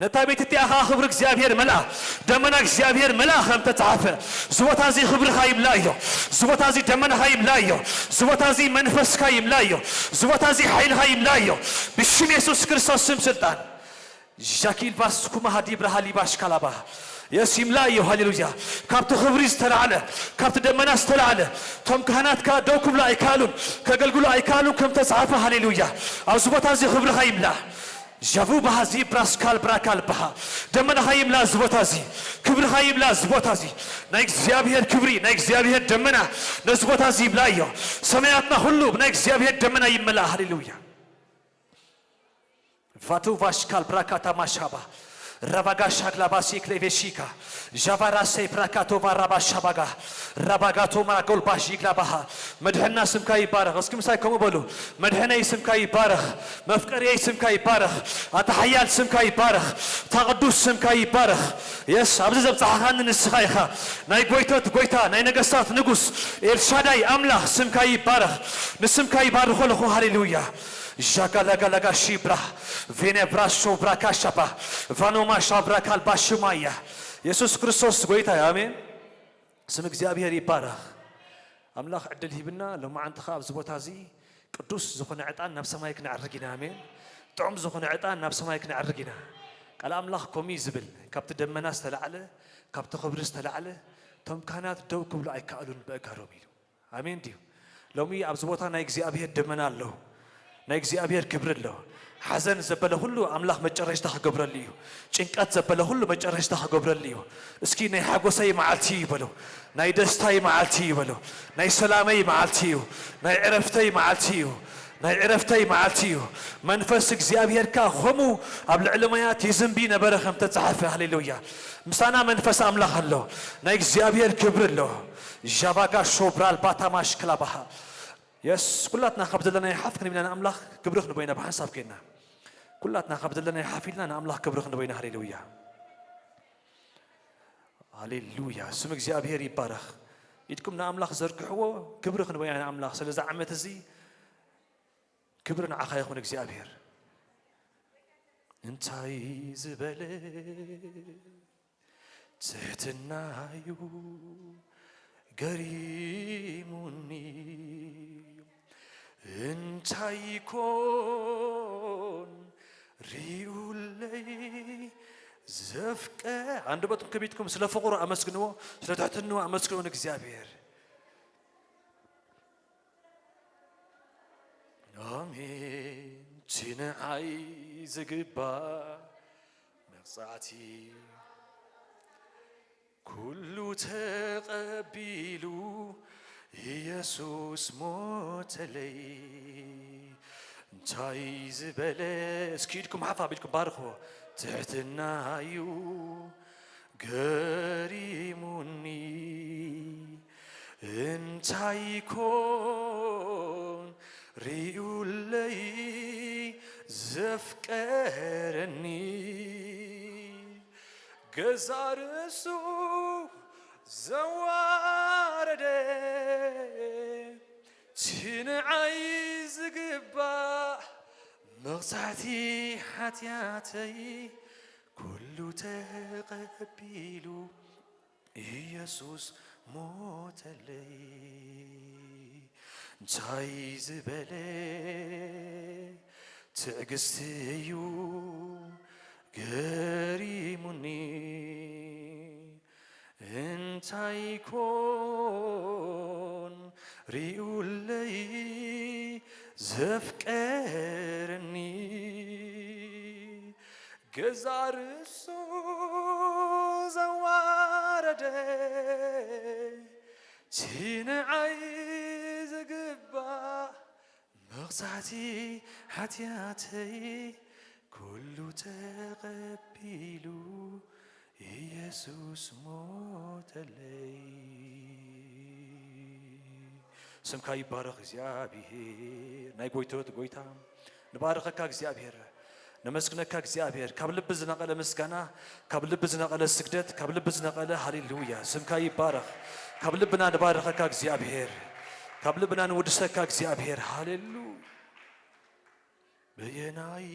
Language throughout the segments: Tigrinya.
ነታ ቤት እቲኣ ኸዓ ክብሪ እግዚኣብሔር መልኣ፣ ደመና እግዚኣብሔር መልኣ ከም ተጻሕፈ፣ እዚ ቦታ እዚ ክብርኻ ይምላእዮ፣ እዚ ቦታ እዚ ደመናኻ ይምላእዮ፣ እዚ ቦታ እዚ መንፈስካ ይምላእዮ፣ እዚ ቦታ እዚ ሓይልኻ ይምላእዮ፣ ብሽም የሱስ ክርስቶስ ስም ስልጣን። ዣኪልባስ ኩማሃዲ ብርሃ ሊባሽ ካላባ የስ ይምላእዮ። ሃሌሉያ። ካብቲ ክብሪ ዝተላዕለ፣ ካብቲ ደመና ዝተላዕለ፣ እቶም ካህናት ከኣ ደው ክብሉ ኣይከኣሉን፣ ከገልግሉ ኣይከኣሉን ከም ተጻሕፈ። ሃሌሉያ። ኣብዚ ቦታ እዚ ክብርኻ ይምላእ። ዣቡ ባሃዚ ብራስካል ብራካል ባሃ። ደመናኻ ይምላ እዚ ቦታ እዚ። ክብርኻ ይምላ እዚ ቦታ እዚ። ናይ እግዚኣብሔር ክብሪ፣ ናይ እግዚኣብሔር ደመና ነዚ ቦታ እዚ ይምላ እዮ። ሰማያትና ሁሉ ብናይ እግዚኣብሔር ደመና ይመላ። ሃሌሉያ። ቫቱ ቫሽካል ብራካታ ማሻባ። ራቫጋ ሻክላ ባሲ ክሌቬሺካ። ዣቫራ ሰይ ብራካቶቫ ራባ ሻባጋ። ራባጋቶ ማራጎል ባሺ ግላባሃ። መድሕና ስምካ ይባረኽ። እስኪ ምሳይ ከምኡ በሉ። መድሕነይ ስምካ ይባረኽ። መፍቀርየይ ስምካ ይባረኽ። ኣታ ሓያል ስምካ ይባረኽ። እታ ቅዱስ ስምካ ይባረኽ። የስ፣ ኣብዚ ዘብጽሓኻኒ ንስኻ ኢኻ። ናይ ጎይቶት ጎይታ፣ ናይ ነገስታት ንጉስ፣ ኤልሻዳይ ኣምላኽ ስምካ ይባረኽ። ንስምካ ይባርኾ ኣለኹ። ሃሌሉያ። ዣጋላጋላጋ ሺብራ፣ ቬኔብራ ሾብራ ካሻባ፣ ቫኖማ ሻብራ ካልባ ሽማያ። የሱስ ክርስቶስ ጎይታ እዩ። ኣሜን። ስም እግዚኣብሔር ይባረኽ። ኣምላኽ ዕድል ሂብና፣ ሎማዓንቲ ኸዓ ኣብዚ ቦታ እዚ ቅዱስ ዝኾነ ዕጣን ናብ ሰማይ ክነዕርግ ኢና። ኣሜን። ጥዑም ዝኾነ ዕጣን ናብ ሰማይ ክነዕርግ ኢና። ቃል ኣምላኽ ከምኡ እዩ ዝብል፣ ካብቲ ደመና ዝተላዕለ፣ ካብቲ ክብሪ ዝተላዕለ፣ እቶም ካህናት ደው ክብሉ ኣይከኣሉን በእጋሮም ኢሉ። ኣሜን ድዩ? ሎሚ ኣብዚ ቦታ ናይ እግዚኣብሔር ደመና ኣሎ። ናይ እግዚኣብሔር ክብሪ ኣሎ። ሓዘን ዘበለ ኩሉ ኣምላኽ መጨረሽታ ክገብረሉ እዩ። ጭንቀት ዘበለ ኩሉ መጨረሽታ ክገብረሉ እዩ። እስኪ ናይ ሓጎሰይ መዓልቲ እዩ በሉ። ናይ ደስታይ መዓልቲ እዩ በሉ። ናይ ሰላመይ መዓልቲ እዩ። ናይ ዕረፍተይ መዓልቲ እዩ። ናይ ዕረፍተይ መዓልቲ እዩ። መንፈስ እግዚኣብሔር ከኣ ኸምኡ ኣብ ልዕሊ ማያት ይዝንቢ ነበረ ከም ተጻሕፈ። ሃሌሉያ። ምሳና መንፈስ ኣምላኽ ኣሎ። ናይ እግዚኣብሔር ክብሪ ኣሎ። ዣቫጋ ሾብራል ባታማሽ ክላባሃ። የስ፣ ኩላትና ካብ ዘለናዮ ሓፍ ክንብል ኢና ንኣምላኽ ክብሪ ክንቦ ኢና ብሓንሳብ ኮይንና። ኩላትና ካብ ዘለናዮ ሓፍ ኢልና ንኣምላኽ ክብሪ ክንቦ ኢና። ሃሌሉያ። ሃሌሉያ። ስም እግዚኣብሔር ይባረኽ። ኢድኩም ንኣምላኽ ዘርግሕዎ፣ ክብሪ ክንቦ ኢና ንኣምላኽ። ስለዚ ዓመት እዚ ክብሪ ንዓኻ ይኹን እግዚኣብሔር። እንታይ ዝበለ ትሕትና እዩ ገሪሙኒ፣ እንታይ ኮን ሪኡለይ ዘፍቀ-፣ ኣንደበትኩም ከቢትኩም ስለ ፍቕሩ ኣመስግንዎ፣ ስለ ትሕትንዎ ኣመስግንዎ ንእግዚኣብሔር። ኣሜን። እቲ ንዓይ ዝግባእ መቕጻዕቲ ኩሉ ተቐቢሉ ኢየሱስ ሞተለይ። እንታይ ዝበለ፣ እስኪ ኢድኩም ሓፍ ኣቢልኩም ባርኽዎ። ትሕትና እዩ ገሪሙኒ፣ እንታይ ኮን ሪኡለይ ዘፍቀረኒ፣ ገዛ ርእሱ ዘዋረደ፣ እቲ ንዓይ ዝግባእ መቕጻዕቲ ሓጢኣተይ ኩሉ ተቐቢሉ ኢየሱስ ሞተለይ። እንታይ ዝበለ ትዕግስቲ እዩ ገሪሙኒ፣ እንታይ ኮን ሪኡለይ ዘፍቀረኒ፣ ገዛ ርእሱ ዘዋረደ፣ እቲ ንዓይ ዝግባእ መቕጻዕቲ ሓጢኣተይ ኩሉ ተቐቢሉ ኢየሱስ ሞተለይ። ስምካ ይባረኽ እግዚኣብሔር፣ ናይ ጎይቶት ጎይታ። ንባርኸካ እግዚኣብሔር፣ ነመስግነካ እግዚኣብሔር። ካብ ልቢ ዝነቐለ ምስጋና፣ ካብ ልቢ ዝነቐለ ስግደት፣ ካብ ልቢ ዝነቐለ ሃሌሉያ። ስምካ ይባረኽ። ካብ ልብና ንባርኸካ እግዚኣብሔር፣ ካብ ልብና ንውድሰካ እግዚኣብሔር። ሃሌሉ። በየናይ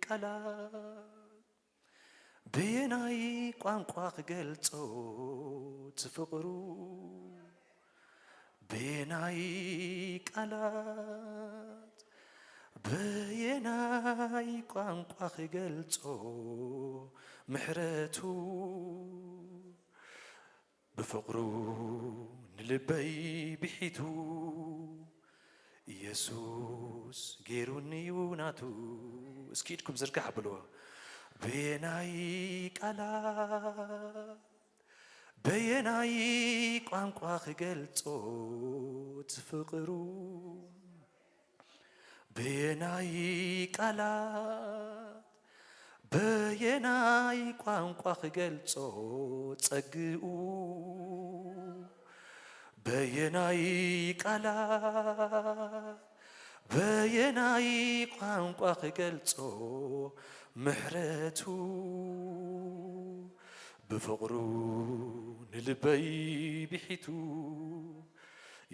ቃላት በየናይ ቋንቋ ክገልጾ እቲ ፍቕሩ? በየናይ ቃላት፣ በየናይ ቋንቋ ክገልጾ ምሕረቱ? ብፍቕሩ ንልበይ ብሒቱ፣ ኢየሱስ ገይሩኒ እዩ ናቱ። እስኪ ኢድኩም ዝርጋሕ ብልዎ። በየናይ ቃላት፣ በየናይ ቋንቋ ክገልጾ እቲ ፍቕሩ? በየናይ ቃላት፣ በየናይ ቋንቋ ክገልጾ ጸግኡ? በየናይ ቃላት፣ በየናይ ቋንቋ ክገልጾ ምሕረቱ? ብፍቕሩ ንልበይ ብሒቱ፣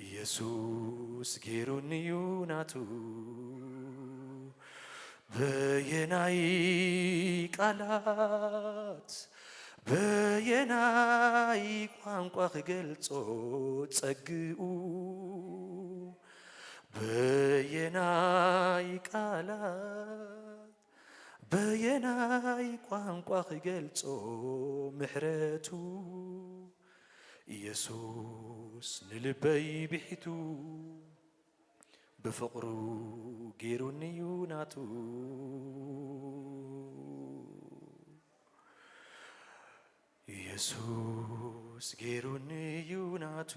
ኢየሱስ ገይሩኒ እዩ ናቱ። በየናይ ቃላት፣ በየናይ ቋንቋ ክገልጾ ጸግኡ? በየናይ ቃላት፣ በየናይ ቋንቋ ክገልጾ ምሕረቱ? ኢየሱስ ንልበይ ብሒቱ፣ ብፍቕሩ ገይሩኒ እዩ ናቱ። ኢየሱስ ገይሩኒ እዩ ናቱ።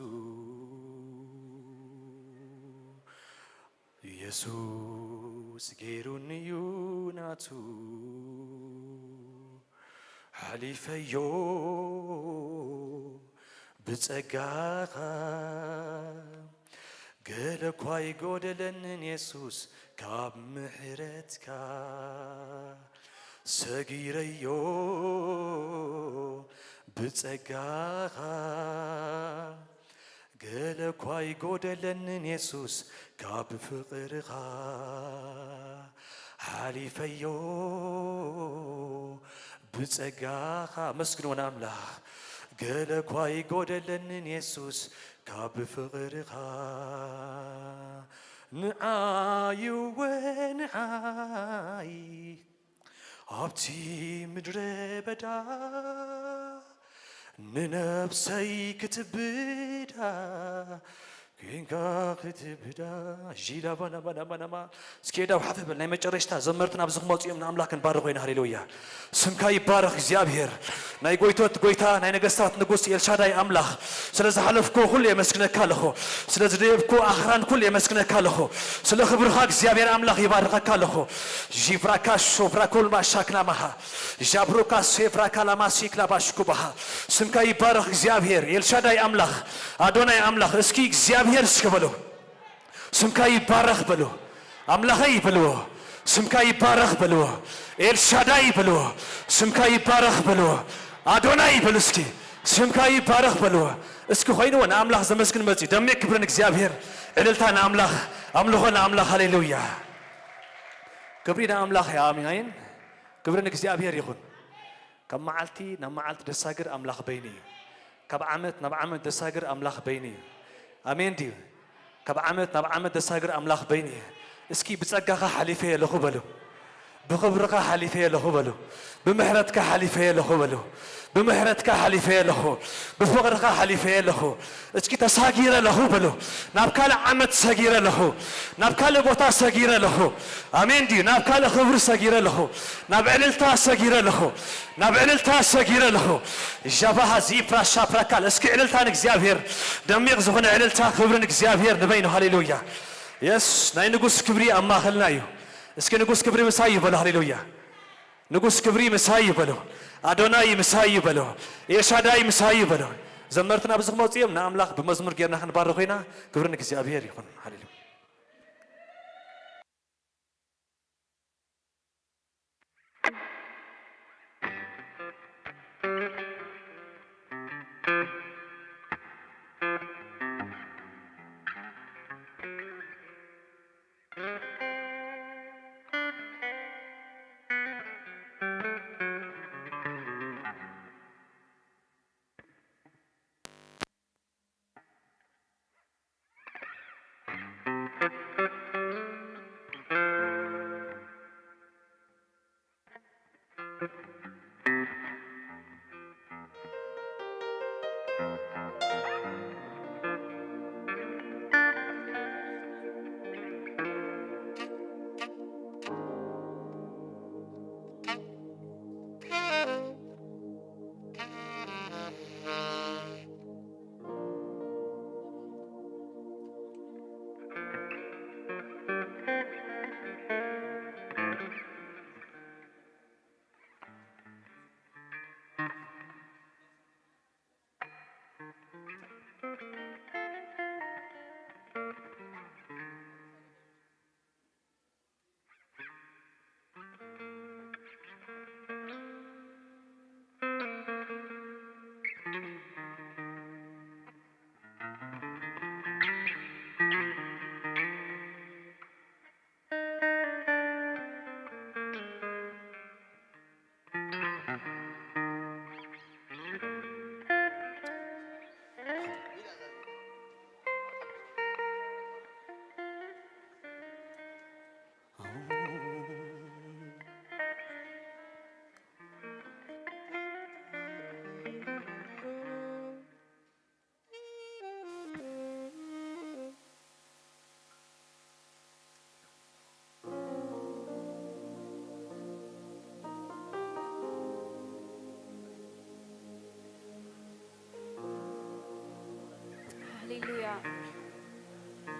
ኢየሱስ ገይሩኒ እዩ ናቱ። ሓሊፈዮ ብጸጋኻ፣ ገለ እኳ ኣይጎደለንን የሱስ ካብ ምሕረትካ። ሰጊረዮ ብጸጋኻ፣ ገለ እኳ ኣይጎደለንን የሱስ ካብ ፍቕርኻ። ሓሊፈዮ ብጸጋኻ። ኣመስግንዎ ንኣምላኽ። ገለ እኳ ኣይጎደለንን የሱስ ካብ ፍቕርኻ። ንዓይ እወ ንዓይ ኣብቲ ምድረ በዳ ንነብሰይ ክትብዳ፣ ኮንካ ክትብዳ። ዢላ ባና ባና ባና ማ። እስኪ ዳው ሓፍ በል። ናይ መጨረሽታ ዘመርትን ኣብዚ ክመጹ እዮም ንኣምላኽ ክንባርኽ ኮይና። ሃሌሉያ። ስምካ ይባረኽ እግዚኣብሔር። ናይ ጎይቶት ጎይታ፣ ናይ ነገስታት ንጉስ ኤልሻዳይ ኣምላኽ፣ ስለ ዝሓለፍኩ ኩሉ የመስግነካ ኣለኹ። ስለ ዝደየብኩ ኣኽራን ኩሉ የመስግነካ ኣለኹ። ስለ ክብርኻ እግዚኣብሔር ኣምላኽ ይባርኸካ ኣለኹ። ዢቭራካ ሾቭራኮልማ ሻክላማሃ ዣብሮካ ሴፍራካ ላማሲክ ላባሽኩባሃ። ስምካ ይባረኽ እግዚኣብሔር ኤልሻዳይ ኣምላኽ፣ ኣዶናይ ኣምላኽ። እስኪ እግዚኣብሔር እስኪ በሉ። ስምካ ይባረኽ በሉ። ኣምላኸይ በልዎ። ስምካ ይባረኽ በልዎ። ኤልሻዳይ በልዎ። ስምካ ይባረኽ በልዎ። ኣዶናይ በሉ እስኪ። ስምካ ይባረኽ በልዎ። እስኪ ኮይንዎ ንኣምላኽ ዘመስግን መጺ። ደሚቕ ክብሪ ንእግዚኣብሔር፣ ዕልልታ ንኣምላኽ፣ ኣምልኾ ንኣምላኽ። ሃሌሉያ። ክብሪ ንኣምላኽ። ኣሜን። ክብሪ ንእግዚኣብሔር ይኹን። ካብ መዓልቲ ናብ መዓልቲ ደሳግር ኣምላኽ በይኑ እዩ። ካብ ዓመት ናብ ዓመት ደሳግር ኣምላኽ በይኑ እዩ። ኣሜን ድዩ? ካብ ዓመት ናብ ዓመት ደሳግር ኣምላኽ በይኑ እዩ። እስኪ ብጸጋኻ ሓሊፈ ኣለኹ በሉ። ብኽብርኻ ሓሊፈ ኣለኹ በሉ። ብምሕረትካ ሓሊፈ ኣለኹ በሉ። ብምሕረትካ ሓሊፈ ኣለኹ። ብፍቕርኻ ሓሊፈ ኣለኹ። እስኪ ተሳጊረ ኣለኹ በሉ። ናብ ካልእ ዓመት ሰጊረ ኣለኹ። ናብ ካልእ ቦታ ሰጊረ ኣለኹ። ኣሜን ድዩ? ናብ ካልእ ክብሪ ሰጊረ ኣለኹ። ናብ ዕልልታ ሰጊረ ኣለኹ። ናብ ዕልልታ ሰጊረ ኣለኹ። ዣባሃ ዚፕራ ሻፕራካል። እስኪ ዕልልታ ንእግዚኣብሔር ደሚቕ ዝኾነ ዕልልታ ክብሪ ንእግዚኣብሔር ንበይኑ። ሃሌሉያ። የስ ናይ ንጉስ ክብሪ ኣብ ማእኸልና እዩ። እስኪ ንጉስ ክብሪ ምሳይ ይበሉ። ሃሌሉያ። ንጉስ ክብሪ ምሳይ ይበሉ። ኣዶናይ ምሳይ ይበሉ። ኤልሻዳይ ምሳይ ይበሉ። ዘመርትና ኣብዚ ክመፁ እዮም። ንኣምላኽ ብመዝሙር ጌርና ክንባርኽ ኢና። ክብሪ ንእግዚኣብሔር ይኹን። ሃሌሉያ።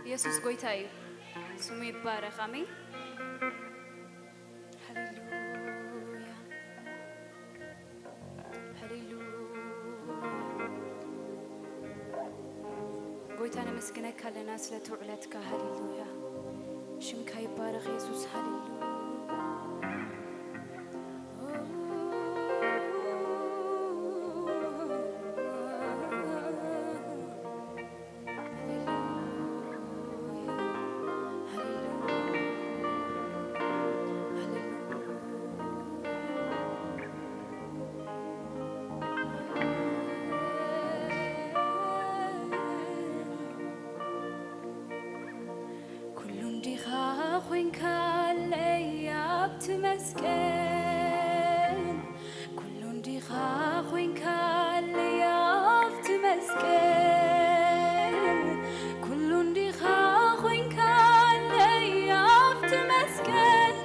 ኢየሱስ ጎይታ እዩ። ስሙ ይባረኽ። ኣሜን። ሃሌሉያ፣ ሃሌሉያ። ጎይታ ነመስግነካ ኣለና ስለቲ ውዕለትካ። ሃሌሉያ፣ ሽምካ ይባረኽ ኢየሱስ። ሃሌሉያ። ኩሉ እንዲኻ ኮይንካለይ ኣብቲ መስቀል፣ ኩሉ እንዲኻ ኮይንካለይ ኣብቲ መስቀል፣ ኩሉ እንዲኻ ኮይንካለይ ኣብቲ መስቀል፣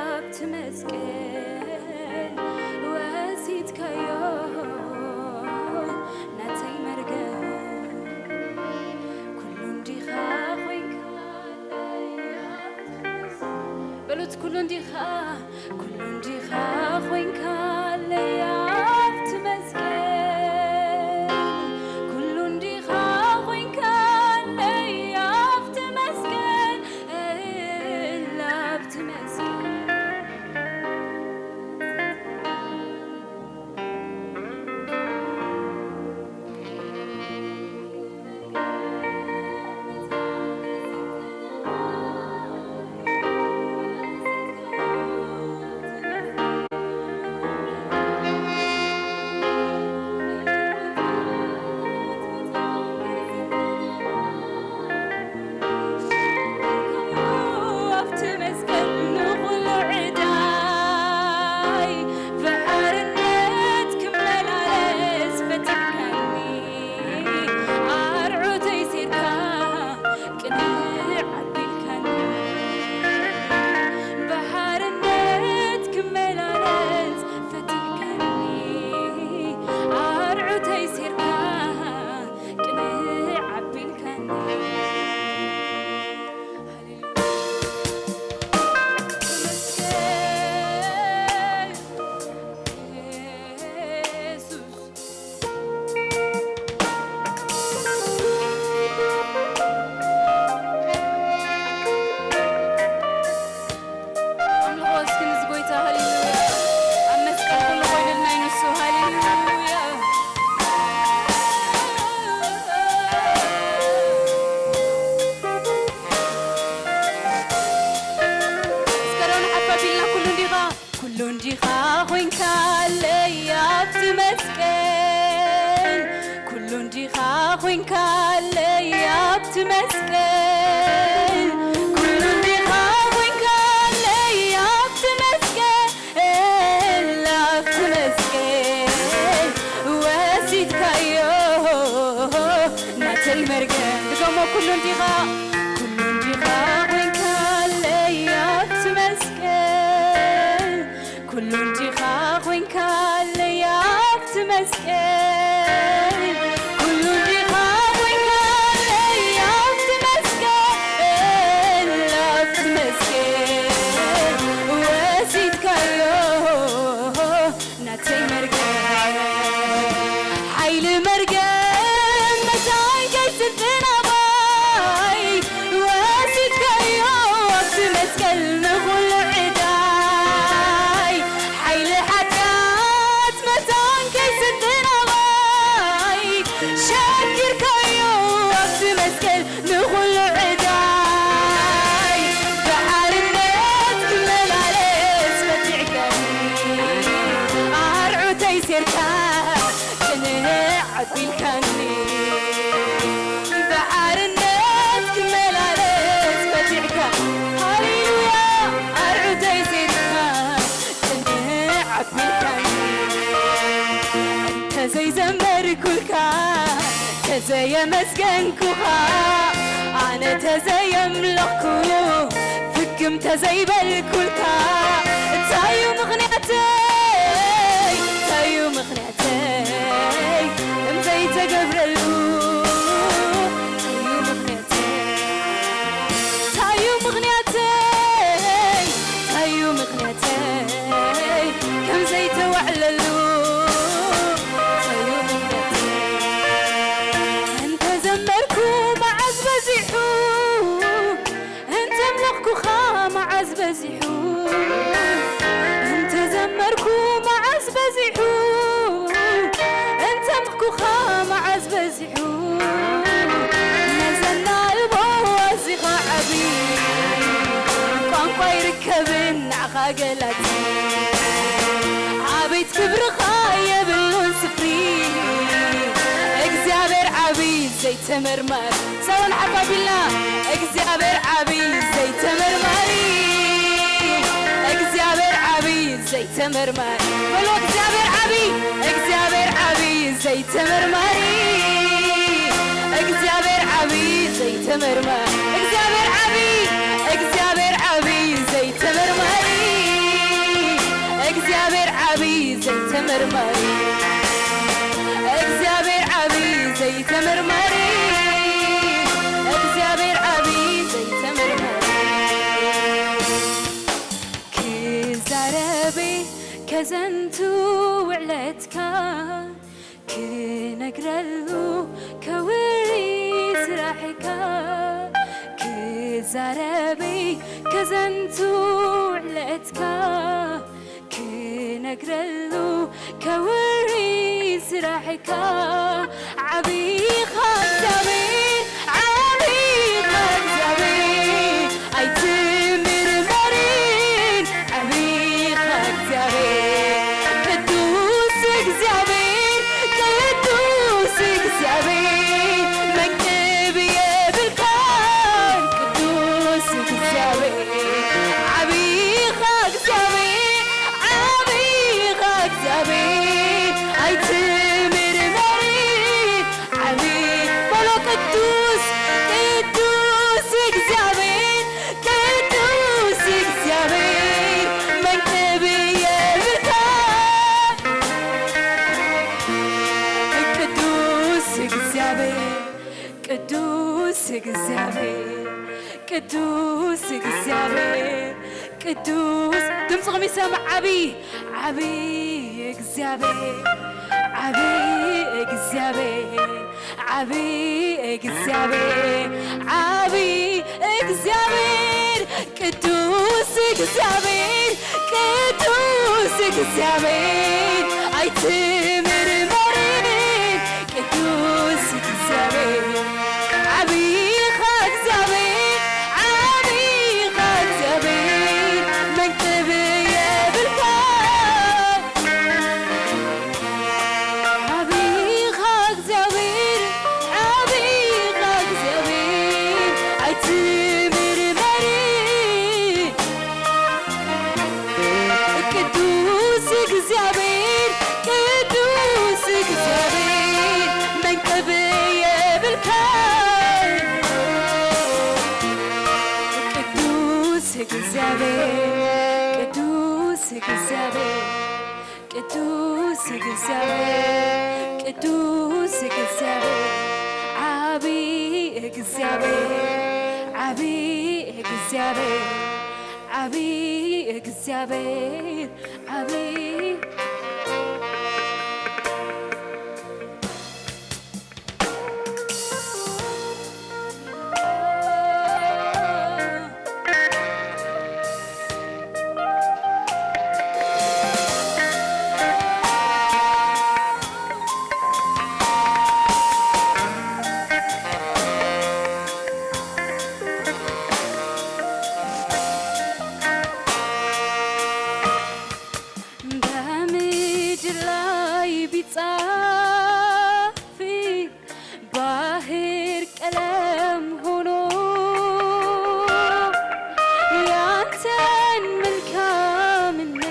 ኣብቲ መስቀል ወሲድካዮ ናተይ መርገም። ኩሉ እንዲኻ ኮይንካለይ ኣብቲ መስቀል። በሉት፣ ኩሉ እንዲኻ፣ ኩሉ እንዲኻ ኮይንካለይ ኣብቲ መስቀል። ኩሉ እንዲኻ ኮይንካለይ ኣብቲ መስቀል፣ ኣብቲ መስቀል። ኣብቲ መስቀል ንኹሉ ዕዳይ ብሓርነት ክመላለስ ፈቲሕካኒ። ኣርዑተይ ሴርካ ቅንዕ ኣቢልካኒ። ብሓርነት ክመላለስ ፈቲሕካኒ። ኣርዑተይ ሴርካ ቅንዕ ኣቢልካኒ። ሃሌሉያ። ተመስገን የሱስ። ኣምልኾ እስኪ ንዚ ጎይታ። ሃሌሉያ። ኣብ መስቀል ኩሉ ኮይኑልና እዩ ንሱ። ሃሌሉያ። እስከ ዶ ንሓፍ ኣቢልና፣ ኩሉ እንዲኻ፣ ኩሉ እንዲኻ ኮይንካለይ ኣብቲ መስቀል፣ ኩሉ እንዲኻ ኮይንካለይ ኣብቲ መስቀል፣ ኩሉ እንዲኻ ኮይንካለይ ኣብቲ መስቀል፣ ኣብቲ መስቀል ወሲድካዮ ናተይ መርገም። ድገሞ፣ ኩሉ እንዲኻ፣ ኩሉ እንዲኻ ኮይንካለይ ኣብቲ መስቀል፣ ኩሉ እንዲኻ ኮይንካለይ ኣብቲ መስቀል፣ ኩሉ እንዲኻ ኮይንካለይ ኣብቲ መስቀል፣ ኣብቲ መስቀል ወሲድካዮ ናተይ መርገም። ሓይሊ መርገም መታን ከይስልጥን ኣባይ ወሲድካዮ ኣብቲ መስቀል ንኹሉ ዕዳይ። ሓይሊ ሓጢኣት መታን ከይስልጥን ኣባይ ሸኪርካዮ ኣብቲ መስቀል ንኹሉ ዕዳይ። ብሓርነት ክመላለስ ፈቲሕካኒ። ኣርዑተይ ሴርካ ቅንዕ ኣቢልካኒ። ብሓርነት ክመላለስ ፈቲሕካ። ሃሌሉያ። ኣርዑተይ ሴርካ ቅንዕ ኣቢልካኒ። እንተዘይዘመርኩልካ፣ ተዘየመስገንኩኻ፣ ኣነ ተዘየምለኽኩ፣ ፍግም ተዘይበልኩልካ፣ እንታይ እዩ ምኽንያተይ? እንታይ እዩ ምኽንያተይ? ከም ዘይተገብረሉ ገላጺ። ኣቤት ክብርኻ የብሉን ስፍሪ፣ እግዚኣብሔር ዓብዪ ዘይተመርማሪ። ሳሮን ሓፍ ኣቢልና፣ እግዚኣብሔር ዓብዪ ዘይተመርማሪ፣ እግዚኣብሔር ዓብዪ ዘይተመርማሪ። በሉ፣ እግዚኣብሔር ዓብዪ፣ እግዚኣብሔር ዓብዪ ዘይተመርማሪ፣ እግዚኣብሔር ዓብዪ ዘይተመርማሪ፣ እግዚኣብሔር ዓብዪ፣ እግዚኣብሔር ዓብዪ ዘይተመርማሪ፣ እግዚኣብሔር ዓብዪ ዘይተመርማሪ፣ እግዚኣብሔር ዓብዪ ዘይተመርማሪ፣ እግዚኣብሔር ዓብዪ ዘይተመርማሪ። ክዛረብ ከዘንቱ ውዕለትካ፣ ክነግረሉ ከውሪ ስራሕካ። ክዛረብ ከዘንቱ ውዕለትካ፣ ክነግረሉ ከውሪ ስራሕካ። ዓብኻ እግዚኣብሔር፣ ዓብኻ እግዚኣብሔር ኣይትምርመርን። ዓብኻ እግዚኣብሔር፣ ቅዱስ እግዚኣብሔር፣ ቅዱስ እግዚኣብሔር መንቅብ የብልካን። ቅዱስ እግዚኣብሔር፣ ዓብኻ እግዚኣብሔር፣ ዓብኻ እግዚኣብሔር ኣይትምርመርን። ዓቢ በሎ። ቅዱስ፣ ቅዱስ እግዚኣብሔር፣ ቅዱስ እግዚኣብሔር መንቅብ የብልካ። ቅዱስ እግዚኣብሔር፣ ቅዱስ እግዚኣብሔር፣ ቅዱስ እግዚኣብሔር፣ ቅዱስ፣ ድምፅኹም ይሰማዕ። ዓቢ፣ ዓቢ እግዚኣብሔር፣ ዓቢ እግዚኣብሔር፣ ዓቢ እግዚኣብሔር፣ ዓቢ እግዚኣብሔር፣ ቅዱስ እግዚኣብሔር፣ ቅዱስ እግዚኣብሔር ኣይትምርመርን። ቅዱስ እግዚኣብሔር፣ ዓቢኻ እግዚኣብሔር፣ ዓቢኻ እግዚኣብሔር መንቅብ የብልካ። ዓቢኻ እግዚኣብሔር፣ ዓቢኻ እግዚኣብሔር ኣይትምርመርን። ቅዱስ እግዚኣብሔር፣ ቅዱስ እግዚኣብሔር መንቅብ የብልካን። ቅዱስ እግዚኣብሔር፣ ቅዱስ እግዚኣብሔር፣ ቅዱስ እግዚኣብሔር፣ ቅዱስ እግዚኣብሔር፣ ዓቢ እግዚኣብሔር፣ ዓቢ እግዚኣብሔር፣ ዓቢ እግዚኣብሔር፣ ዓቢ በምድር ላይ ቢጻፍ ባህር ቀለም ሆኖ ያንተን መልካምነት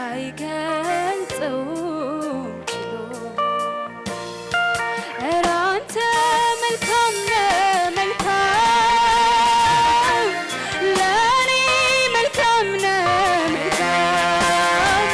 አይገልጸውም ችሎ። ኧረ አንተ መልካም ነህ መልካም፣ ለእኔ መልካም ነህ መልካም።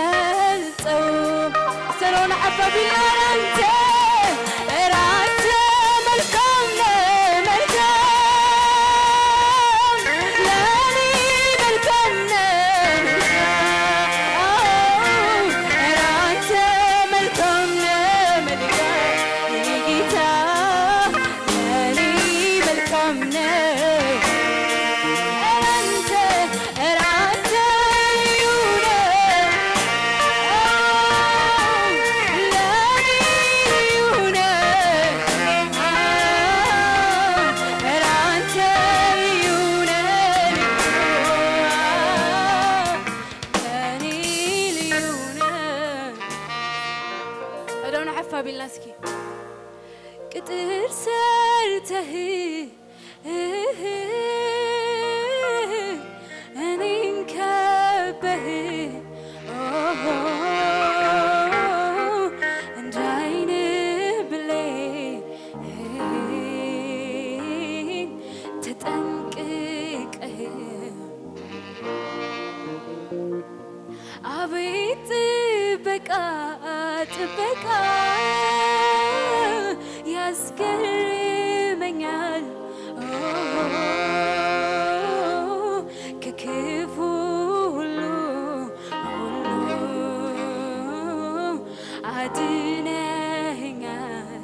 ገልጸው። ሰሎን ሓፋ ቢላራንተ ራንተ መልካም ነህ፣ መልካም ለኔ መልካም ነህ፣ ራንተ መልካም ነህ፣ መልካም የኔ ጌታ ለኔ መልካም ነህ። ራንተ ራንተ ልዩ ነህ። ለኔ ልዩ ነህ። ራንተ ልዩ ነህ። ለኔ ልዩ ነህ። እደውና ሓፍ ኣቢልና እስኪ። ቅጥር ሰርተህ እኔን ከበህ ኦሆ፣ እንደ ዓይን ብሌን ተጠንቅቀህ አቤት ጥበቃ ጥበቃ ያስገርመኛል። ኦ፣ ከክፉ ሁሉ ሁሉ አድነኸኛል።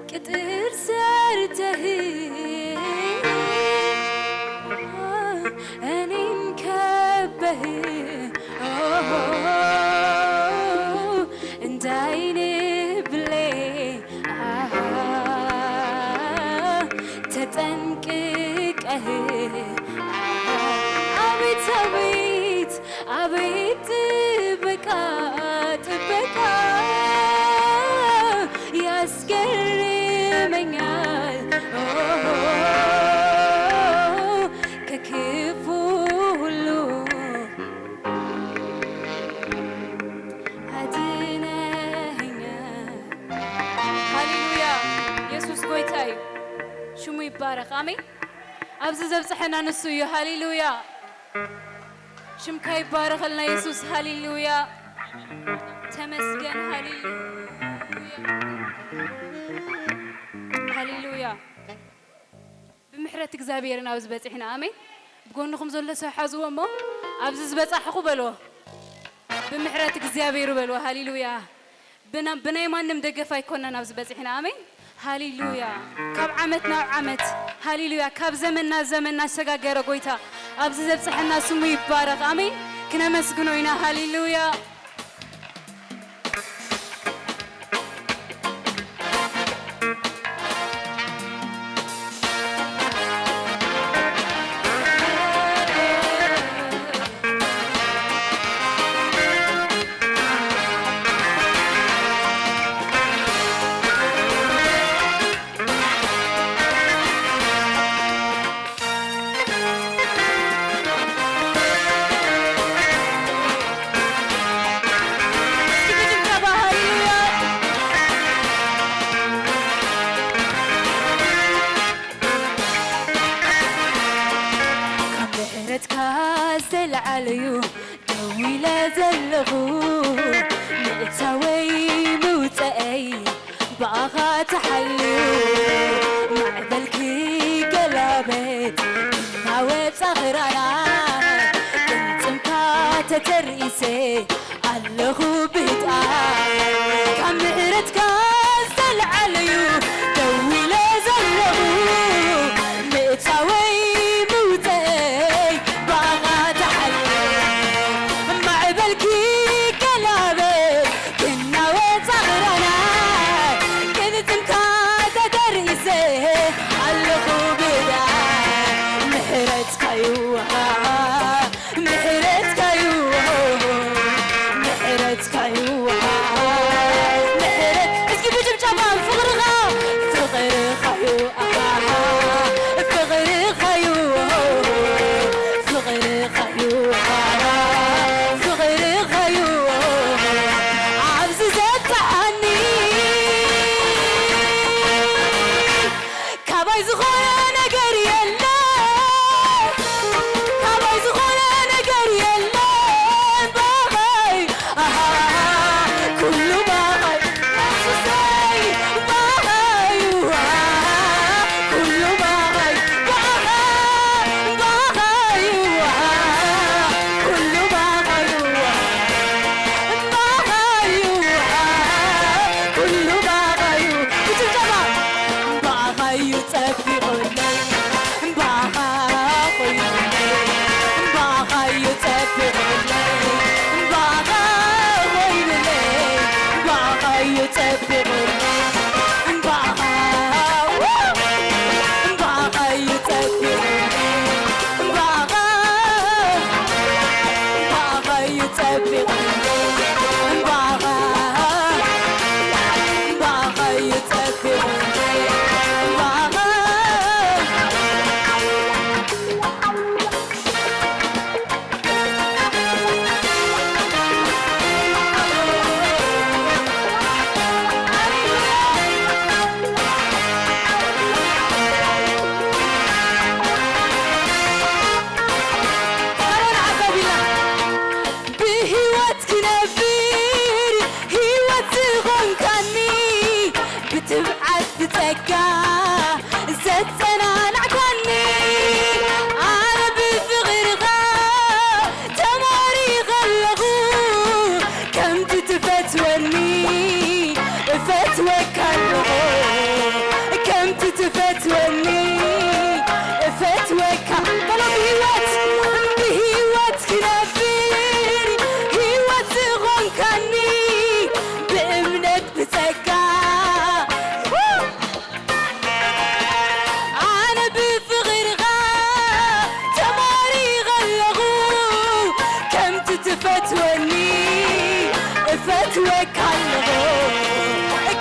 ቅጥር ሰርተህ እኔን ከበህ ኦሆ፣ እንደ ዓይን ብሌን አሃ፣ ተጠንቅቀህ አሃ፣ አቤት አቤት አቤት ጥበቃ ጥበቃ ያስገርመኛል። ኦሆ፣ ከክፉ ሁሉ አድነኸኛል። ሃሌሉያ! ኢየሱስ ጎይታ እዩ። ሽሙ ይባረኽ። ኣሜን። ኣብዚ ዘብጽሐና ንሱ እዩ። ሃሌሉያ! ሽምካ ይባረኸልና የሱስ። ሃሌሉያ ተመስገን። ሃሌሉያ ሃሌሉያ። ብምሕረት እግዚኣብሔር ኢና ኣብዚ በፂሕና። ኣሜን። ብጎንኹም ዘሎ ሰው ሓዝዎ እሞ ኣብዚ ዝበፃሕኹ በልዎ። ብምሕረት እግዚኣብሔር በልዎ። ሃሌሉያ። ብና-፣ ብናይ ማንም ደገፍ ኣይኮናን ኣብዚ በፂሕና። ኣሜን። ሃሌሉያ። ካብ ዓመት ናብ ዓመት፣ ሃሌሉያ፣ ካብ ዘመን ናብ ዘመን እናሰጋገረ ጎይታ ኣብዚ ዘብፅሐና ስሙ ይባረኽ። ኣሜን። ክነመስግኖ ኢና። ሃሌሉያ። ካብ ምሕረትካ ዝተልዓለዩ ደው ኢለ ዘለኹ፣ ምእታወይ ምውፀአይ ብኣኻ ተሓልዩ። ማዕበል ክገላበጥ እናወፃ ኽራና፣ ቅልፅምካ ተተርኢሰ ኣለኹ ብህድኣ። ካብ ምሕረትካ ዝተልዓለዩ ደው ኢለ ዘለኹ፣ ምእታወይ ምውፀይ ብኣኻ ተሓልየ። ማዕበል ክገላበጥ ክናወጽ ኣኽራናት፣ ቅልጽምካ ተደሪሰ ኣለኹ ብዳይ። ምሕረትካዩ፣ ምሕረትካዩ፣ ምሕረትካዩ ጸጋ ዘጸናናዕካኒ፣ ኣነ ብፍቕርኻ ተማሪኸ ኣለኹ። ከምቲ ትፈትወኒ እፈትወካ ኣለኹ፣ ከምቲ ትፈትወኒ እፈትወካ። በሎ፣ ብህይወት፣ ብህይወት ክነብር ህይወት ዝኾንካኒ፣ ብእምነት ብጸጋ ኣነ ብፍቕርኻ ተማሪኸ ኣለኹ። ከምቲ ትፈትወኒ እፈትወካ ኣለኹ፣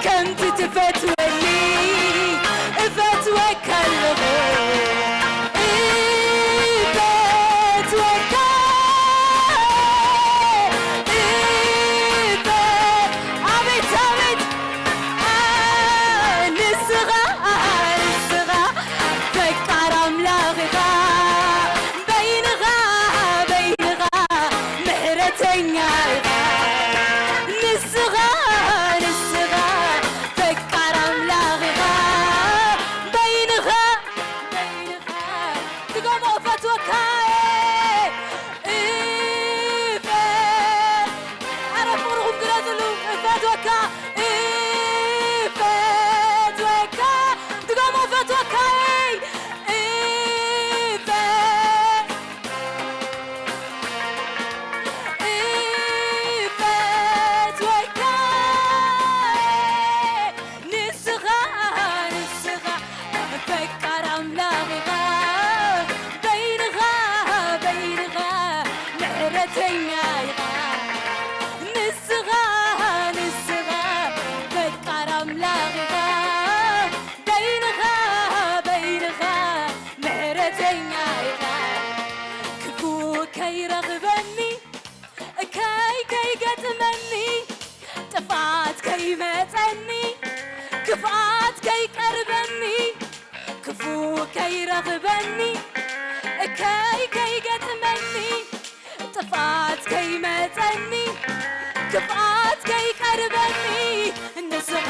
ከምቲ ትፈትወኒ እፈትወካ ኣለኹ። እፈትወካ፣ እፈ-፣ ኣቤት፣ ኣቤት። ንስኻ፣ ንስኻ ፈቃር ኣምላኽ ኢኻ፣ በይንኻ፣ በይንኻ ምሕረተኛ ኢኻ። ንስኻ፣ ንስኻ ፈቃር ኣምላኽ ኢኻ፣ በይንኻ፣ በይንኻ። ድገሞ፣ እፈትወካ እየ። እፈ-፣ ኣረ ፍቕርኹም ግለጽሉ። እፈትወካ፣ እፈትወካ። ድገሞ፣ እፈትወካ። እፈ-፣ እፈትወካ። ንስኻ፣ ንስኻ ፈቃር ኣምላኽ ኢኻ፣ በይንኻ፣ በይንኻ ምሕረተኛ ኢኻ። ንስኻ፣ ንስኻ ፈቃር ኣምላኽ ኢኻ፣ በይንኻ፣ በይንኻ ምሕረተኛ ኢኻ። ክፉእ ከይረኽበኒ፣ እከይ ከይገጥመኒ፣ ጥፍኣት ከይመጸኒ፣ ክፍኣት ከይቀርበኒ፣ ክፉእ ከይረኽበኒ፣ እከይ ከይገጥመኒ፣ ጥፍኣት ከይመጸኒ፣ ክፍኣት ከይቀርበኒ፣ ንስኻ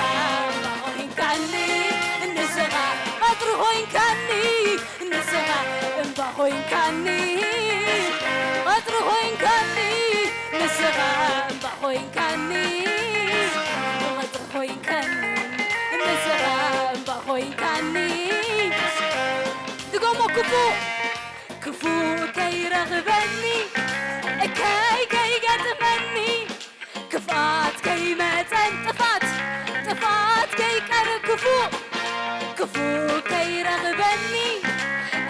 እምባ ኾይንካኒ፣ ንስኻ ቀጽሪ ኾይንካኒ፣ ንስኻ እምባ ኾይንካኒ፣ ቀጽሪ ኾይንካኒ፣ ንስኻ እምባ ኾይንካኒ፣ ቀጽሪ ኾይንካኒ፣ ንስኻ እምባ ኾይንካኒ። ድገሞ፣ ክፉእ፣ ክፉእ ከይረኽበኒ፣ እከይ ከይገጥመኒ፣ ክፍኣት ከይመጸን፣ ጥፋት፣ ጥፋት ከይቀርብ፣ ክፉእ፣ ክፉእ ከይረኽበኒ፣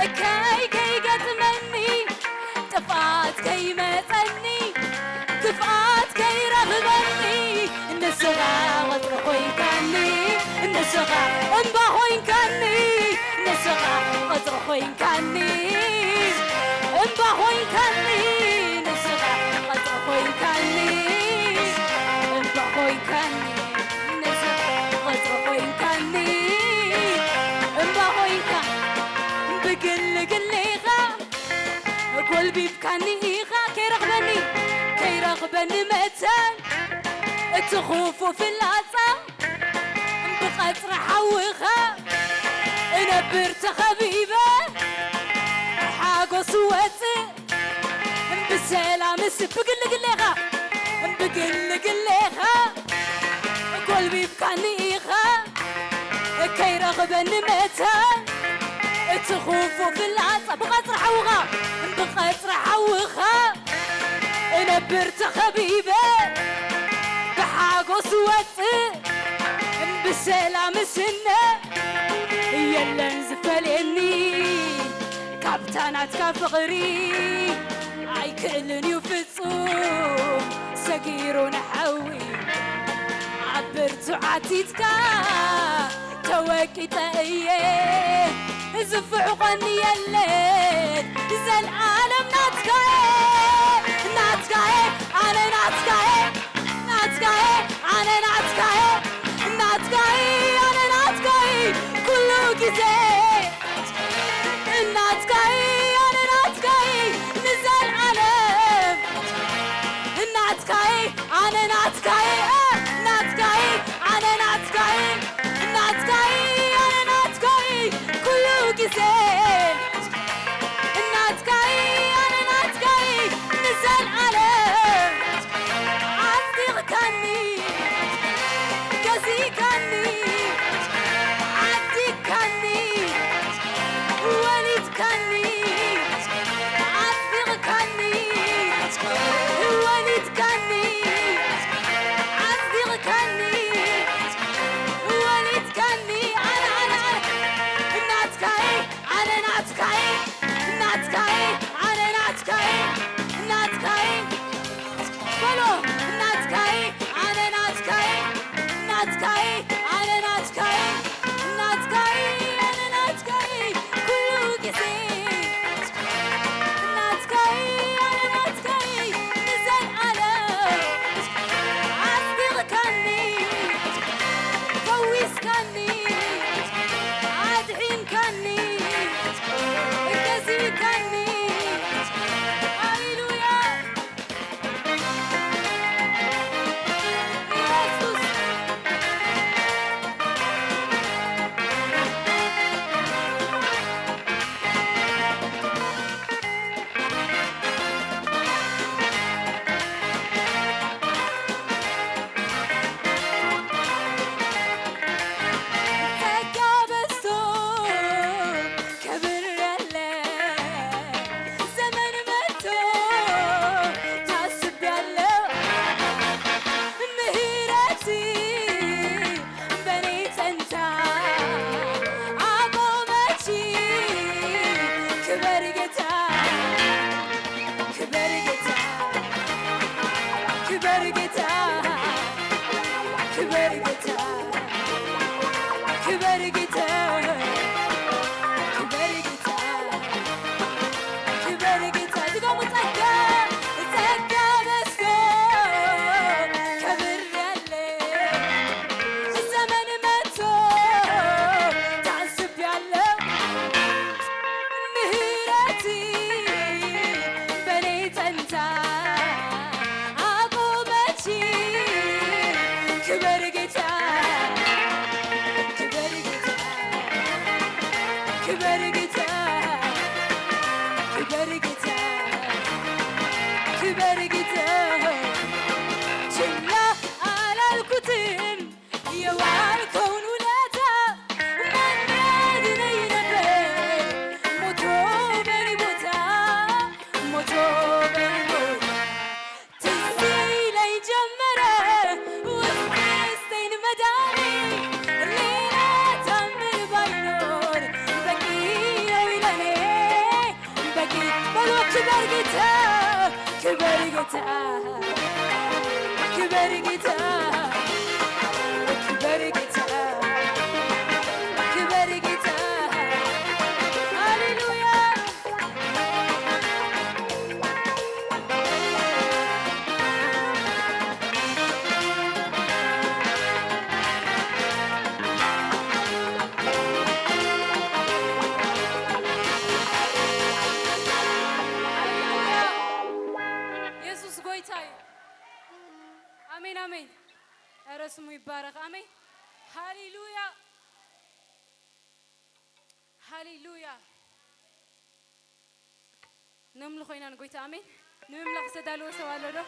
እከይ ከይገጥመኒ፣ ጥፍኣት ከይመጸኒ፣ ክፍኣት ከይረኽበኒ፣ ንስኻ ቐጽሪ ኾይንካኒ፣ ንስኻ እምባ ኾይንካኒ፣ ንስኻ ቐጽሪ ኾይንካኒ፣ እምባ ኾይንካኒ፣ ንስኻ ቐጽሪ ኾይንካኒ፣ እምባ ኾይንካኒ፣ ንስኻ ቐጽሪ ኾይንካኒ፣ እምባ ኾይንካ ብግል ግሌኻ ጎልቢብካኒ ኢኻ። ከይረኽበኒ፣ ከይረኽበኒ መተን እቲ ክፉእ ፍላጻ፣ ብቐጽሪ ሓዊኻ እነብር ተኸቢበ፣ ሓጎስ ወጽእ ብሰላምስ ብግሊ ግሌኻ፣ ብግሊ ግሌኻ ጎልቢብካኒ ኢኻ። ከይረኽበኒ መታን እቲ ክፉእ ፍላጻ፣ ብቐጽሪ ሓውኻ፣ ብቐጽሪ ሓውኻ እነብር ተኸቢበ፣ ብሓጎስ ወጽእ ብሰላም ስነ፣ የለን ዝፈልየኒ ካብታ ናትካ ፍቕሪ። ኣይክእልን እዩ ፍጹም ሰጊሩ ንሓዊ፣ ኣብ ብርቱዕ ዓቲትካ ተወቂጠ እየ። ዝፍሕቆኒ የለን፣ ዘልኣለም ናትካየ፣ ናትካየ፣ ኣነ ናትካየ፣ ናትካየ፣ ኣነ ናትካየ፣ ናትካየ፣ ኣነ ናትካየ፣ ኩሉ ግዜ ናትካየ፣ ኣነ ናትካየ፣ ንዘልኣለም ናትካየ፣ ኣነ ናትካየ፣ ናትካየ፣ ኣነ ናትካየ፣ ናትካየ፣ ክበር ጌታ፣ ክበር ጌታ፣ ክበር ጌታ፣ ክበር ጌታ፣ ክበር ጌታ። ድገሙ፣ ጸጋ፣ ጸጋ በዝቶ ከብሬያለሁ። ዘመን መጥቶ ተዓዝቤያለሁ። ምህረት በኔ ጸንታ አቆመች። ክበር ጌታ፣ ክበር ጌታ፣ ክበር ጌታ፣ ክበር ጌታ፣ ክበር ጌታ። ችላ አላልኩትም የዋልከውን ውለታ። ማን ያድነኝ ነበር ሞቶ በኔ ቦታ፣ ሞቶ በኔ ቦታ። ትዝ ይለኝ ጀመረ ውስጤን መዳኔ። ሌላ ታምር ባይኖር በቂ ነው ለኔ። በቂ በሎ። ክበር ጌታ፣ ክበር ጌታ፣ ክበር ጌታ፣ ክበር ጌታ፣ ክበር ጌታ። ሃሌሉያ። የሱስ ጎይታ እዩ። ኣሜን፣ ኣሜን። ኧረ ስሙ ይባረኽ። ኣሜን። ሃሌሉያ፣ ሃሌሉያ። ነምልኾ ኢና ንጎይታ። ኣሜን። ንምምላኽ ዝተዳለወ ሰብ ኣሎ ዶ?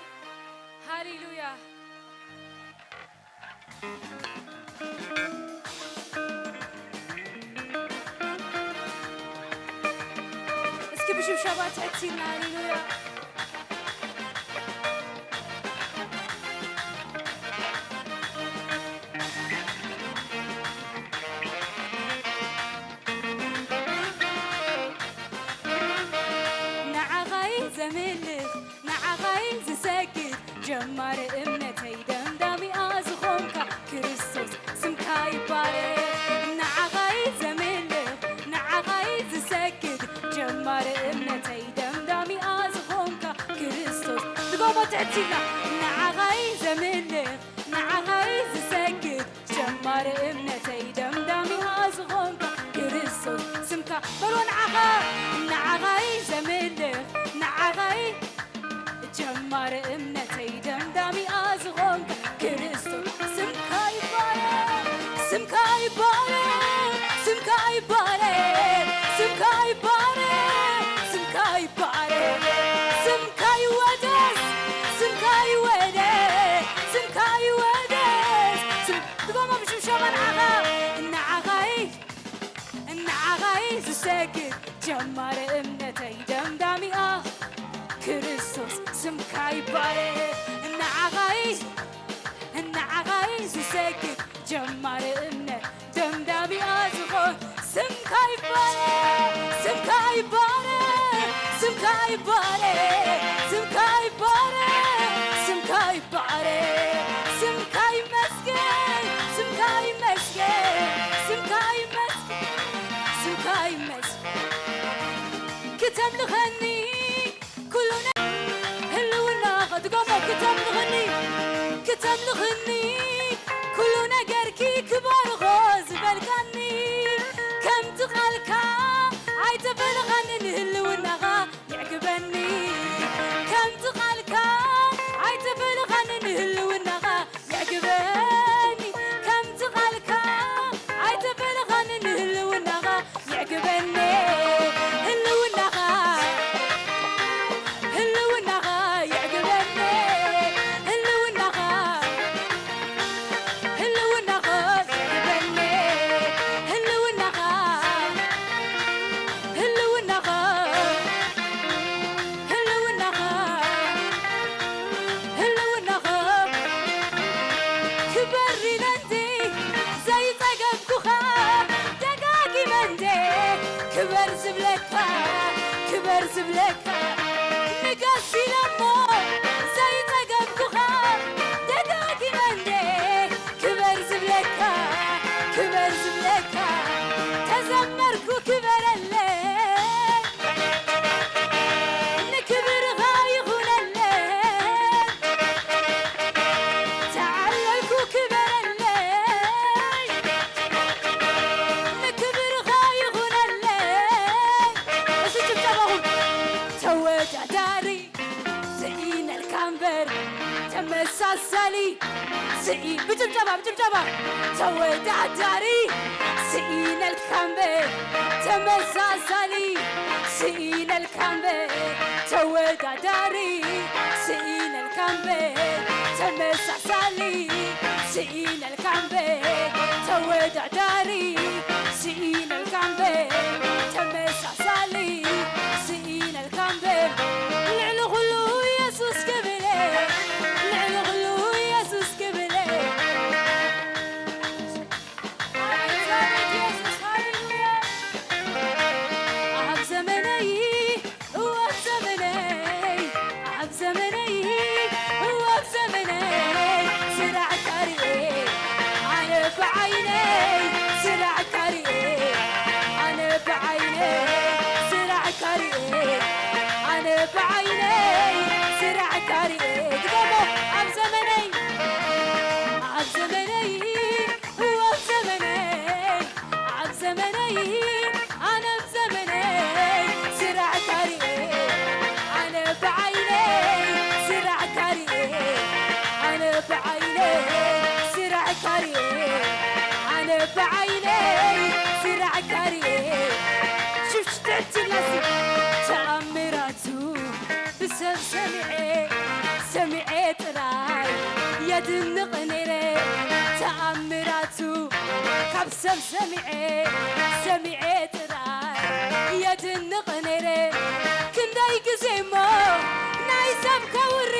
ሃሌሉያ። እስኪ ብሽብሸባ ትሕት ኢልና፣ ሃሌሉያ። ንዓኻይ ዘምልኽ፣ ንዓኻይ ዝሰግድ፣ ጀማሪ እምነተይ ደምዳሚኣ ዝኾንካ ክርስቶስ ስምካ ይባረክ። ንዓኻይ ዘምልኽ፣ ንዓኻይ ዝሰግድ፣ ጀማሪ እምነተይ ደምዳሚኣ ዝኾንካ ክርስቶስ። ድገሞ ትሕት ኢልና። ንዓኻይ ዘምልኽ፣ ንዓኻይ ዝሰግድ፣ ጀማሪ እምነተይ ደምዳሚኣ ዝኾንካ ክርስቶስ ስምካ። በሎ ንዓኻ፣ ንዓኻይ ዘምልኽ፣ ንዓኻይ ጀማሪ እምነተይ ደምዳሚኣ ዝኾንካ ክርስቶስ ስምካ ይባረክ፣ ስምካ ይባረክ፣ ስምካ ይባረክ፣ ስምካ ይባረክ፣ ስምካ ይባረክ፣ ስምካ ይወደስ፣ ስምካ ይወደስ፣ ስምካ ይወደስ። ስም-፣ ድገሞ ብሽብሸባ ንዓኻ፣ ንዓኻይ፣ ንዓኻይ ዝሰግድ ጀማሪ እምነተይ ደምዳሚኣ ክርስቶስ ስምካ ይባረክ። ንዓኻይ፣ ንዓኻይ ዝሰግድ ጀማሪ እምነት ደምዳሚኣ ዝኾን ስምካ ይባረክ፣ ስምካ ይባረክ፣ ስምካ ይባረክ፣ ስምካ ይባረክ፣ ስምካ ይባረክ፣ ስምካ ይመስገን፣ ስምካ ይመስገን፣ ስምካ ይመስገን፣ ስምካ ይመስገን። ክተምልኸኒ ኩሉ ነ-፣ ህልውና ድገሞ፣ ክተምልኽኒ፣ ክተምልኽኒ ኩሉ ነገርኪ ክባርኾ ዝበልካኒ፣ ከምቲ ቃልካ ኣይተፈለኻንን ህልውናኻ የዕግበኒ፣ ከምቲ ቃልካ ኣይተፈለኻንን ህልውናኻ የዕግበኒ፣ ከምቲ ቃልካ ኣይተፈለኻንን ህልውናኻ የዕግበኒ፣ ህልውናኻ፣ ህልውናኻ የዕግበኒ፣ ህልውናኻ፣ ህልውናኻ የዕግበኒ፣ ህልውናኻ፣ ህልውናኻ፣ ህልውናኻ፣ ህልውናኻ ክበር ኢለ እንዲ ዘይጸገብኩኻ ደጋጊመ እንዴ ክበር ዝብለካ፣ ክበር ዝብለካ ንገስ ኢለ እሞ ዘይጸገብኩኻ ተመሳሳሊ ስኢ ብጭብጨባ ብጭብጨባ ተወዳዳሪ ስኢነልካ እምበር ተመሳሳሊ ስኢነልካ እምበር ተወዳዳሪ ስኢነልካ እምበር ተመሳሳሊ ስኢነልካ እምበር ተወዳዳሪ ስኢነልካ እምበር ተመሳሳሊ ስኢነልካ እምበር ልዕሊ ኩሉ ኢየሱስ ክብለ ልዕሊ ኩሉ ኢየሱስ ክብለ ኣቤት ኣቤት ኢየሱስ ሃሌሉያ ኣብ ዘመነይ እወ ኣብ ዘመነይ ኣብ ዘመነይ እወ ኣብ ዘመነይ ስራሕካ ርኤ ኣነ ብዓይነይ ስራሕካ ርኤ ኣነ ብዓይነይ ስራሕካ ርኤ ኣነ ብዓይነይ ስራሕካ ርኤ ድገሞ ኣብ ዘመነይ ኣብ ዘመነይ እወ ኣብ ዘመነይ ኣብ ዘመነይ ኣነ ኣብ ዘመነይ ስራሕካ ርኤ ኣነ ብዓይነይ ስራሕካ ርኤ ኣነ ብዓይነይ ስራሕካ ርኤ ኣነ ብዓይነይ ስራሕካ ርኤ ሽሽ ትሕትናሲ ተኣምራቱ ብሰብ ሰሚዐ ሰሚዐ ጥራይ የድንቕ ነይረ ተኣምራቱ ካብ ሰብ ሰሚዐ ሰሚዐ ጥራይ የድንቕ ነይረ ክንደይ ግዜ እሞ ናይ ሰብ ከውሪ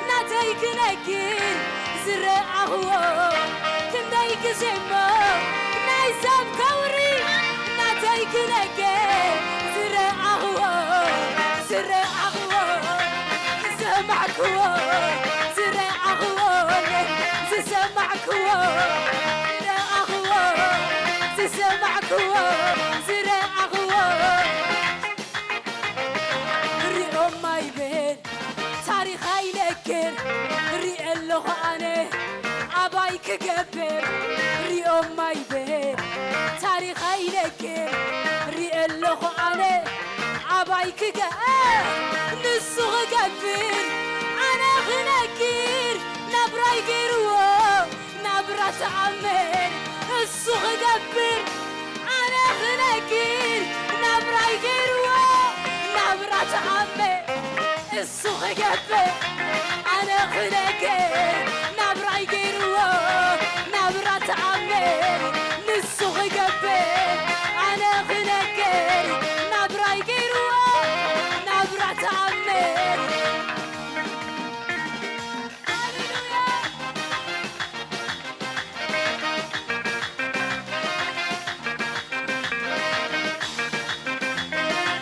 ናተይ ክነግር ዝረኣኽዎ ክንደይ ግዜ እሞ ናይ ሰብ ከውሪ ናተይ ክነግር ዝረኣኽዎ ዝረኣኽዎ ዝሰማዕክዎ ዝረኣኽዎ ዝሰማዕክዎ ዝረኣኽዎ ዝሰማዕክዎ ዝረኣኽዎ ሪኦም ኣይበል ታሪኽ ኣይነግር ሪኤ ኣለኹ ኣነ ኣባይ ክገብር ሪኦም ኣይበል ታሪኽ ኣይነግር ሪኤ ኣለኹ ኣነ ኣባይ ክገ ንሱ ክገብር ኣነ ክነግር ናብራይ ገይርዎ ናብራ ተኣምር እሱ ክገብር ኣነ ክነግር ናብራይ ገይርዎ ናብራ ተኣምር እሱ ክገብር ኣነ ክነግር ናብራይ ገይርዎ ናብራ ተኣምር ንሱ ክገብር ኣነ ክነግር ናብራይ ገይርዎ ናብራ ተኣምር ሃሌሉያ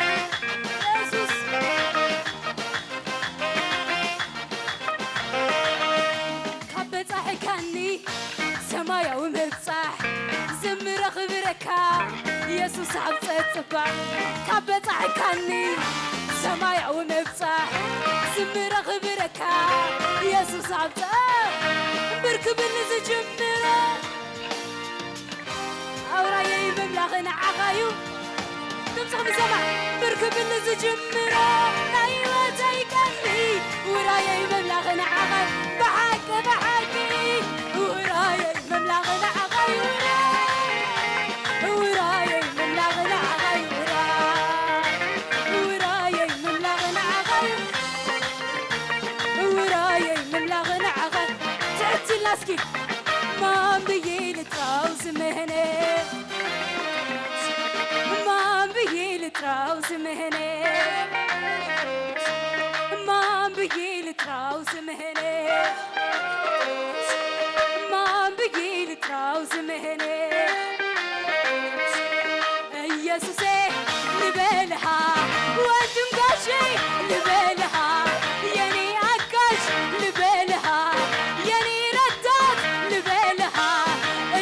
ኢየሱስ ካብ በጻሕካኒ ሰማያዊ ምብጻሕ ዝምረ ክብረካ ኢየሱስ ኣብ ጸጽባሕ ካብ በጻሕካኒ ሰማያዊ ምብጻሕ ዝምረ ክብረካ ኢየሱስ ኣብ ጸ ብርክብኒ ዝጅምረ ኣውራየይ ምምላኽ ንዓኻ እዩ ድምፅኹም ይሰማዕ ብርክብኒ ዝጅምሮ ናይ ህይወተይ ቀንዲ ውራየይ ምምላኽ ንዓኻ እዩ ብሓቂ ብሓቂ ውራየይ ምምላኽ ንዓኻ እዩ ውራየይ ምምላኽ ንዓኻ እዩ ውራየይ ምምላኽ ንዓኻ እዩ ውራየይ ምምላኽ ንዓኻ ትሕት ኢልና እስኪ ማን ብዬ ልጥራው ስምህን ማን ብዬ ልጥራው ስምህን ማን ብዬ ልጥራው ስምህን ማን ብዬ ልጥራው ስምህን ኢየሱሴ ልበልሃ ወንድም ጋሼ ልበልሃ የኔ አጋዥ ልበልሃ የኔ ረዳት ልበልሃ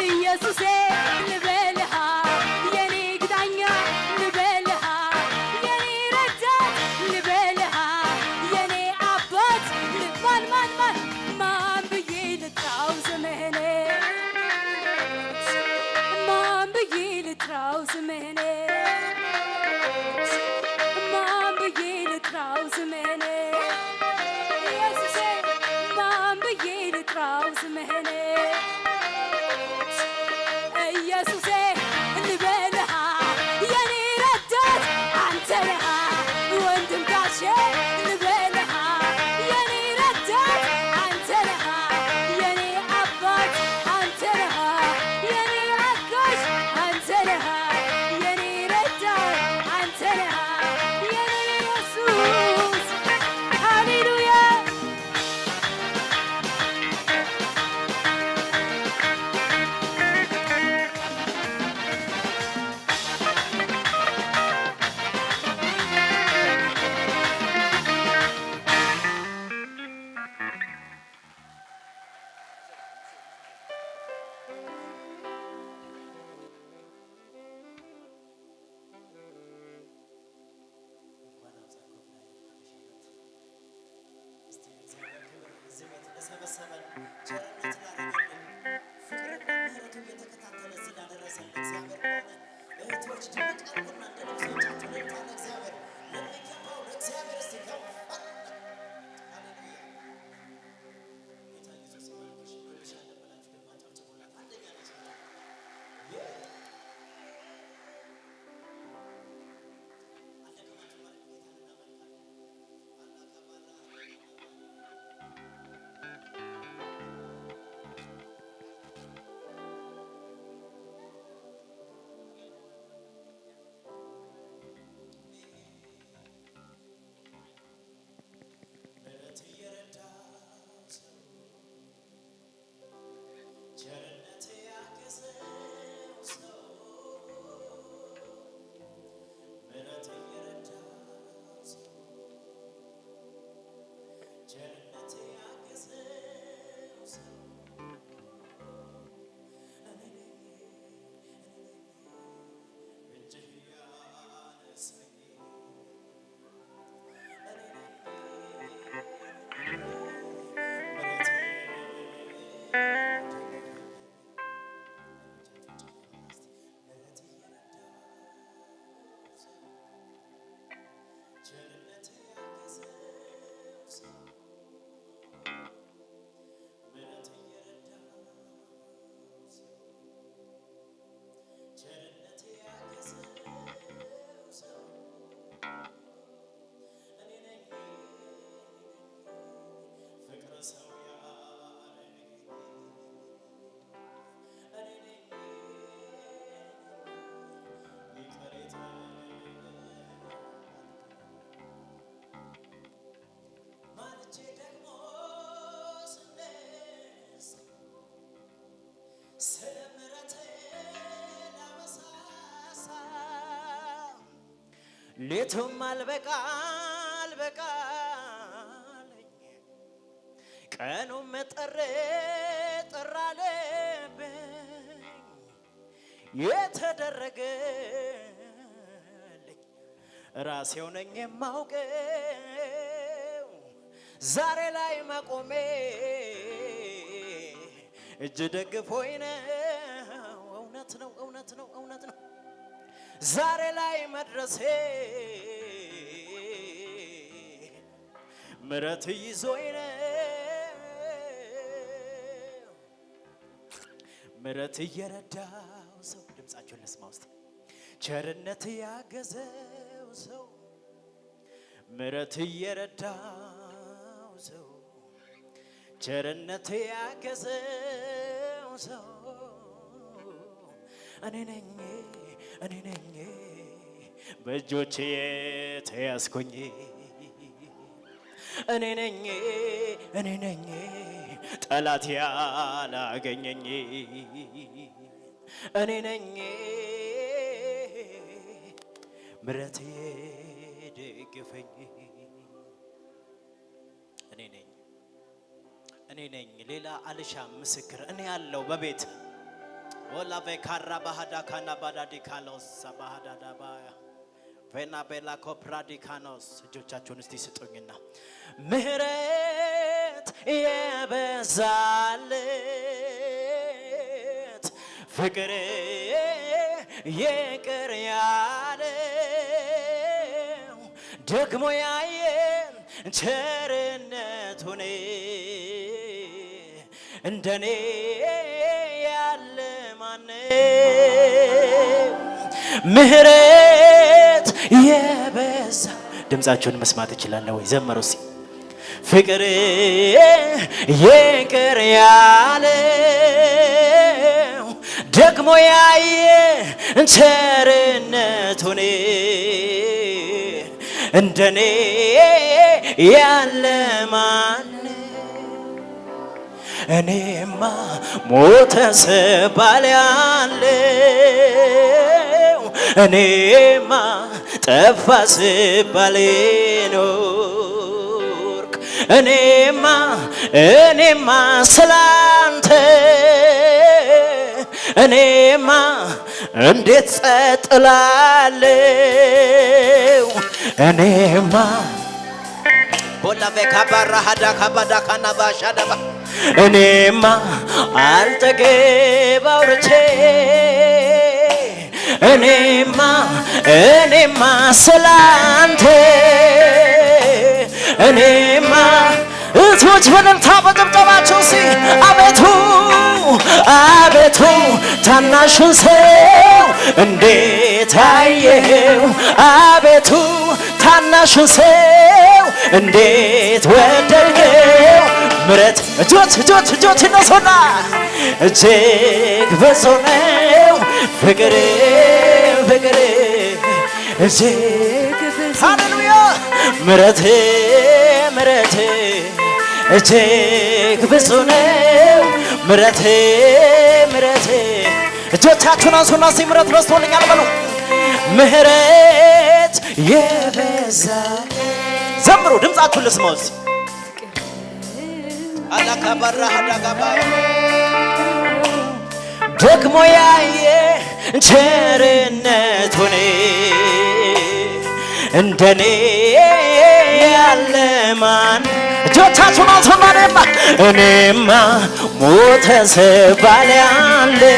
ኢየሱሴ ልበልሃ የኔ ግዳኛ ልበልሃ የኔ ረዳት ልበልሃ የኔ አባት ል- ማን ማን ማን ማን ብዬ ልጥራው ስምህን ማን ብዬ ልጥራው ስምህን ማን ብዬ ልጥራው ሰበሰበን፣ ቸርነት ላደረገልን፣ ፍቅርና ምሕረቱ እየተከታተለ እዚህ ላደረሰን ለእግዚአብሔር ከሆነ እህቶች ድምቅ አድርጉና እንደ ልብሶቻችሁ ልልታ ለእግዚአብሔር ለሚገባው ለእግዚአብሔር እስቲ ከፍ አድርጉ። ሃሌሉያ። ጌታ ኢየሱስ ይባርክሽ። እንወድሻለን ብላችሁ ደግሞ አጨብጭቡላት። አንደኛ ነች። ምሕረት እየረዳው ሰው፣ ቸርነት ያገዘው ሰው፣ ምሕረት እየረዳው ሰው፣ ቸርነት ያገዘው ሰው፣ እኔ ነኝ፣ እኔ ነኝ፣ እጅህ ያነሳኝ። ቸርነት ያገዘው ሰው እኔ ነኝ፣ ፍቅር ሰው ያረገኝ እኔ ነኝ፣ ይቅር የተባልኩ ማልጄ ደግሞ ስነሳ ስለ ምሕረትህ ላወሳሳ ሌቱም አልበቃ አልበቃ አለኝ፣ ቀኑም ጥር ጥር አለብኝ። የተደረገልኝ ራሴው ነኝ የማውቀው። ዛሬ ላይ መቆሜ እጅ ደግፎኝ ነው። እውነት ነው፣ እውነት ነው፣ እውነት ነው። ዛሬ ላይ መድረሴ ምሕረት ይዞኝ ነው። ምሕረት እየረዳው ሰው፣ ድምፃችሁን ልስማ ውስጥ፣ ቸርነት ያገዘው ሰው፣ ምሕረት እየረዳው ሰው፣ ቸርነት ያገዘው ሰው እኔ ነኝ፣ እኔ ነኝ በእጆቼ የተያዝኩኝ። እኔ ነኝ፣ እኔ ነኝ ጠላት ያላገኘኝ። እኔ ነኝ ምሕረት የደገፈኝ። እኔ ነኝ፣ እኔ ነኝ፣ ሌላ አልሻም ምስክር። እኔ ያለው በቤት ወላ ቬካራ ባህዳ ካና ባዳዲ ካሎሳ ባህዳ ዳባያ ቬና ቤላ ኮፕራዲካኖስ። እጆቻችሁን እስቲ ስጡኝና፣ ምሕረት የበዛለት ፍቅር ይቅር ያለው ደግሞ ያየ ቸርነቱን እንደኔ ያለ ማን? ምሕረት የበዛ። ድምፃችሁን መስማት እችላለሁ ወይ? ዘምሩ እስኪ። ፍቅር ይቅር ያለው ደግሞ ያየ ቸርነቱን እንደኔ ያለ ማን? እኔማ ሞተ ስባል ያለው፣ እኔማ ጠፋ ስባል ኖርክ። እኔማ፣ እኔማ ስላንተ፣ እኔማ እንዴት ጸጥ እላለሁ? እኔማ ወላ ቤካ ባራ ሃዳ ካባዳ ካና ባሻ ደባ እኔማ አልጠገብ አውርቼ እኔማ እኔማ ስላንተ እኔማ እጆች በእልልታ በጭብጨባቸው ሲ አቤቱ አቤቱ ታናሹን ሰው እንዴት አየኸው? አቤቱ ታናሹን ሰው እንዴት ወደድከው? ምረት እጆች እጆች እጆች ይነሱና እጅግ ብዙ ነው ፍቅር ፍቅር እጅግ ብዙ ሃሌሉያ ምረት ምረት እጅግ ብዙ ነው ምረት ምረት እጆቻችሁን አንሱና እስቲ ምረት በዝቶልኛል በሉ። ምህረት የበዛ ዘምሩ ድምፃችሁን ልስማው እስቲ። አላካባራ ሀዳጋባ ደግሞ ያየ ቸርነቱን እንደኔ ያለ ማን እጆቻችሁን አንሱና እኔማ እኔማ ሞተ ስባል ያለው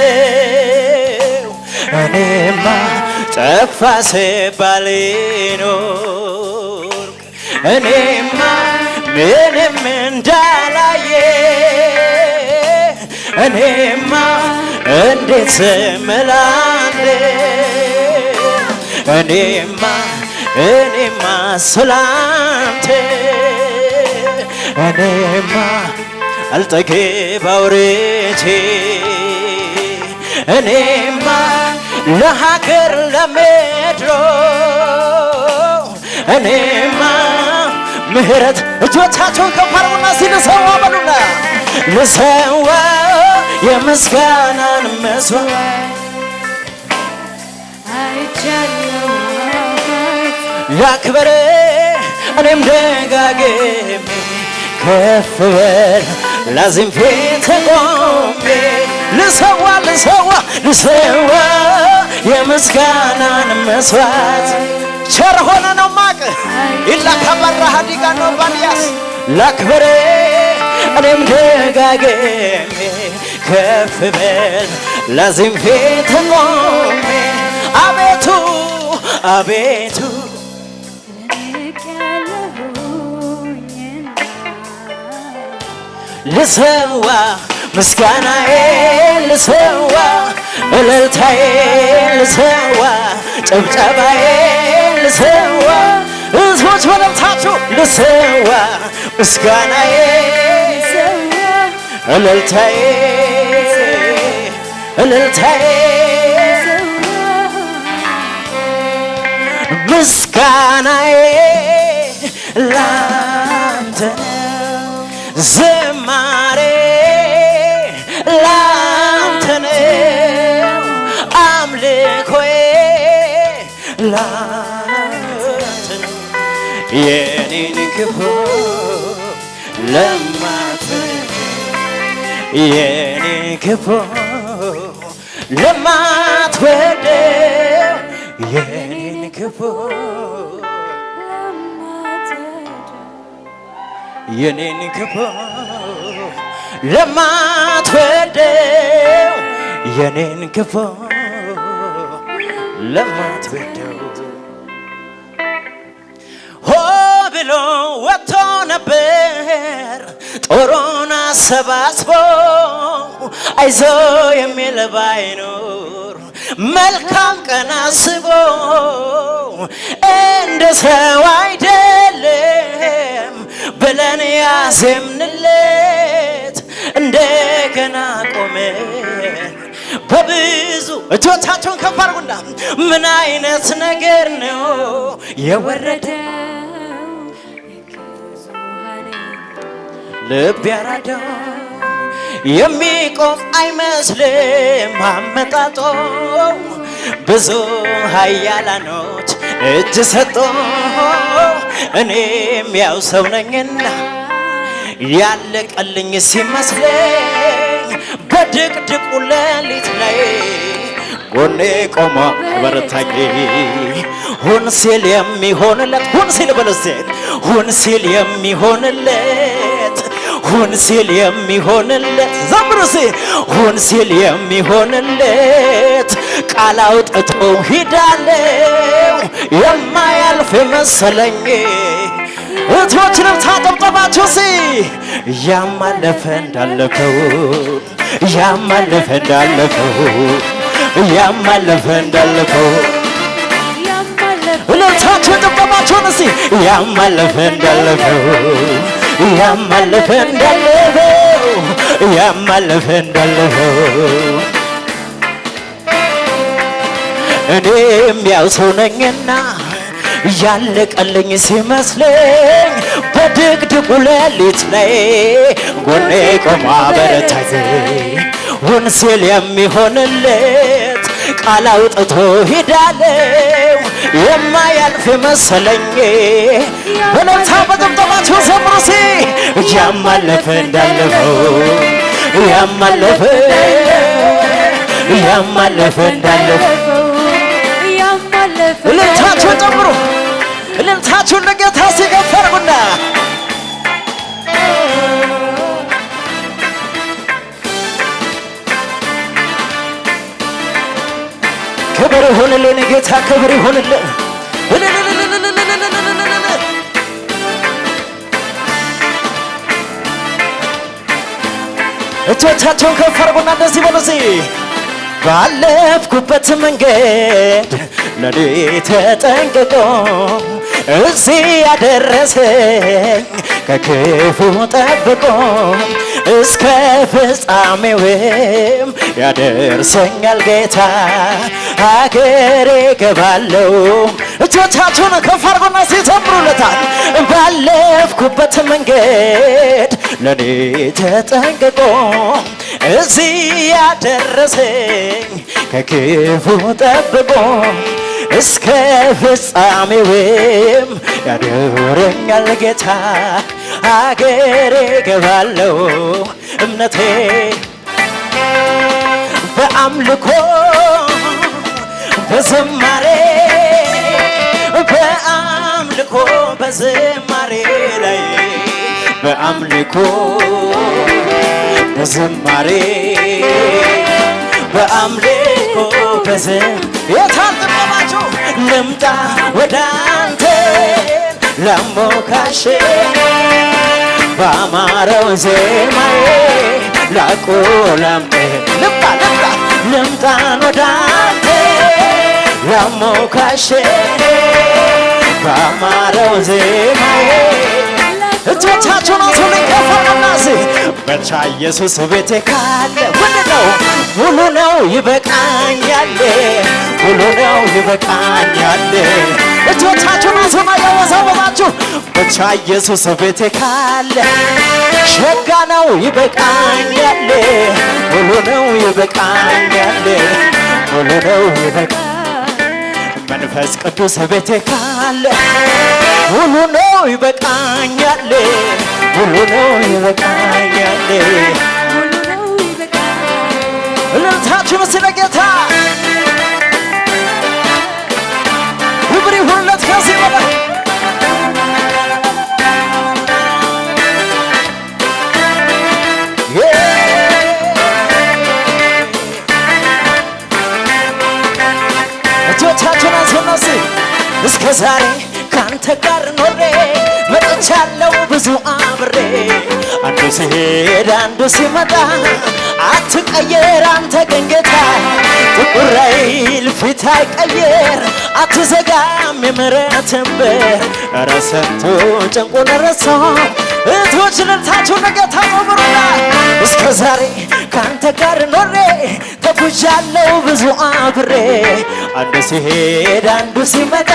እኔማ ጠፋ ስባል ኖር እኔማ ምንም እንዳላየ እኔማ እንዴት ስምላለ እኔማ እኔማ ስላንተ እኔማ አልጠግብ አውርቼ እኔማ ለሀገር ለምድሮ እኔማ ምህረት እጆቻችሁን ከፍ አድርጉና እስቲ ልሰዋ በሉና ልሰዋ የምስጋናን መስዋዕት ላክብር እኔም ደጋግሜ ከፍ በል ላዚም ፊት ቆሜ ልሰዋ ልሰዋ ልሰዋ የምስጋናን መስዋዕት ቸር ሆነ ነው ማቅ ኢላ ካባራ ሀዲጋ ነው ባንያስ ላክብር እኔም ደጋግሜ ከፍ በል ላዚም ፊት ቆሜ አቤቱ አቤቱ ልሰዋ ምስጋናዬ ልሰዋ እልልታዬ ልሰዋ ጭብጨባዬ ልሰዋ ህዝቦች በለምታችሁ ልሰዋ ምስጋናዬ እልልታዬ እልልታዬ ምስጋናዬ ላንተ ነው ዝማሬ ላንተ ነው አምልኮዬ ላንተ ነው የኔን ክፉ ለማትወደው የኔን ክፉ ለማትወደው የኔን ክፉ የኔን ክፉ ለማትወደው የኔን ክፉ ለማትወደው ሆ ብሎ ወጥቶ ነበር ጦሩን አሰባስቦ አይዞ የሚል ባይኖር መልካም ቀን አስቦ እንደ ሰው አይደለም ብለን ያዜምንለት እንደገና ቆመን በብዙ እጆቻቸውን ከፍ አድርጉና ምን አይነት ነገር ነው የወረደ ልብ ያራደው የሚቆም አይመስልም አመጣጦ ብዙ ኃያላኖች እጅ ሰጦ እኔም ያው ሰው ነኝና ያለቀልኝ ሲመስለኝ በድቅድቁ ሌሊት ላይ ጎኔ ቆሞ በረታኝ። ሁን ሲል የሚሆንለት፣ ሁን ሲል በል እስቲ፣ ሁን ሲል የሚሆንለት፣ ሁን ሲል የሚሆንለት፣ ዘምሩ እስቲ። ሁን ሲል የሚሆንለት ቃል አውጥቶ ሂዳለው የማያልፍ መሰለኝ። እጆች እልልታ ጭብጨባችሁ እስቲ። ያማለፈ እንዳለፈው፣ ያማለፈ እንዳለፈው፣ ያማለፈ እንዳለፈው። እልልታችሁ ጭብጨባችሁን እስቲ። ያማለፈ እንዳለፈው፣ ያማለፈ እንዳለፈው፣ ያማለፈ እንዳለፈው። እኔም ያው ሰው ነኝና ያለቀልኝ ሲመስለኝ በድቅድቁ ሌሊት ላይ ጎኔ ቆማ በረታኝ። ውን ሲል የሚሆንለት ቃል አውጥቶ ሄዳለው የማያልፍ መሰለኝ። በእልልታ በጭብጨባችሁ ዘምሩ እስቲ። ያማለፈ እንዳለፈው፣ ያማለፈ፣ ያማለፈ እንዳለፈው። እልልታችሁን ጨምሩ። እልልታችሁን ለጌታ ሲከፍ አድርጉና ክብር ይሁንልን ጌታ፣ ክብር ይሁንልን። እጆቻቸውን ከፍ አድርጉና እንደዚህ በሉ እስኪ። ባለፍኩበት መንገድ ለኔ ተጠንቅቆ እዚህ ያደረሰኝ ከክፉ ጠብቆ እስከ ፍጻሜውም ያደርሰኛል ጌታ። ሀገሬ ገባለው። እጆቻችሁን ከፍ አድርጉና ሲዘምሩለታል። ባለፍኩበት መንገድ ለኔ ተጠንቅቆ እዚህ ያደረሰኝ ከክፉ ጠብቆ እስከ ፍጻሜውም ያኖረኛል ጌታ። አገሬ ገባለው እምነቴ በአምልኮ በዝማሬ በአምልኮ በዝማሬ ላይ በአምልኮ በዝማሬ በአምልኮ በዝም የታል ጭብጨባችሁ? ልምጣ ወደ አንተ ላሞካሽ ባማረው ዜማዬ ላቆላምጥ ልምጣ ልምጣ ልምጣን ወደ አንተ ላሞካሽ ባማረው ዜማዬ እጆቻችሁን አንሱልኝ ከፍ አድርጉና እስኪ ብቻ ኢየሱስ ቤቴ ካለ ሙሉ ነው ሙሉ ነው ይበቃኛል ሙሉ ነው ይበቃኛል። እጆቻችሁን አንሱና ያወዛወዛችሁ ብቻ ኢየሱስ ቤቴ ካለ ሸጋ ነው ይበቃኛል ሙሉ ነው ይበቃኛል ሙሉ ነው ይበቃ መንፈስ ቅዱስ ቤቴ ካለ ሙሉ ነው ይበቃኛል ሙሉ ነው ይበቃኛል። እልልታችሁን እስቲ ለጌታ ክብር ይሁንለት። ከዚህ በላይ እጆቻችሁን አንሱና እስኪ እስከ ዛሬ ካንተ ጋር ኖሬ መጥቻለው ብዙ አብሬ አንዱ ሲሄድ አንዱ ሲመጣ አትቀየር አንተ ግን ጌታ ጥቁር አይል ፊት አይቀየር አትዘጋም የምህረትን በር ኧረ ስንቱ ጭንቁን ረሳው እህቶች እልልታችሁን ለጌታ ጨምሩና እስከ ዛሬ ካንተ ጋር ኖሬ ተጉዣለው ብዙ አብሬ አንዱ ሲሄድ አንዱ ሲመጣ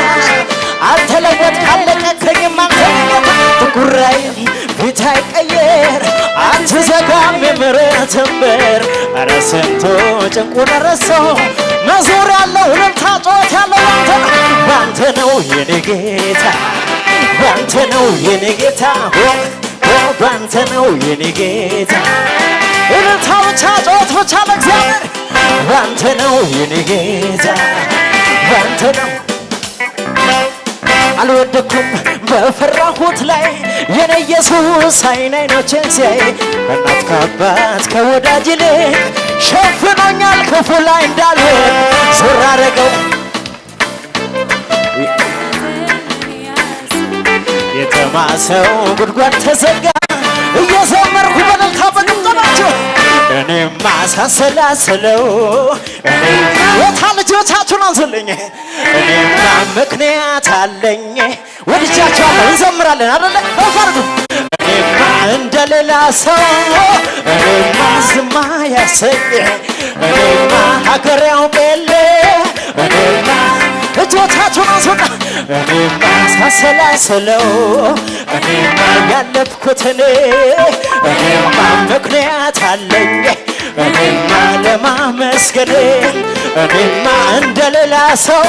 አልተለወጥክም አልለቀከኝም አንተ ጌታ ጥቁር አይል ፊት አይቀየር አትዘጋም የምህረትን በር ኧረ ስንቱ ጭንቁን ረሳው መዞር ያለው እልልታ ጩኸት ያለው ባንተ ነው ባንተ ነው የኔ ጌታ ባንተ ነው የኔ ጌታ ኦ ኦ ባንተ ነው የኔ ጌታ እልልታ ብቻ ጩኸት ብቻ ለእግዚአብሔር ባንተ ነው የኔ ጌታ፣ ባንተ ነው። አልወደኩም በፈራሁት ላይ የኔ ኢየሱስ አይን አይኖቼን ሲያይ ከእናት ከአባት ከወዳጅ ይልቅ ሸፍኖኛል ክፉ ላይ እንዳልሆን ዞር አረገው። የተማሰው ጉድጓድ ተዘጋ። እየዘመርኩ በእልልታ በጭብጨባችሁ እኔማ ሳሰላስለው እኔ የታ ልጆቻችሁን አንሱልኝ። እኔማ ምክንያት አለኝ። ወድጃችኋለሁ። እንዘምራለን አደለ? ከፍ አድርጉ። እኔማ እንደሌላ ሰው እኔማ ዝማ ያሰኝ እኔማ ሀገር ያውቅ የለ እኔማ እጆቻችሁን አንሱና እኔማ ሳሰላስለው እኔማ ያለፍኩትን እኔማ ምክንያት አለኝ እኔማ ለማመስገን እኔማ እንደሌላ ሰው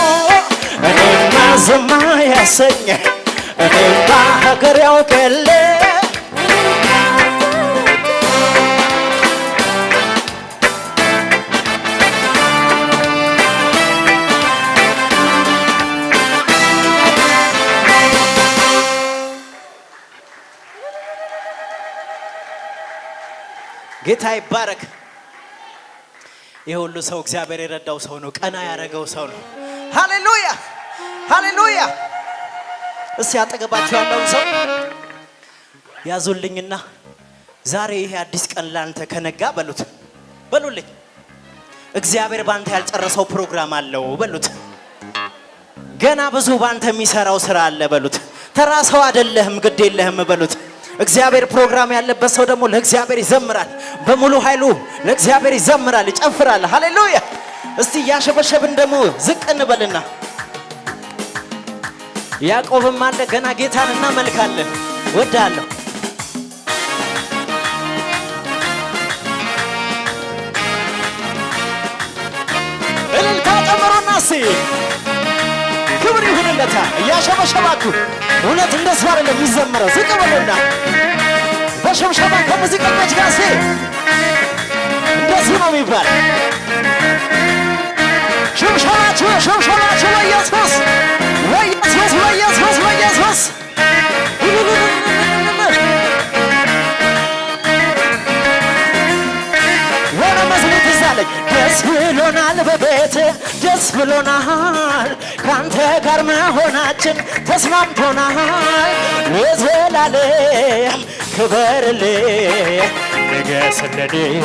እኔማ ዝማ ያሰኝ እኔማ ሀገር ያውቅ የለ ጌታ ይባረክ። ይህ ሁሉ ሰው እግዚአብሔር የረዳው ሰው ነው፣ ቀና ያደረገው ሰው ነው። ሃሌሉያ ሃሌሉያ። እስቲ አጠገባችሁ ያለውን ሰው ያዙልኝና ዛሬ ይሄ አዲስ ቀን ላንተ ከነጋ በሉት፣ በሉልኝ። እግዚአብሔር ባንተ ያልጨረሰው ፕሮግራም አለው በሉት። ገና ብዙ ባንተ የሚሰራው ስራ አለ በሉት። ተራ ሰው አይደለህም፣ ግድ የለህም በሉት። እግዚአብሔር ፕሮግራም ያለበት ሰው ደግሞ ለእግዚአብሔር ይዘምራል፣ በሙሉ ኃይሉ ለእግዚአብሔር ይዘምራል፣ ይጨፍራል። ሃሌሉያ። እስቲ እያሸበሸብን ደግሞ ዝቅ እንበልና ያዕቆብም አለ ገና ጌታን እናመልካለን። ወዳለሁ እልልታ ጨምሩና እስቲ ክብር ይሁንለታ እያሸበሸባችሁ። እውነት እንደሱ አይደለም የሚዘምረው። ዝቅ በሉና በሽብሸባ ከሙዚቀኞች ጋር እስቲ እንደዚህ ነው የሚባል። ሽብሸባችሁ ሽብሸባችሁ ለኢየሱስ ለኢየሱስ ለኢየሱስ ለኢየሱስ ወደ መዝሙር ትዝ አለኝ። ደስ ብሎናል በቤት ደስ ብሎናል ካንተ ጋር መሆናችን ተስማምቶናል። ለዘላለም ክበርልኝ ንገስልኝ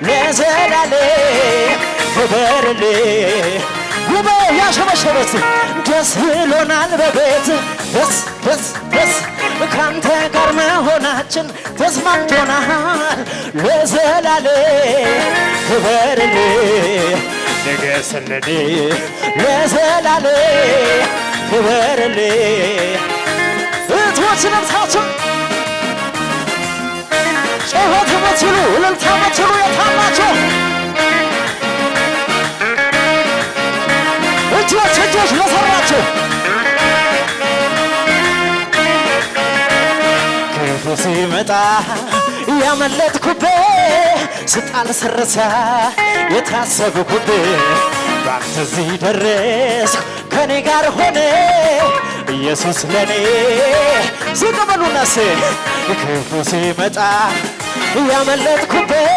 ለዘላለም ክበርልኝ። ጉባኤ ያሸበሸበ እስቲ ደስ ብሎናል በቤት ደስ ደስ ደስ ካንተ ጋር መሆናችን ተስማምቶናል። ለዘላለም ክበርልኝ ንገስልኝ ለዘላለም ክበርልኝ። እህቶች ነፍሳችሁ ጩኸት የምትችሉ እልልታ የምትችሉ የታላችሁ እጆች እጆች ለሰራችሁ ክፉ ሲመጣ ያመለጥኩብህ ስጣል ስረሳ የታሰብኩብህ ባንተ እዚህ ደረስኩ ከኔ ጋር ሆነ ኢየሱስ ለኔ ዝቅ በሉና እስኪ ክፉ ሲመጣ ያመለጥኩብህ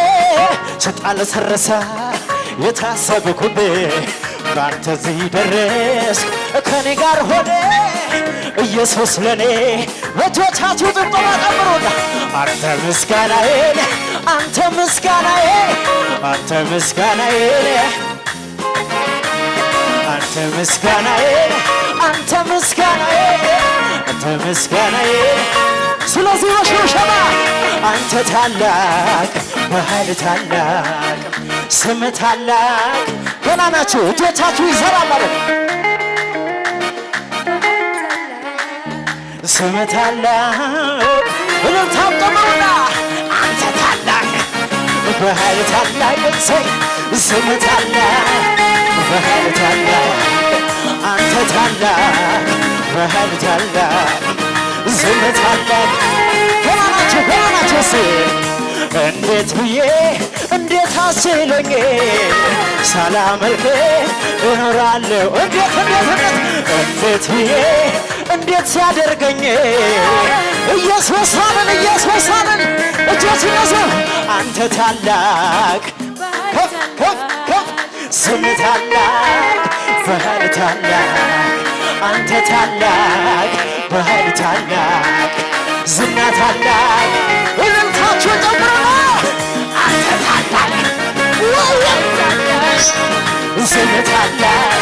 ስጣል ስረሳ የታሰብኩብህ ባንተ እዚህ ደረስኩ ከኔ ጋር ሆነ ኢየሱስ ለኔ በእጆቻችሁ ጭብጨባ ጨምሩና አንተ ምስጋናዬ ነህ አንተ ምስጋናዬ አንተ ምስጋናዬ ነህ አንተ ምስጋናዬ አንተ ምስጋናዬ አንተ ምስጋናዬ። ስለዚህ በሽብሸባ አንተ ታላቅ በኃይል ታላቅ ስም ታላቅ ገና ናችሁ። እጆቻችሁ ይዘራል ማለት ስም ታላቅ እልልታም ጨምሩና አንተ ታላቅ በኃይል ታላቅ እሰይ ስም ታላቅ በኃይል ታላቅ አንተ ታላቅ በኃይል ታላቅ ስም ታላቅ ገና ናችሁ ገና ናችሁ እስኪ እንዴት ብዬ እንዴት አስችሎኝ ሳላመልክ እኖራለሁ? እንዴት እንዴት እንዴት እንዴት ብዬ እንዴት ሲያደርገኝ ኢየሱስ አለን፣ ኢየሱስ አለን። እጆች ይነሱ። አንተ ታላቅ ከፍ ከፍ ከፍ ስም ታላቅ ባህል ታላቅ አንተ ታላቅ ባህል ታላቅ ዝና ታላቅ እልልታችሁ ጨምሩና አንተ ታላቅ ዝም ታላቅ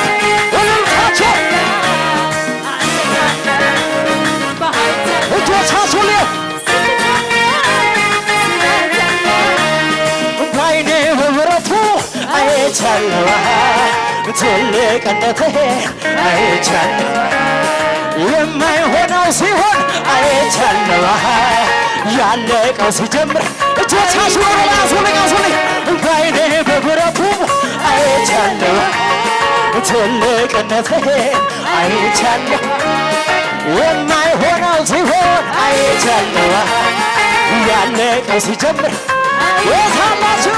እልልታችሁ እጆቻችሁ ሊ ባይኔ በብረቱ አይቻለዋ ትልቅነትህ አይቻለዋ የማይሆነው ሲሆን አይቻለዋ ያለቀው ሲጀምር እጆቻችሁ ወደ ላይ አዙልኝ አዙልኝ ባይኔ በብረቱ አይቻለዋ ትልቅነትህ አይቻለሁ የማይሆነው ሲሆን አይቻለሁ ያለቀው ሲጀምር የታላችሁ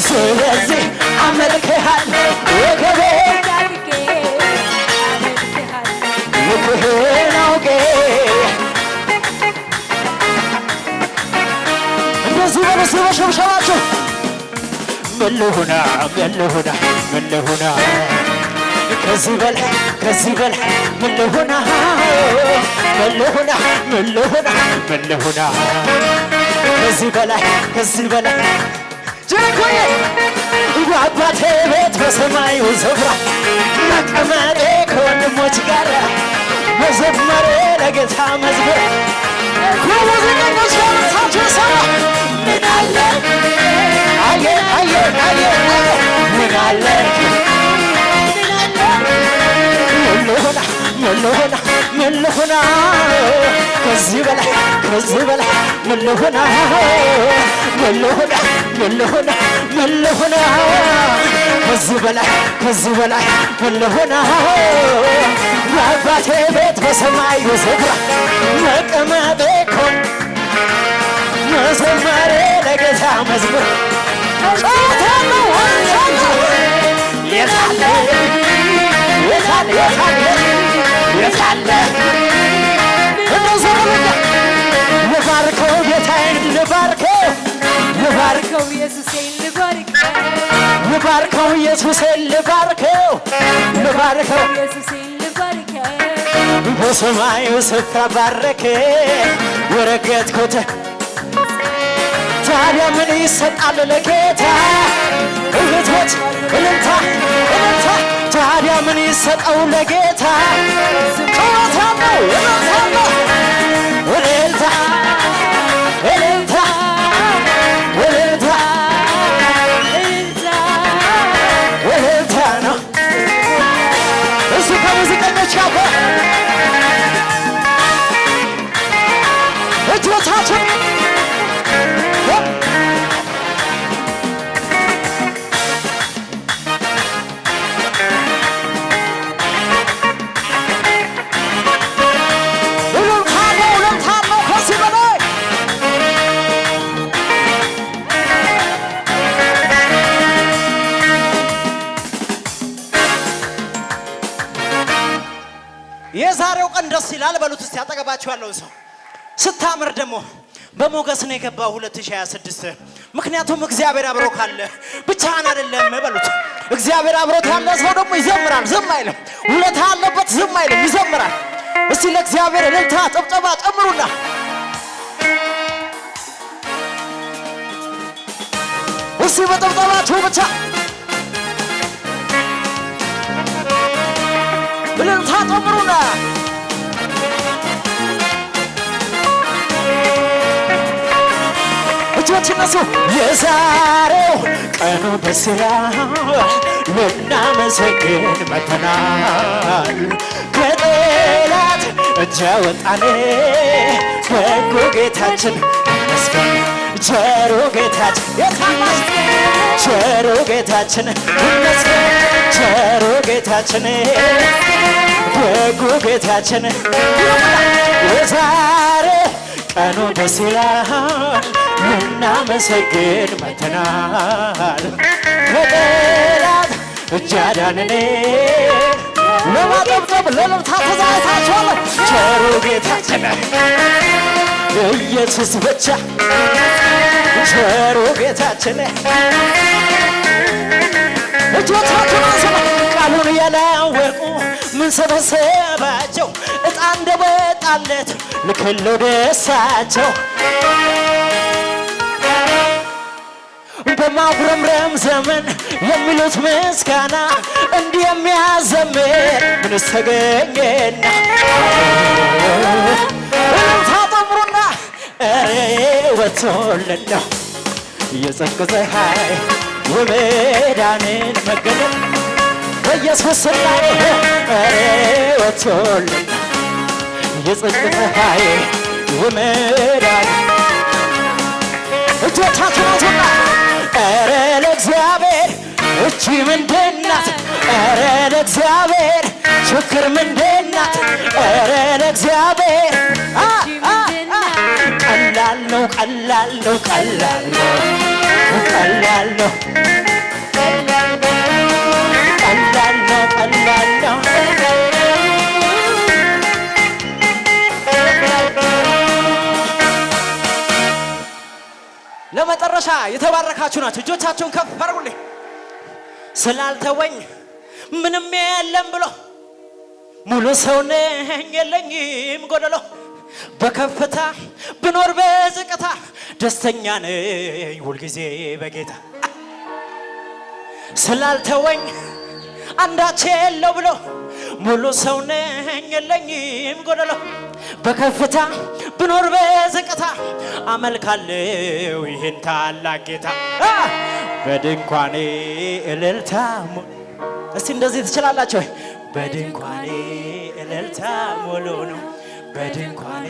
ስለዚህ አመልክሃለሁ ወገቤ ልክህን አውቄ እንደዚህ በሉ እስኪ በሽብሸባችሁ ምን ልሁና ምን ልሁና ምን ልሁና ከዚህ በላይ ከዚህ በላይ ምን ልሁና ምን ልሁና ምን ልሁና ምን ልሁና ከዚህ በላይ ከዚህ በላይ ጀኮዬ በአባቴ ቤት በሰማዩ ስፍራ መቀመጤ ከወንድሞች ጋር መዘመሬ ለጌታ መዝሙር ሙዚቀኞች በመታችሁ ሰራ ምን አለ አየ አየ አየ ምን አለ ምን ልሆና ምን ልሆና ምን ልሆና ከዚህ በላይ ከዚህ በላይ ምን ልሆና ምን ልሆና ምን ልሆና ምን ልሆና ከዚህ በላይ ከዚህ በላይ ምን ልሆና በአባቴ ቤት በሰማዩ ስፍራ መቀመጤ እኮ መዘመሬ ለጌታ መዝሙር ጨዋታ ነው ወንዛለሁ የታለ የታለ የታለ የታለ እንደዚህ በሉኛ ልባርከው ጌታዬን ልባርከው ልባርከው ልባርከው ኢየሱሴን ልባርከው ልባርከው ኢየሱሴን ልባርከው ልባርከው ኢየሱሴን ልባርከው በሰማዩ ስፍራ ባረከ የረገጥኩት ታዲያ ምን ይሰጣል ለጌታ እህቶች እልልታ እልልታ ታዲያ ምን ይሰጠው ለጌታ ጨዋታ ነው እልልታ ነው እልልታ እልልታ እልልታ እልልታ ነው እሱ ከሙዚቀኞች ጋር እጆቻችን እልልታ ነው እልልታ ነው ከዚህ በላይ የዛሬው ቀን ደስ ይላል በሉት እስቲ አጠገባችሁ ያለውን ሰው ስታምር ደግሞ በሞገስ ነው የገባው ሁለት ሺህ ሃያ ስድስት ምክንያቱም እግዚአብሔር አብሮ ካለ ብቻህን አይደለም በሉት እግዚአብሔር አብሮት ያለ ሰው ደግሞ ይዘምራል ዝም አይልም ውለታ አለበት ዝም አይልም ይዘምራል እስቲ ለእግዚአብሔር እልልታ ጭብጨባ ጨምሩና እስቲ በጭብጨባችሁ ብቻ እልልታ ጨምሩና እጆች እነሱ የዛሬው ቀኑ ደስ ይላል ልናመሰግን መተናል ከጠላት እጅ ያወጣን በጎ ጌታችን ይመስገን ቸሩ ጌታችን የታመስ ቸሩ ጌታችን ይመስገን ቸሩ ጌታችን በጎ ጌታችን የዛሬ ቀኑ ደስ ይላል ምናምን መሰግን መተናል ከጠላት እጅ አዳነን። ለማጨብጨብ ለልልታ ተዘጋጅታችኋል። ቸሩ ጌታችን ኢየሱስ ብቻ፣ ቸሩ ጌታችን። እጆቻችሁን አንሱ። ቃሉን ያላወቁ ምን ሰበሰባቸው? ዕጣ እንደወጣለት ልክለው ደሳቸው። በማጉረምረም ዘመን የሚሉት ምስጋና እንዲህ የሚያዘምር ምን ተገኘና? እልልታ ጨምሩና፣ ኧረ ወጥቶልን ነው የጽድቅ ፀሐይ የመዳንን መገለጥ በኢየሱስ ስም ላይ፣ ኧረ ወጥቶልን የጽድቅ ፀሐይ የመዳን። እጆቻችሁን አንሱና፣ ኧረ ለእግዚአብሔር እቺ ምንድናት? ኧረ ለእግዚአብሔር ችግር ምንድናት? ኧረ ለእግዚአብሔር አ፣ አ፣ አ፣ ቀላል ነው፣ ቀላል ነው፣ ቀላል ነው፣ ቀላል ነው፣ ቀላል ነው፣ ቀላል ነው። ለመጨረሻ የተባረካችሁ ናቸው። እጆቻችሁን ከፍ አድርጉልኝ። ስላልተወኝ ምንም የለም ብሎ ሙሉ ሰው ነኝ የለኝም ጎደሎ፣ በከፍታ ብኖር በዝቅታ ደስተኛ ነኝ ሁልጊዜ በጌታ። ስላልተወኝ አንዳች የለው ብሎ ሙሉ ሰው ነኝ የለኝም ጎደሎ፣ በከፍታ ብኖር በዝቅታ አመልካለሁ ይህን ታላቅ ጌታ። አ! በድንኳኔ እልልታ ሙ-፣ እስቲ እንደዚህ ትችላላችሁ ወይ? በድንኳኔ እልልታ ሙሉ ነው፣ በድንኳኔ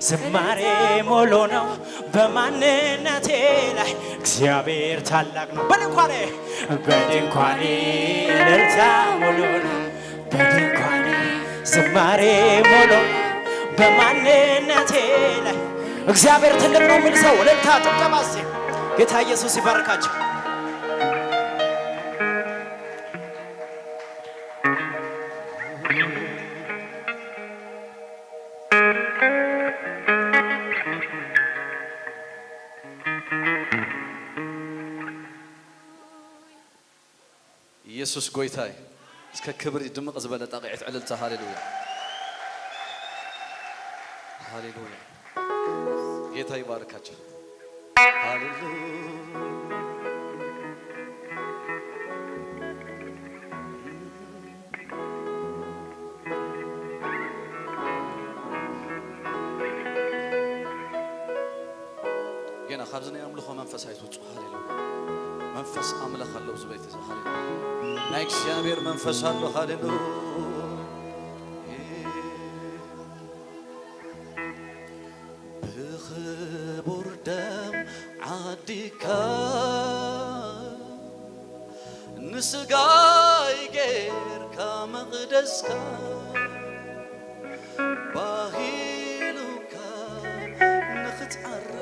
ዝማሬ ሙሉ ነው። በማንነቴ ላይ እግዚአብሔር ታላቅ ነው። በድንኳኔ፣ በድንኳኔ እልልታ ሙሉ ነው፣ በድንኳኔ ዝማሬ ሙሉ ነው። በማንነቴ ላይ እግዚአብሔር ትልቅ ነው የሚል ሰው እልልታ፣ ጭብጨባ እስቲ። ጌታ ኢየሱስ ይባርካችሁ። ኢየሱስ ጎይታ እዩ። እስከ ክብሪ ድምቕ ዝበለ ጣቕዒት ዕልልታ። ሃሌሉያ፣ ሃሌሉያ። ጌታ ይባርካቸው። ሃሌሉያ። ጌና ካብዚ ናይ ኣምልኾ መንፈስ ኣይትውጹ። ሃሌሉያ። መንፈስ ኣምላኽ ኣሎ ኣብዚ ቤት እዚ። ሃሌሉያ። ናይ እግዚኣብሔር መንፈስ ኣሎ። ሃሌሉያ። ብኽቡር ደም ዓዲካ ንስጋይ ጌርካ መቕደስካ ባሂሉካ ንኽትዓርፍ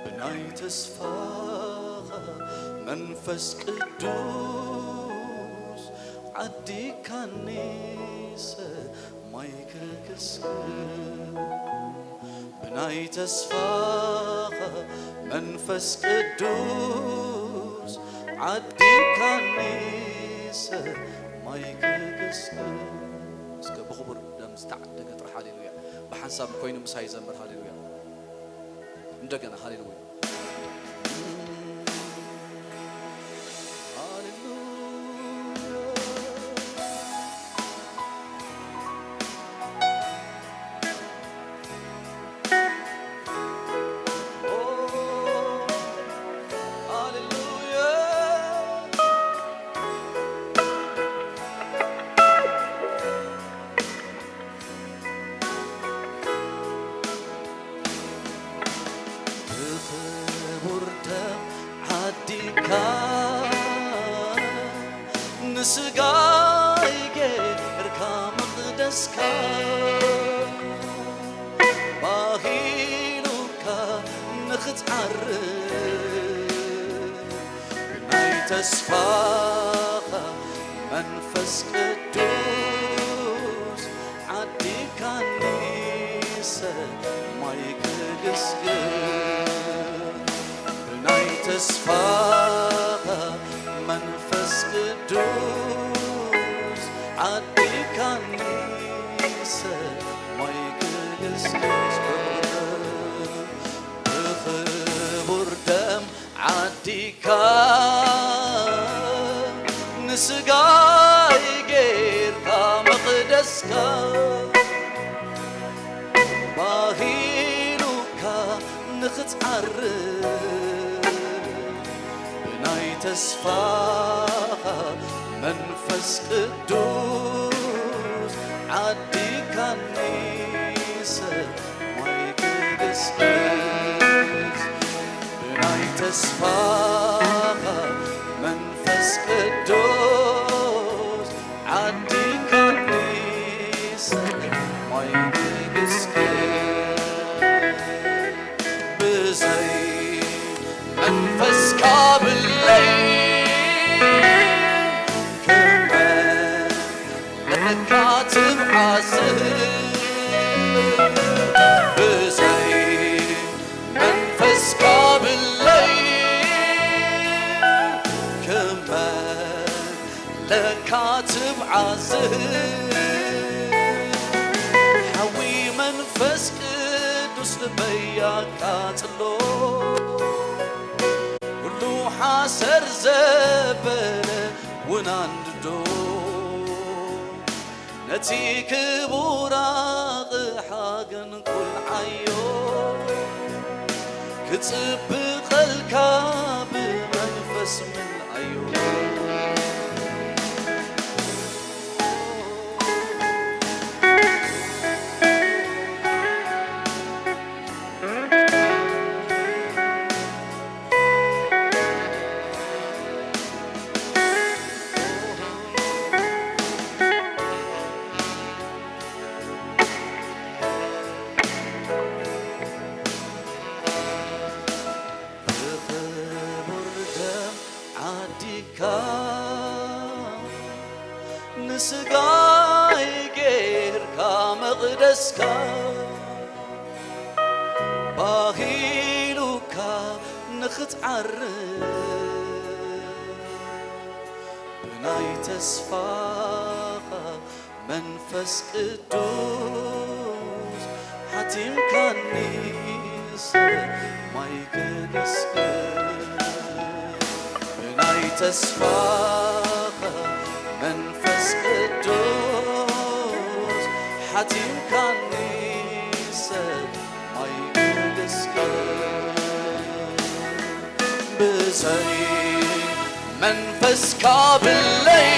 ብናይ ተስፋኻ መንፈስ ቅዱስ ዓዲካኒ ሰማይ ክክስክስ ብናይ ተስፋኻ መንፈስ ቅዱስ ዓዲካኒ ሰማይ ክክስክስ። እስከ ብኽቡር ደም ዝተዓደገ ጥራሕ ሃሌሉያ ብሓንሳብ ኮይኑ ምሳይ ይዘምር። ሃሌሉያ። እንደገና ሃሌሉያ። ሃሌሉያ። ኦ፣ ሃሌሉያ። ብኽቡር ደም ዓዲካ ንስጋይ ጌርካ መቕደስካ ባሂሉካ ክትዓርፍ ናይ ተስፋኻ መንፈስ ቅዱስ ዓዲካኒ ሰማይ ክግስግስ ብናይ ተስፋኻ መንፈስ ቅዱስ ዓዲካኒ ሰማይ ክግስግስ ብኽቡር ደም ዓዲካ ንስጋይ ጌርካ መቕደስካ ባሂሉካ ንኽትዓርፍ ብናይ ተስፋኻ መንፈስ ቅዱስ ዓዲካኒ ሰማይ ክግስግስ ብናይ ተስፋኻ መንፈስ ቅዱስ ዓዲካኒ ሰማይ ክግስግስ ብዘይ መንፈስካ ብለይ ክመ ለካ ትብዓዝህ ብዘይ መንፈስካ ብለይ ክመ ለካ ትብዓዝህ ሓዊ መንፈስ ቅዱስ ልበይ ኣቃጽሎ ኩሉ ሓሰር ዘበለ ውናንድዶ ነቲ ክቡር ኣቕሓ ግን ቁልዓዮ ክጽብቐልካ ብመንፈስ ምልኣዮ። ብኽቡር ደም ዓዲካ ንስጋይ ጌርካ መቕደስካ ባሂሉካ ንኽትዓርፍ ብናይ ተስፋኻ መንፈስ ቅዱስ ሓቲምካኒ ሰማይ ክግስግስ ብናይ ተስፋኻ መንፈስ ቅዱስ ሓቲምካኒ ሰማይ ክግስግስ ብዘይ መንፈስካ ብለይ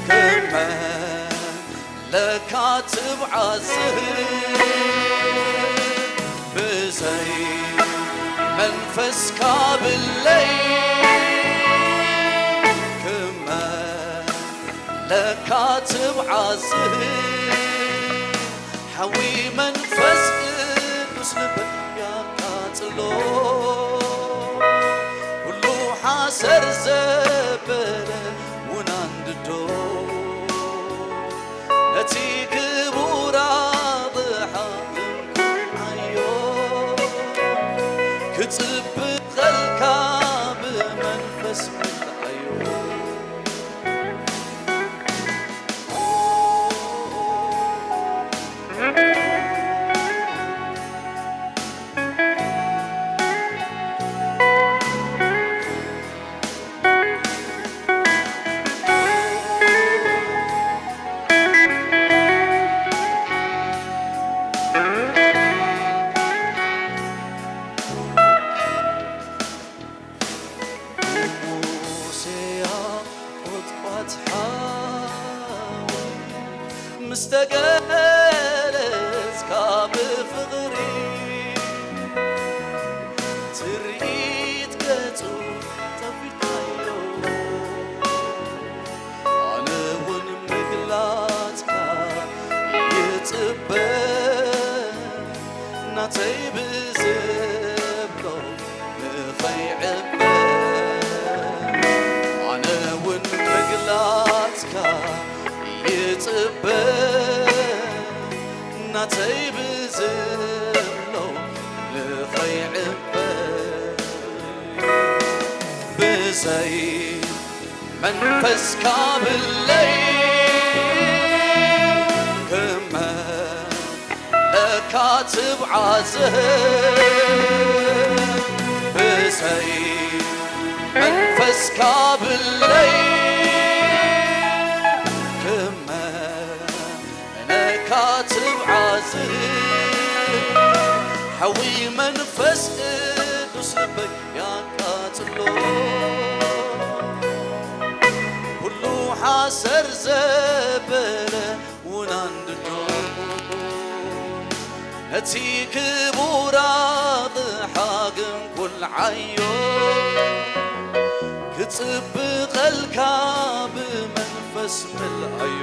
ክመ ለካ ትብዓዝህ ብዘይ መንፈስካ ብለይ ክመ ለካ ትብዓዝህ ሓዊ መንፈስ ቅዱስ ልበይ ያቃጽሎ ኩሉ ሓሰር ዘበለ ውናንድዶ ነቲ ክቡር ኣቕሓ እንኩዓዮ ክጽብቐልካ ብመንፈስ ምልኣዮ። ናተይ ብዝብሎ ንኸይዕበ ኣነ እውን ምግላጽካ ይጽበ። ናተይ ብዝብሎ ንኸይዕበ ብዘይ መንፈስካ ብለይ ክመ ለካ ትብዓዘ ብዘይ መንፈስካ ብለይ ክመ ነካ ትብዓዝ ሓዊ መንፈስ ቅዱስ ልበይ ያቃጽሎ ኩሉ ሓሰር ዘበለ ውናንድዶ ነቲ ክቡር ኣቕሓ ግን ኩልዓዮ ክጽብቐልካ ብመንፈስ ምልኣዮ።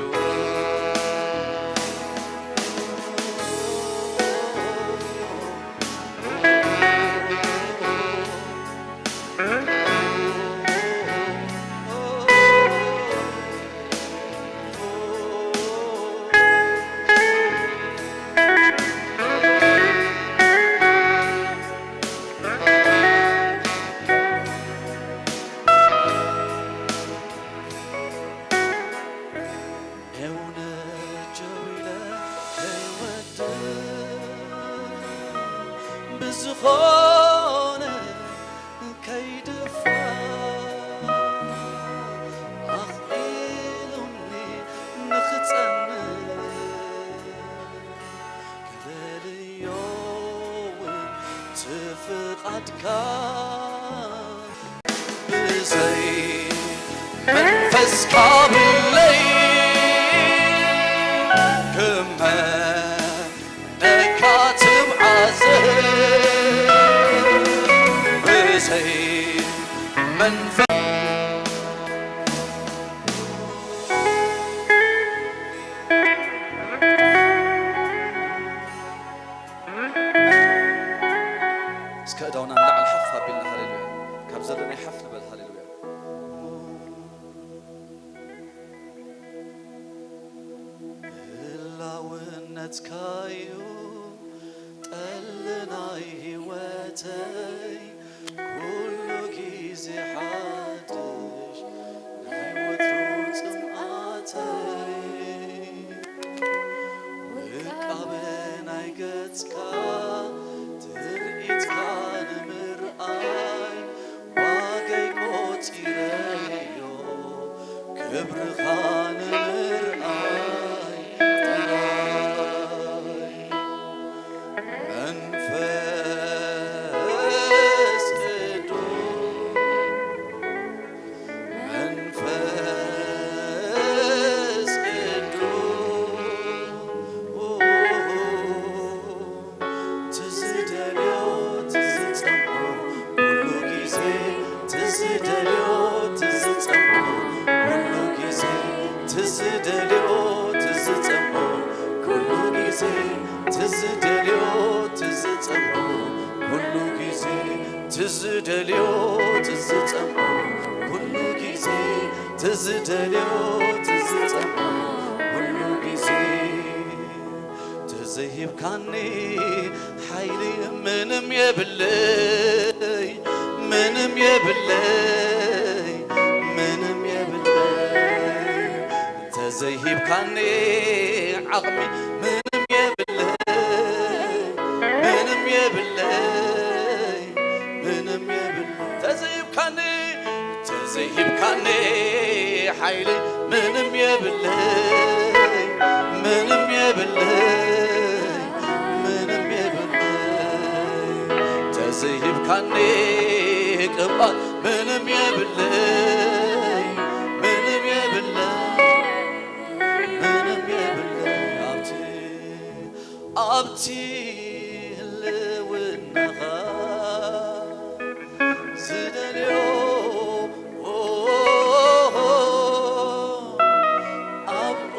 እውነት ጀው ኢለ ከይወድእ ብዝኾነ ከይድፋ ኣኽኢሉኒ ንኽጸንዕ ክደልዮ እውን ትፍቓድካ ብዘይ መንፈስካ ብለይ ክመ ነካ ትብዓዘ ብዘይ መንፈስ እስከ እዳውና ንላዕሊ ሓፍ ኣቢልና ሃሌሉያ። ካብ ዘለናይ ሓፍ ንበል ሃሌሉያ። ህላውነትካዩ ጠሊ ናይ ህይወተይ ኩሉ ግዜ ሓድሽ ናይ ወትሩ ጽምኣተይ ውቃበ ናይ ገጽካ ትርኢትካ ንምርኣይ ዋገይ ቆጺረዮ ክብርኻ ንምርኣይ ጥራይ መንፈስ ቅዱስ መንፈስ ቅዱስ ትዝደልዮ ትዝጸምኦ ኩሉ ግዜ ትዝደልዮ ትዝጸምኦ ኩሉ ግዜ ትዝደልዮ ትዝጸምኦ ኩሉ ግዜ ትዝደልዮ ትዝጸምኦ ኩሉ ግዜ ትዝደልዮ ትዝጸምኦ ኩሉ ግዜ ትዝደልዮ ትዝጸምኦ ኩሉ ግዜ ተዘይሂብካኒ ሓይሊ ምንም የብለይ ምንም የብለይ ምንም የብለይ ተዘይሂብካኒ ዓቕሚ ምንም የብለይ ምንም የብለይ ምንም የብለይ ተዘይሂብካኒ ተዘይሂብካኒ ሓይሊ ምንም የብለይ ምንም የብለይ ምንም የብለይ ተዘይሂብካኒ ቅብኣት ምንም የብለይ ምንም የብለይ ምንም የብለይ ኣብቲ ኣብቲ ህልውናኻ ዝደልዮ ኣብኡ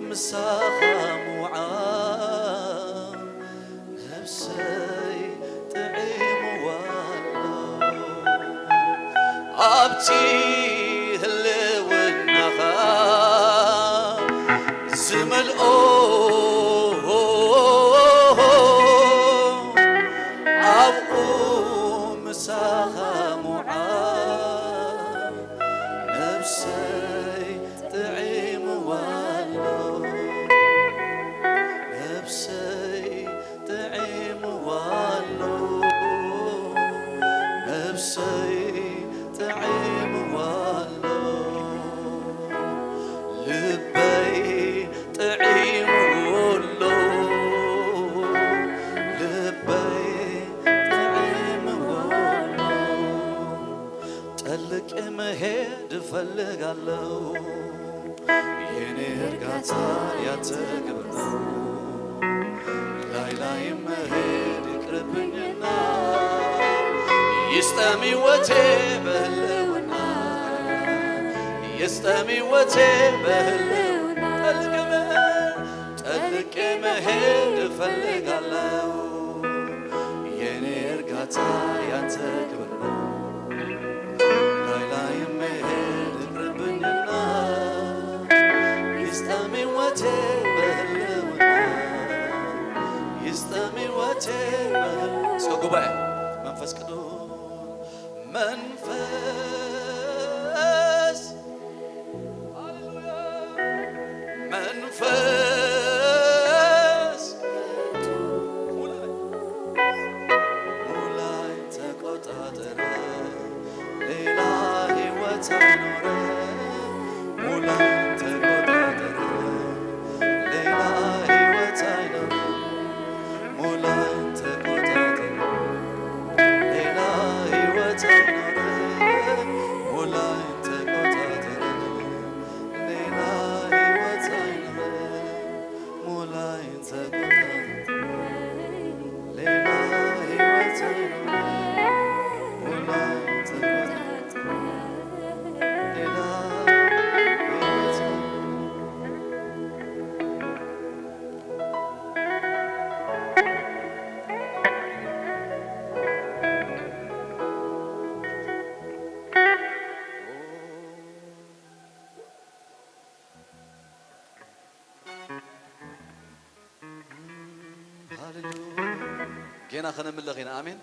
ምሳኻ ምውዓል ነብሰይ ጥዒምዋ ኣሎ ኣብቲ ህልውናኻ ዝመልኦ ኣብኡ ምሳኻ ምውዓል ነብሰይ ጥዒምዋ ኣሎ ነብሰይ ጥዒምዋ ኣሎ ነብሰይ ጥዒምዋ ኣሎ ልበይ ጥዒምዎ ኣሎ ልበይ ጥዒምዎ ኣሎ ጠልቄ መሄድ እፈልጋለሁ የኔ እርጋታ ያንተ ክብር ነው። ላይ ላይ መሄድ ይቅርብኝና ይስጠም ህይወቴ በህልውና ይስጠም ህይወቴ በህልውና ጠልቄ መሄድ ጠልቄ መሄድ እፈልጋለሁ የኔ እርጋታ ያንተ ክብር ነው። ላይ ላይ መሄድ ይቅርብኝና ይስጠም ህይወቴ በህልውና ይስጠም ህይወቴ በህል እስከ ጉባኤ መንፈስ ቅዱስ መንፈስ መንፈስ ሙላይ ተቆጣጠረ ሌላ ህይወት አይኖረ ሙላይ ተቆጣጠረ ሌላ ህይወት አይኖረ ሙላይ ተቆጣጠረ ሌላ ህይወት አይኖረ ሙላይ ተቆጣጠረ ሌላ ህይወት አይኖረ ሙላይ ተቆጣጠረ ሌላ ህይወት አይኖረ ሙላይ ተቆጣጠረ ሌላ ህይወት ሃሌሉያ ጌና ከነምልኽ ኢና ኣሜን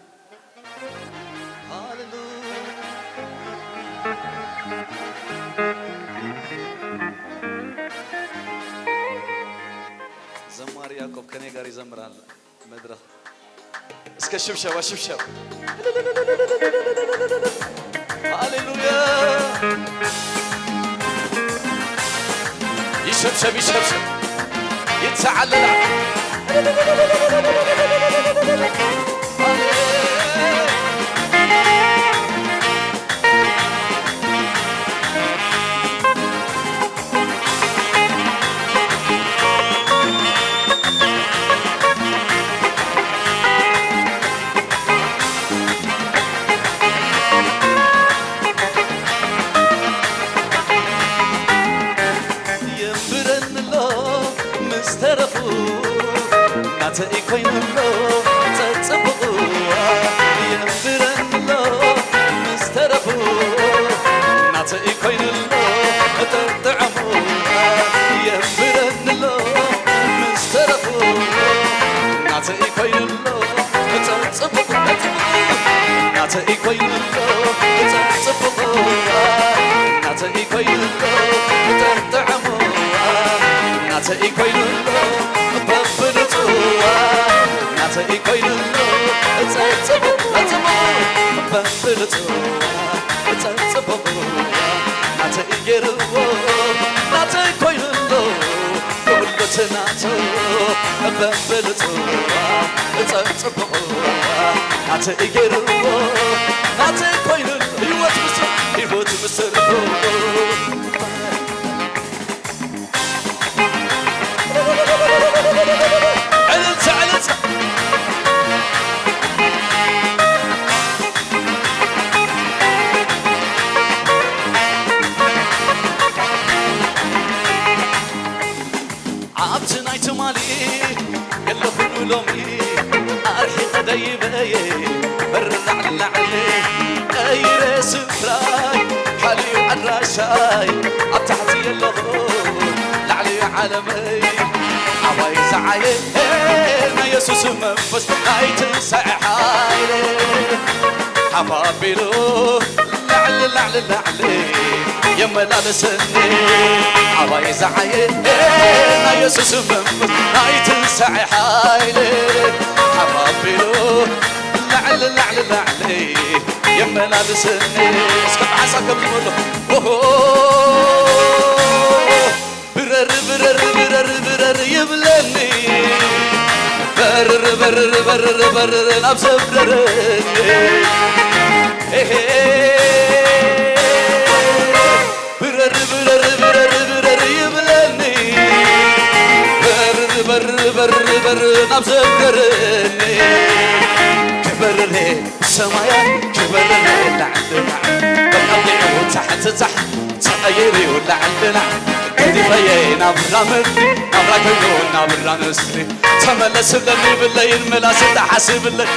ሃሌሉያ ዘማሪ ያዕቆብ ከኔ ጋር ይዘምራል መድረኽ እስከ ሽብሸባ ሽብሸብ ሃሌሉያ ይሸብሸብ ይሸብሸብ ይተዓለላ የንብረኒ ኣሎ ምስ ተረፉ ናተይ ኮይኑሎ ጸጽብቑዋ የንብረኒ ኣሎ ምስ ተረፉ ናተይ ኮይኑሎ ጠጥዐሙዋ የንብረኒ ኣሎ ምስ ተረፉ ናተይ ኮይኑሎ ጸጽብቑ ናተይ ኮይኑሎ ጸጽብቑዋ ናተይ ኮይኑሎ ጠጥዐሙዋ ናተይ ኮይኑሎ በብንጹዋ ናተይ ኮይኑሎ ጸጽብቑ ጸጽብቑ በብንጹዋ ጸጽብቑዋ ናተይ ገይርዎ ናተይ ኮይኑሎ ኩሉ ትናቱ በብንጹዋ ጸጽብቑዋ ናተይ ገይርዎ ናተይ ኮይኑሎ ህይወት ምስ ህይወት ምስ ዕልልታ ዕልልታ ኣብቲ ናይ ትማሊ የለኹን ሎሚ ደይበየ በርር ላዕሊ ላዕሊ ቀይረ ስፍራይ ካልዩ ኣድራሻይ ኣብ ታሕቲ የለኹ ላዕሊ ዓለመይ ኣባይ ዝዓየ ናይ የሱስ መንፈስ ናይ ትንሳኤ ሓይሊ ሓፍ ኣቢሉ ላዕሊ ላዕሊ ላዕሊ የመላልሰኒ ኣባይ ዝዓየ ናይ የሱስ መንፈስ ናይ ትንሳኤ ሓይሊ ሓፍ ኣቢሉ ላዕሊ ላዕሊ ላዕሊ የመላልሰኒ እስከ ብሓንሳብ ከም ዝበሎ ኦሆ ብረር ብረር ብረር ብረር ይብለኒ በርር በርር በርር በርር ናብ ዘብረረኒ ኤሄ ብረር ብረር ብረር ብረር ይብለኒ በርር በርር በርር በርር ናብ ዘብረረኒ ክበርሬ ሰማያት ክበርሬ ላዕሊ ላዕሊ በቃ ታሕቲ ታሕቲ ተቐይሩ ላዕልና ገዲፈየ ናብራ ምድሪ ናብራ ኮይኑ ናብራ ምስሪ ተመለስለኒ ብለይን ምላስ ተሓስብለይ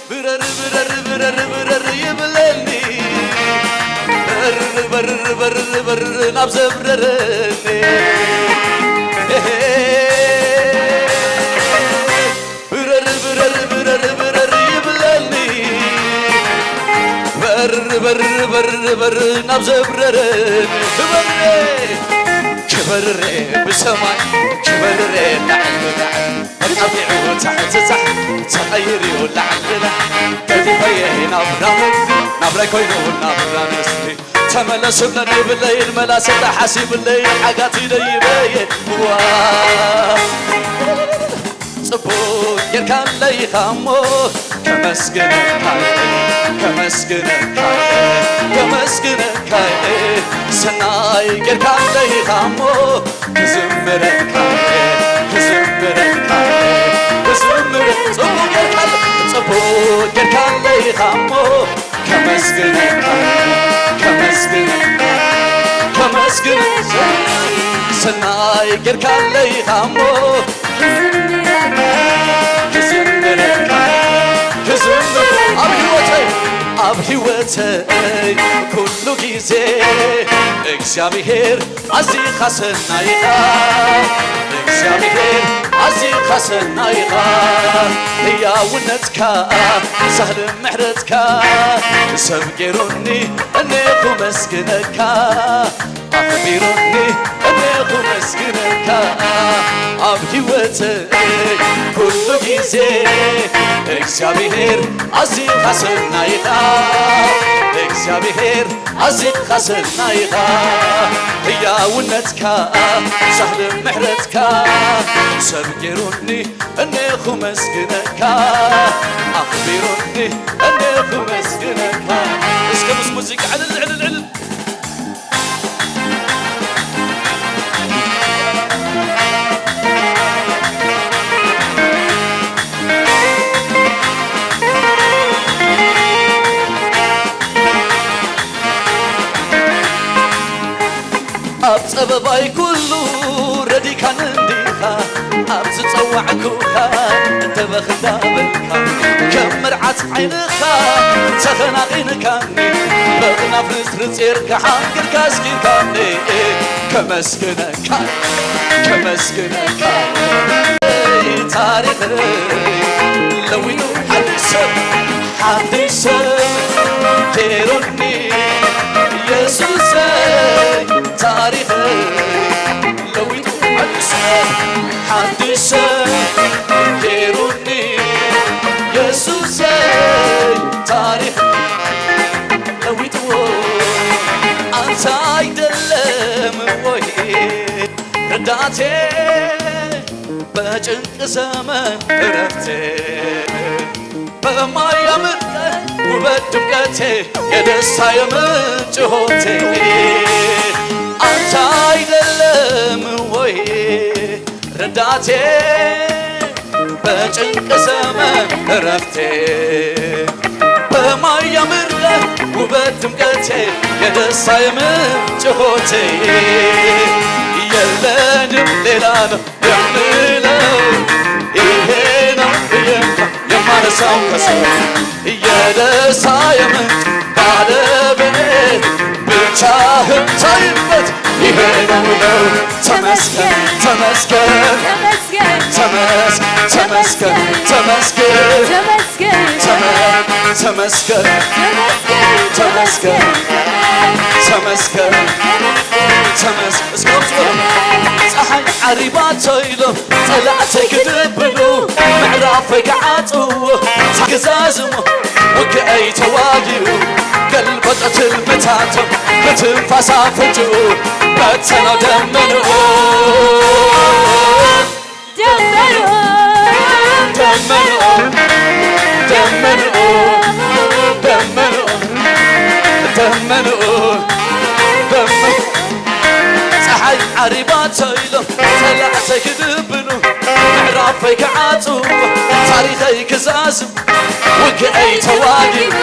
ብረር ብረር ብረር ብረር ይብለኒ በርር በርር በርር በርር ናብ ዘብረረኒ ብረር ብረር ብረር ብረር ይብለኒ በርር በርር በርር በርር ናብ ዘብረረኒ ክበርሬ ክበርሬ ብሰማይ ክበርሬ ላዕሊ ላዕሊ መቃቢዑ ታሕቲ ታሕቲ ተቐይሩ ላዕልና ገዲፈየ ናብራ ምድሪ ናብራይ ኮይኑ ናብራ ንስቲ ተመለስብለኒ ብለይን መላሰ ተሓሲብለይ ሓጋት ይደይበየ ዋ ጽቡቅ ጌርካለይ ኻሞ ከመስግነካ ከመስግነካ ከመስግነካ ሰናይ ጌርካለይ ኻሞ ክዝምረካ ክዝምረካ ክዝምር ጽቡቅ ጌርካ ጽቡቅ ጌርካ ኣለይኻ እሞ ከመስግነካ ከመስግነካ ከመስግን ሰናይ ጌርካ ኣለይኻ እሞ ክዝምረካ ክዝምር ኣብ ህይወተይ ኣብ ህይወተይ ኩሉ ጊዜ እግዚኣብሔር ኣዚኻ ሰናይኻ እግዚኣብሔር ኣዚኻ ሰናይኻ ህያውነትካ ሳህልን ምሕረትካ ሰብ ገይሩኒ እኔ ኩመስግነካ ኣኽቢሩኒ እኔ ኩመስግነካ ኣብ ህይወተይ ኩሉ ጊዜ እግዚኣብሔር ኣዚኻ ሰናይኻ እግዚኣብሔር ኣዚኻ ሰናይኻ ህያውነትካ ሳህል ምሕረትካ ሰብ ገይሩኒ እኔ ኩመስግነካ ኣኽቢሩኒ እኔ ኩመስግነካ እስከ ምስ ሙዚቃ ዕልል ዕልል ዕልል ኣብ ጸበባይ ኩሉ ረዲካን እንዲኻ ኣብ ዝጸዋዕኩኻ እንተበኽ እንዳበልካ ከም መርዓት ዓይንኻ ተኸናቒንካኒ በቕናፍ ርጽርጽ ጌርካ ሓንግርካ ኣስጊርካኒ ከመስግነካ ከመስግነካ ታሪኽ ለዊጡ ሓድሽ ሰብ ሓድሽ ሰብ ጌሩኒ የሱሰይ ታሪኸይ ለዊጡ ሓድሽ ሰብ ሓድሽ ሰብ ጌሩኒ የሱሰይ ታሪኸይ ለዊጥዎ ኣንተ ኣይደለም ወይ ረዳቴ በጭንቅ ዘመን እረፍቴ በማያምር ቀን ውበት ድምቀቴ የደስታ የምንጭ ሆቴ አንተ አይደለም ቴ በጭንቅ ዘመን እረፍቴ በማያ ምርለ ውበት ድምቀቴ የደስታዬ ምንጭ ሆቴ የለንም ሌላ ነው የምለው ይሄ ነው ብዬ እንኳ የማነሳው ከሰው የደስታዬ ምንጭ ባለቤት ብቻህን ታይበት ይሄ ነው ነው ተመስገን ተመስገን ተመስ ተመስገን ተመስገን ተመስገን ተመስገን ተመስገን ተመስገን ተመስገን ተመስገን እስከ ፀሓይ ዓሪባ ተይሎ ጸላእተይ ክድብሉ ምዕራፈይ ክዓጽዎ ክዛዝሞ ውግአይ ተዋጊኡ ገልበጠ ትልምታቶም ብትንፋሳ ፈጅኡ በተነው ደመንኡ ደመንኡ ደመንኡ ደመንኡ ደመንኡ ደመንኡ ደመንኡ ፀሓይ ዓሪባ ተይሎም ጸላእተይ ክድብሉ ምዕራፈይ ክዓጽዎ ታሪኸይ ክዛዝም ውግአይ ተዋጊኡ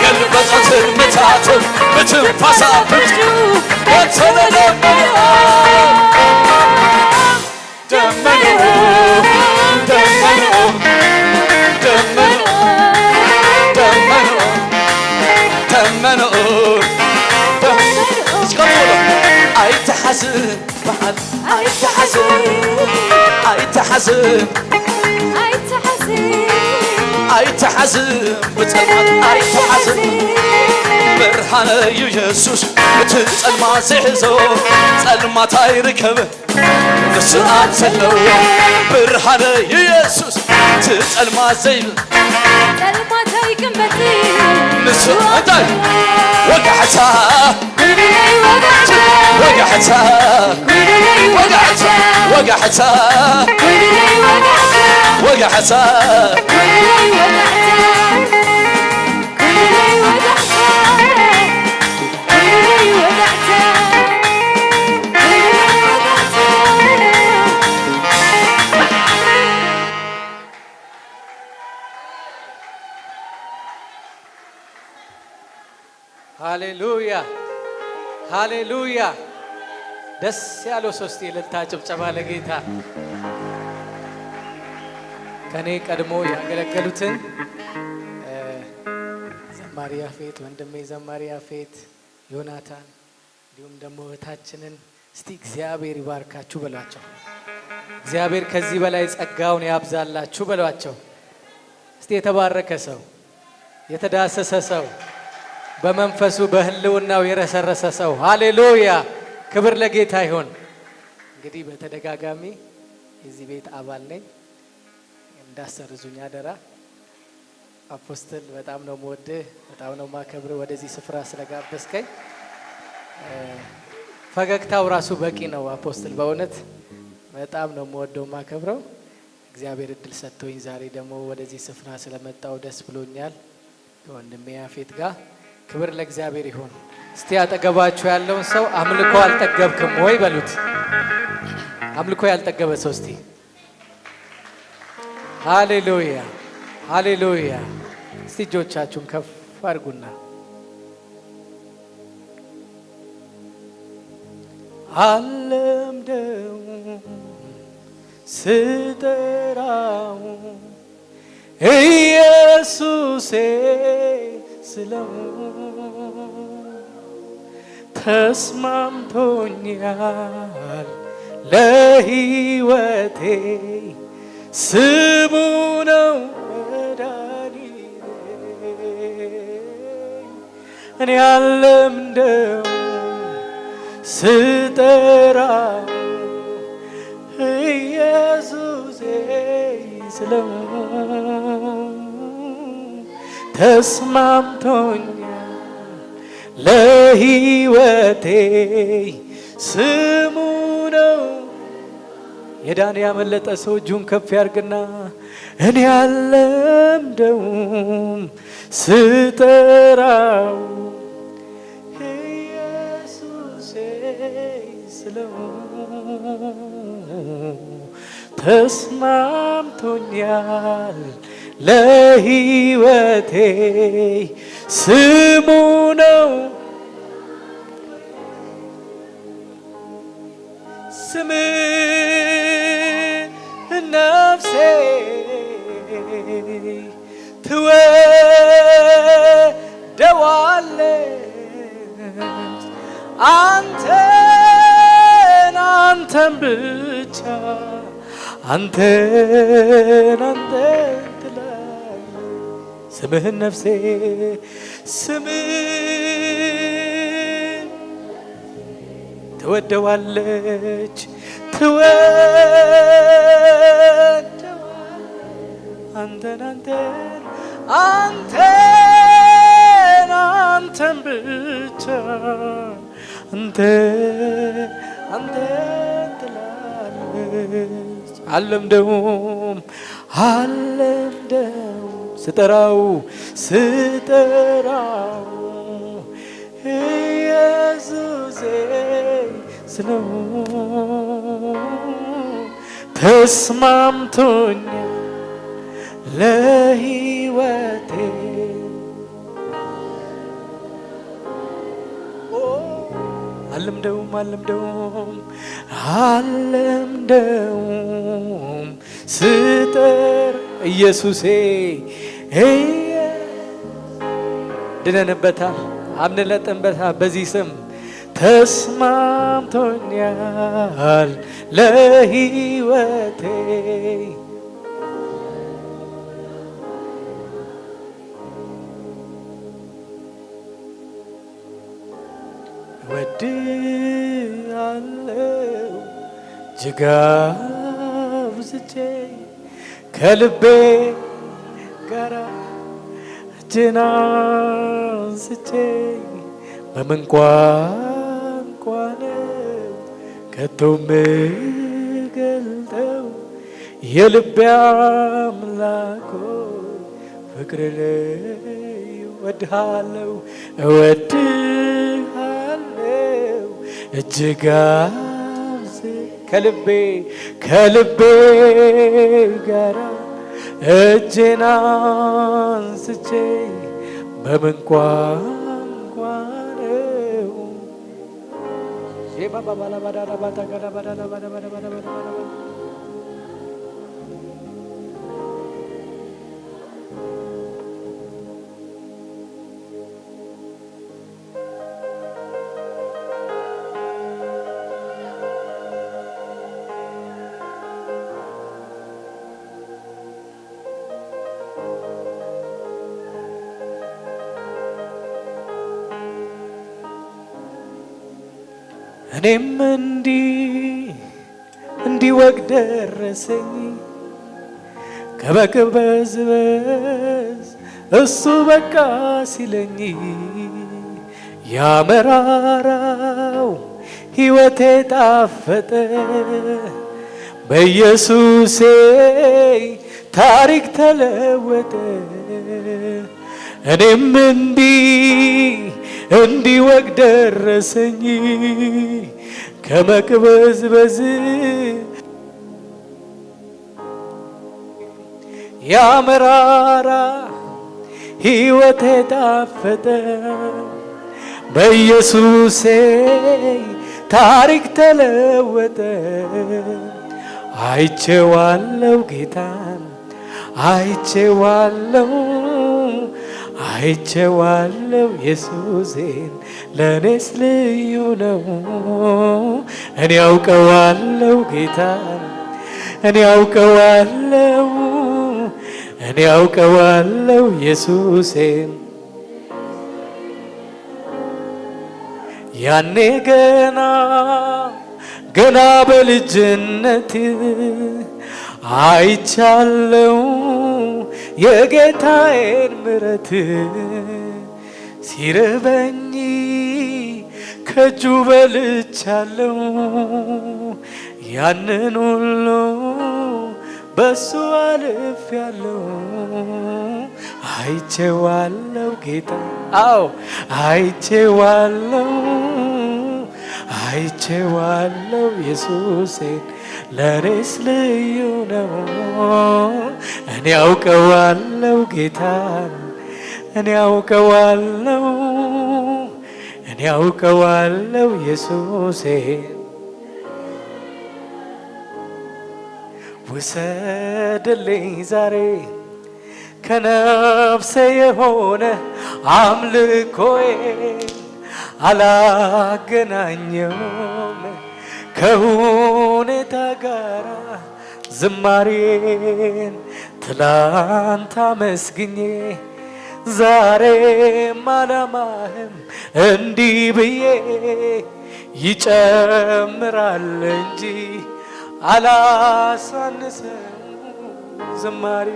ገልበጠ ትልምታቶም ብትንፋሳ ፍርዱ በተነ ደመንኡ ደመንኡ ደመንኡ ደመንኡ ደመንኡ ደመንኡ እስከ በሉ ኣይተሓዝን በዓል ኣይተሓዝን ኣይተሓዝን ኣይተሓዝን ኣይተሓዝን ብጸልማት ኣይተሓዝን ብርሃነ እዩ የሱስ እቲ ጸልማት ዝሕዞ ጸልማት ኣይርከብ ንስኣት ዘለዎ ብርሃነ የሱስ ትጸልማ ዘይብል ጸልማት ኣይቅመጥ ንሱ እንታይ ወጋሕታ ወጋሕታ ወጋሕታ ወጋሕታ ወጋሕታ ወጋሕታ ወጋሕታ ሃሌሉያ ሃሌሉያ። ደስ ያለው ሰው እስቲ እልልታ ጭብጨባ ለጌታ። ከኔ ቀድሞ ያገለገሉትን ዘማሪ ያፌት ወንድሜ ዘማሪ ያፌት ዮናታን እንዲሁም ደግሞ እህታችንን እስቲ እግዚአብሔር ይባርካችሁ በሏቸው። እግዚአብሔር ከዚህ በላይ ጸጋውን ያብዛላችሁ በሏቸው። እስቲ የተባረከ ሰው፣ የተዳሰሰ ሰው፣ በመንፈሱ በህልውናው የረሰረሰ ሰው። ሃሌሉያ! ክብር ለጌታ ይሁን። እንግዲህ በተደጋጋሚ የዚህ ቤት አባል ነኝ፣ እንዳሰርዙኝ አደራ። አፖስትል በጣም ነው የምወድህ፣ በጣም ነው የማከብርህ። ወደዚህ ስፍራ ስለጋበዝከኝ ፈገግታው ራሱ በቂ ነው። አፖስትል በእውነት በጣም ነው የምወደው የማከብረው። እግዚአብሔር እድል ሰጥቶኝ ዛሬ ደግሞ ወደዚህ ስፍራ ስለመጣው ደስ ብሎኛል። ከወንድሜ ያፌት ጋር ክብር ለእግዚአብሔር ይሁን። እስቲ አጠገባችሁ ያለውን ሰው አምልኮ አልጠገብክም ወይ በሉት። አምልኮ ያልጠገበ ሰው እስቲ ሃሌሉያ ሃሌሉያ። እስቲ እጆቻችሁን ከፍ አድርጉና አለምደው ስጠራው ኢየሱሴ ስለው ተስማምቶኛል ለሕይወቴ ስሙ ነው መድኃኒቴ። እኔ አለምደው ስጠራው ኢየሱሴ ስለው ተስማምቶኛል ለሕይወቴ ስሙ ነው። የዳነ ያመለጠ ሰው እጁን ከፍ ያርግና እኔ አለምደውም ስጠራው ኢየሱሴ ስለው ተስማምቶኛል ለህይወቴ ስሙ ነው። ስምህ ነፍሴ ትወደዋለች። አንተን፣ አንተን ብቻ፣ አንተን፣ አንተን ትላለች። ስምህን ነፍሴ፣ ስምህን ትወደዋለች፣ ትወደዋለች። አንተን፣ አንተን፣ አንተን፣ አንተን ብቻ፣ አንተ፣ አንተን ትላለች። አልለምደውም፣ አልለምደውም፣ ስጠራው፣ ስጠራው ኢየሱሴ ስለው ተስማምቶኛል ለህይወቴ። ኦ፣ አልለምደውም፣ አልለምደውም፣ አልለምደውም ስጠር ኢየሱሴ እየ ድነንበታል፣ አምንለጥንበታል። በዚህ ስም ተስማምቶኛል ለህይወቴ። እወድሃለሁ እጅግ አብዝቼ፣ ከልቤ ጋራ እጄን አንስቼ፣ በምን ቋንቋ ነው ከቶ የምገልጠው? የልቤ አምላክ ሆይ፣ ፍቅር ልዩ። እወድሃለሁ፣ እወድሃለሁ እጅግ አብዝ-፣ ከልቤ፣ ከልቤ ጋራ እጄን አንስቼ፣ በምን ቋንቋ ነው? እኔም እንዲህ እንዲህ ወግ ደረሰኝ ከመቅበዝበዝ እሱ በቃ ሲለኝ፣ ያመራራው ሕይወቴ ጣፈጠ፣ በኢየሱሴ ታሪክ ተለወጠ። እኔም እንዲህ እንዲህ ወግ ደረሰኝ ከመቅበዝበዝ ያመራራ ሕይወቴ ጣፈጠ፣ በኢየሱሴ ታሪክ ተለወጠ። አይቼዋለሁ ጌታን፣ አይቼዋለሁ፣ አይቼዋለሁ ኢየሱሴን፣ ለእኔስ ልዩ ነው። እኔ አውቀዋለሁ ጌታን፣ እኔ አውቀዋለሁ፣ እኔ አውቀዋለሁ ኢየሱሴን። ያኔ ገና፣ ገና በልጅነት አይቻለው የጌታዬን ምረት። ሲርበኝ ከእጁ በልቻለው፣ ያንን ሁሉ በሱ አልፌያለው። አይቼዋለው ጌታ፣ አዎ አይቼዋለው፣ አይቼዋለው ኢየሱሴን ለኔስ ልዩ ነው። እኔ አውቀዋለው ጌታን እኔ አውቀዋለው እኔ አውቀዋለው ኢየሱሴን ውሰድልኝ ዛሬ ከነፍሴ የሆነ አምልኮዬን አላገናኘውም ከሁኔታ ጋራ ዝማሬን ትላንት አመስግኜ ዛሬም አላማህም እንዲህ ብዬ ይጨምራል እንጂ አላሳንስም ዝማሬ።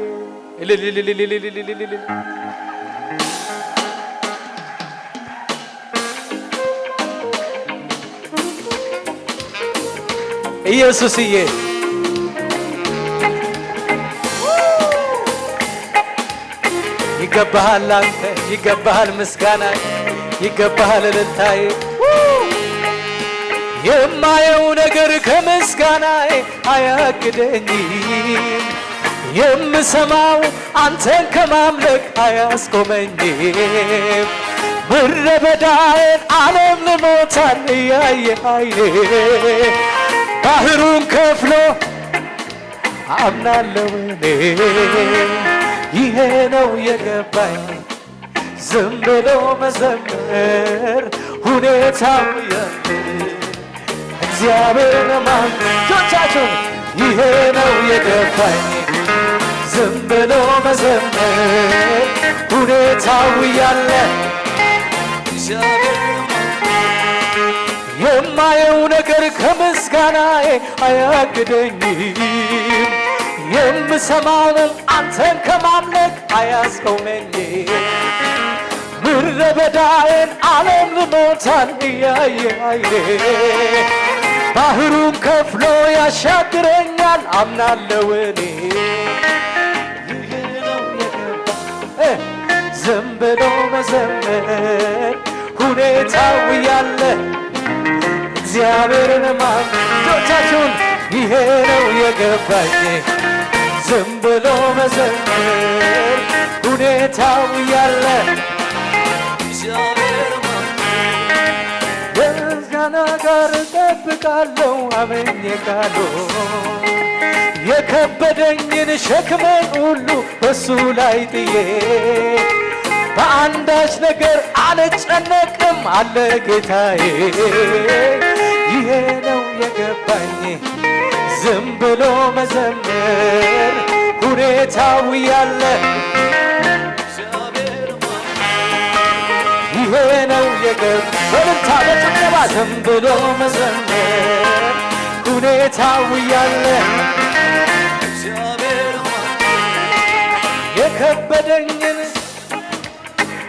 እልልልልልልልልልልልል። ኢየሱስዬ ይገባሃል፣ ላንተ ይገባሃል ምስጋናዬ፣ ይገባሃል እልልታዬ። የማየው ነገር ከምስጋናዬ አያግደኝም፣ የምሰማው አንተን ከማምለክ አያስቆመኝም። ምድረ በዳዬን ዓለም ልሞታል እያየ ኃይሌ ባህሩን ከፍሎ አምናለው እኔ ይሄ ነው የገባኝ። ዝም ብሎ መዘመር ሁኔታው ያ እግዚአብሔርን ማን እጆቻችሁን ይሄ ነው የገባኝ። ዝም ብሎ መዘመር ሁኔታው ያለ እግዚአብሔርን ማን የማየው ነገር ከምስጋናዬ አያግደኝም። የምሰማውም አንተን ከማምለክ አያስቆመኝም። ምድረ በዳዬን ዓለም ልሞታል እያየ ኃይሌ ባህሩን ከፍሎ ያሻግረኛል አምናለው እኔ። ይሄ ነው የገባኝ። ዝም ብሎ መዘመር ሁኔታው ያለ እግዚአብሔርን ማን እጆቻችሁን ይሄ ነው የገባኝ። ዝም ብሎ መዘመር ሁኔታው ያለ ምስጋና ጋር እጠብቃለሁ አምኜ ቃሉ የከበደኝን ሸክሜን ሁሉ በሱ ላይ ጥዬ በአንዳች ነገር አልጨነቅም አለ ጌታዬ። ይሄ ነው የገባኝ ዝም ብሎ መዘመር ሁኔታው ያለ ይሄ ነው የገብ በልልታ በጭብጨባ ዝም ብሎ መዘመር ሁኔታው ያለ የከበደኝን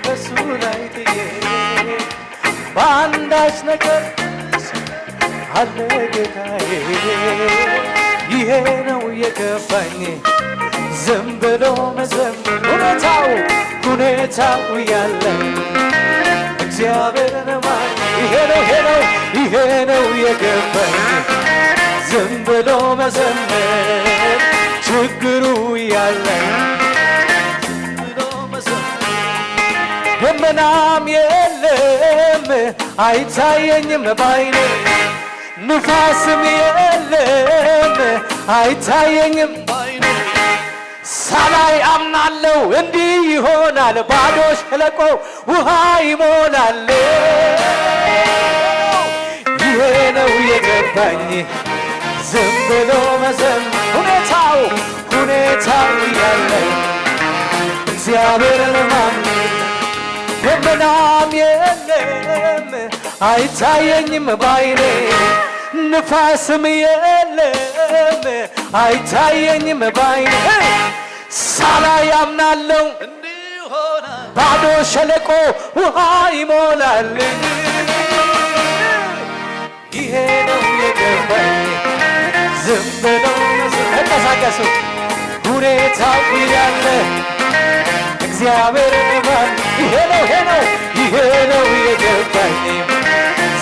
በሱ ላይ ጥዬ በአንዳች ነገር አለ ጌታዬ። ይሄ ነው የገባኝ ዝም ብሎ መዘመር ሁኔታው ሁኔታው ያለ እግዚአብሔርን ማን ይሄ ነው ይሄ ነው ይሄ ነው የገባኝ ዝም ብሎ መዘመር ችግሩ ያለ ደመናም የለም አይታየኝም ባይኔ ንፋስም የለም አይታየኝም ባይኔ ሳላይ አምናለው እንዲህ ይሆናል ባዶ ሸለቆ ውሃ ይሞላል። ይሄ ነው የገባኝ ዝም ብሎ መዘመር ሁኔታው ሁኔታው ያለ እግዚአብሔርን ማን ደመናም የለም አይታየኝም ባይኔ ንፋስም የለም አይታየኝም ባይኔ ሳላይ አምናለው ባዶ ሸለቆ ውሃ ይሞላል። ይሄ ነው የገባኝ ዝም ብሎ ተንቀሳቀሱ ሁኔታው ያለ እግዚአብሔር ማን ይሄ ነው ይሄ ነው ይሄ ነው የገባኝ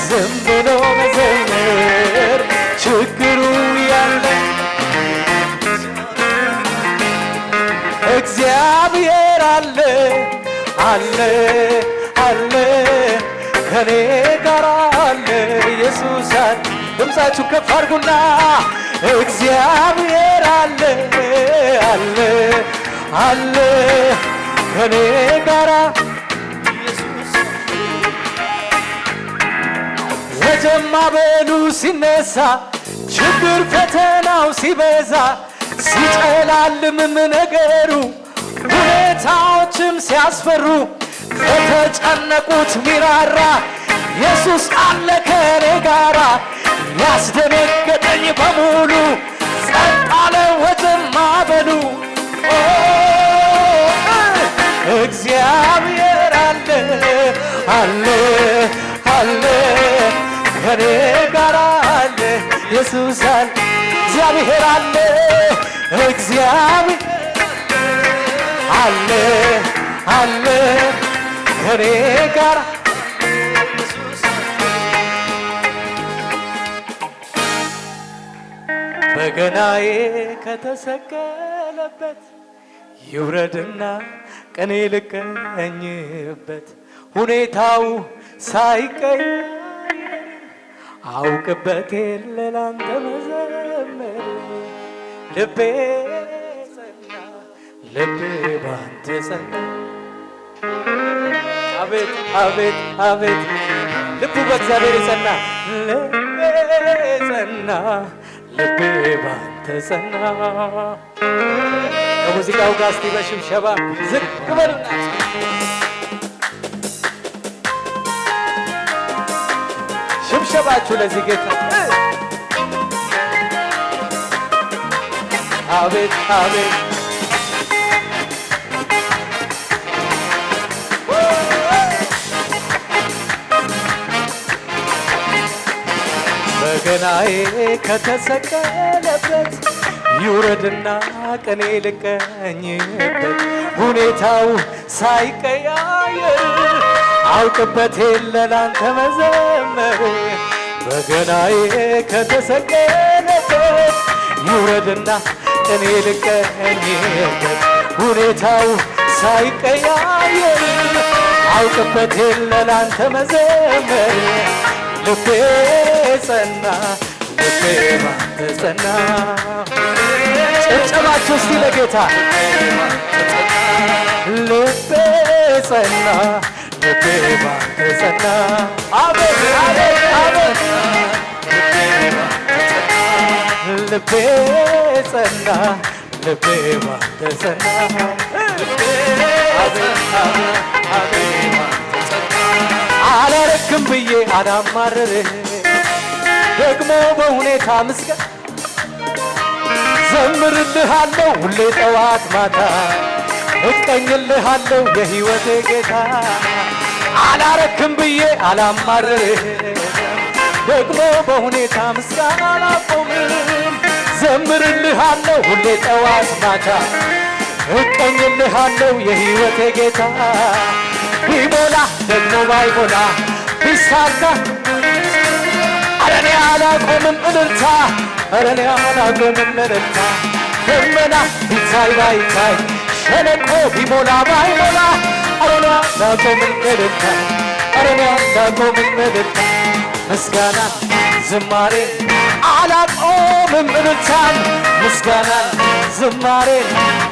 ዝም ብሎ መዘመር አለ አለ አለ ከኔ ጋር አለ ኢየሱስ አለ። ድምፃችሁ ከፍ አድርጉና እግዚአብሔር አለ አለ አለ ከኔ ጋራ ኢየሱስ። ወጀብ ማዕበሉ ሲነሳ ችግር ፈተናው ሲበዛ ሲጨላልምም ነገሩ ሁኔታዎችም ሲያስፈሩ በተጨነቁት ሚራራ ኢየሱስ አለ ከኔ ጋራ። ያስደነገጠኝ በሙሉ ጸጥ አለ ወጀብ ማዕበሉ። ኦ፣ እግዚአብሔር አለ አለ አለ ከኔ ጋራ አለ ኢየሱስ አለ። እግዚአብሔር አለ እግዚአብሔር አለ አለ ከኔ ጋር። በገናዬ ከተሰቀለበት ይውረድና ቅኔ ልቀኝበት ሁኔታው ሳይቀየር አውቅበት የለ ላንተ መዘመር ልቤ ጸና ልቤ ባንተ ጸና። አቤት አቤት አቤት ልቡ በእግዚአብሔር የጸና ልቤ ጸና ልቤ ባንተ ጸና። ከሙዚቃው ጋር እስቲ በሽብሸባ ዝቅ በሉና ሽብሸባችሁ ለዚህ ጌታ። አቤት አቤት በገናዬ ከተሰቀለበት ይውረድና ቅኔ ልቀኝበት ሁኔታው ሳይቀያየር አውቅበት የለ ላንተ መዘመር በገናዬ ከተሰቀለበት ይውረድና ቅኔ ልቀኝበት ሁኔታው ሳይቀያየር አውቅበት የለ ላንተ መዘመር ልቤ ጸና ልቤ ባንተ ጸና። ጭብጨባችሁ እስቲ ለጌታ ልቤ ጸና ልቤ ባንተ ጸና። አቤት አቤት አቤት ልቤ ጸና ልቤ ባንተ ጸና። አቤት አቤት አቤት አላረክም ብዬ አላማርርህ ደግሞ በሁኔታ ምስጋና ዘምርልሃለሁ ሁሌ ጠዋት ማታ እቀኝልሃለሁ የህይወቴ ጌታ። አላረክም ብዬ አላማርርህ ደግሞ በሁኔታ ምስጋና አላቆምም። ዘምርልሃለሁ ሁሌ ጠዋት ማታ እቀኝልሃለሁ የህይወቴ ጌታ። ቢሞላ ደግሞ ባይሞላ ቢሳካ ኧረ እኔ አላቆምም እልልታ ኧረ እኔ አላቆምም እልልታ። ደመና ቢታይ ባይታይ ሸለቆ ቢሞላ ባይሞላ ኧረ እኔ አላቆምም እልልታ ኧረ እኔ አላቆምም እልልታ። ምስጋና ዝማሬ አላቆምም እልልታን ምስጋናን ዝማሬን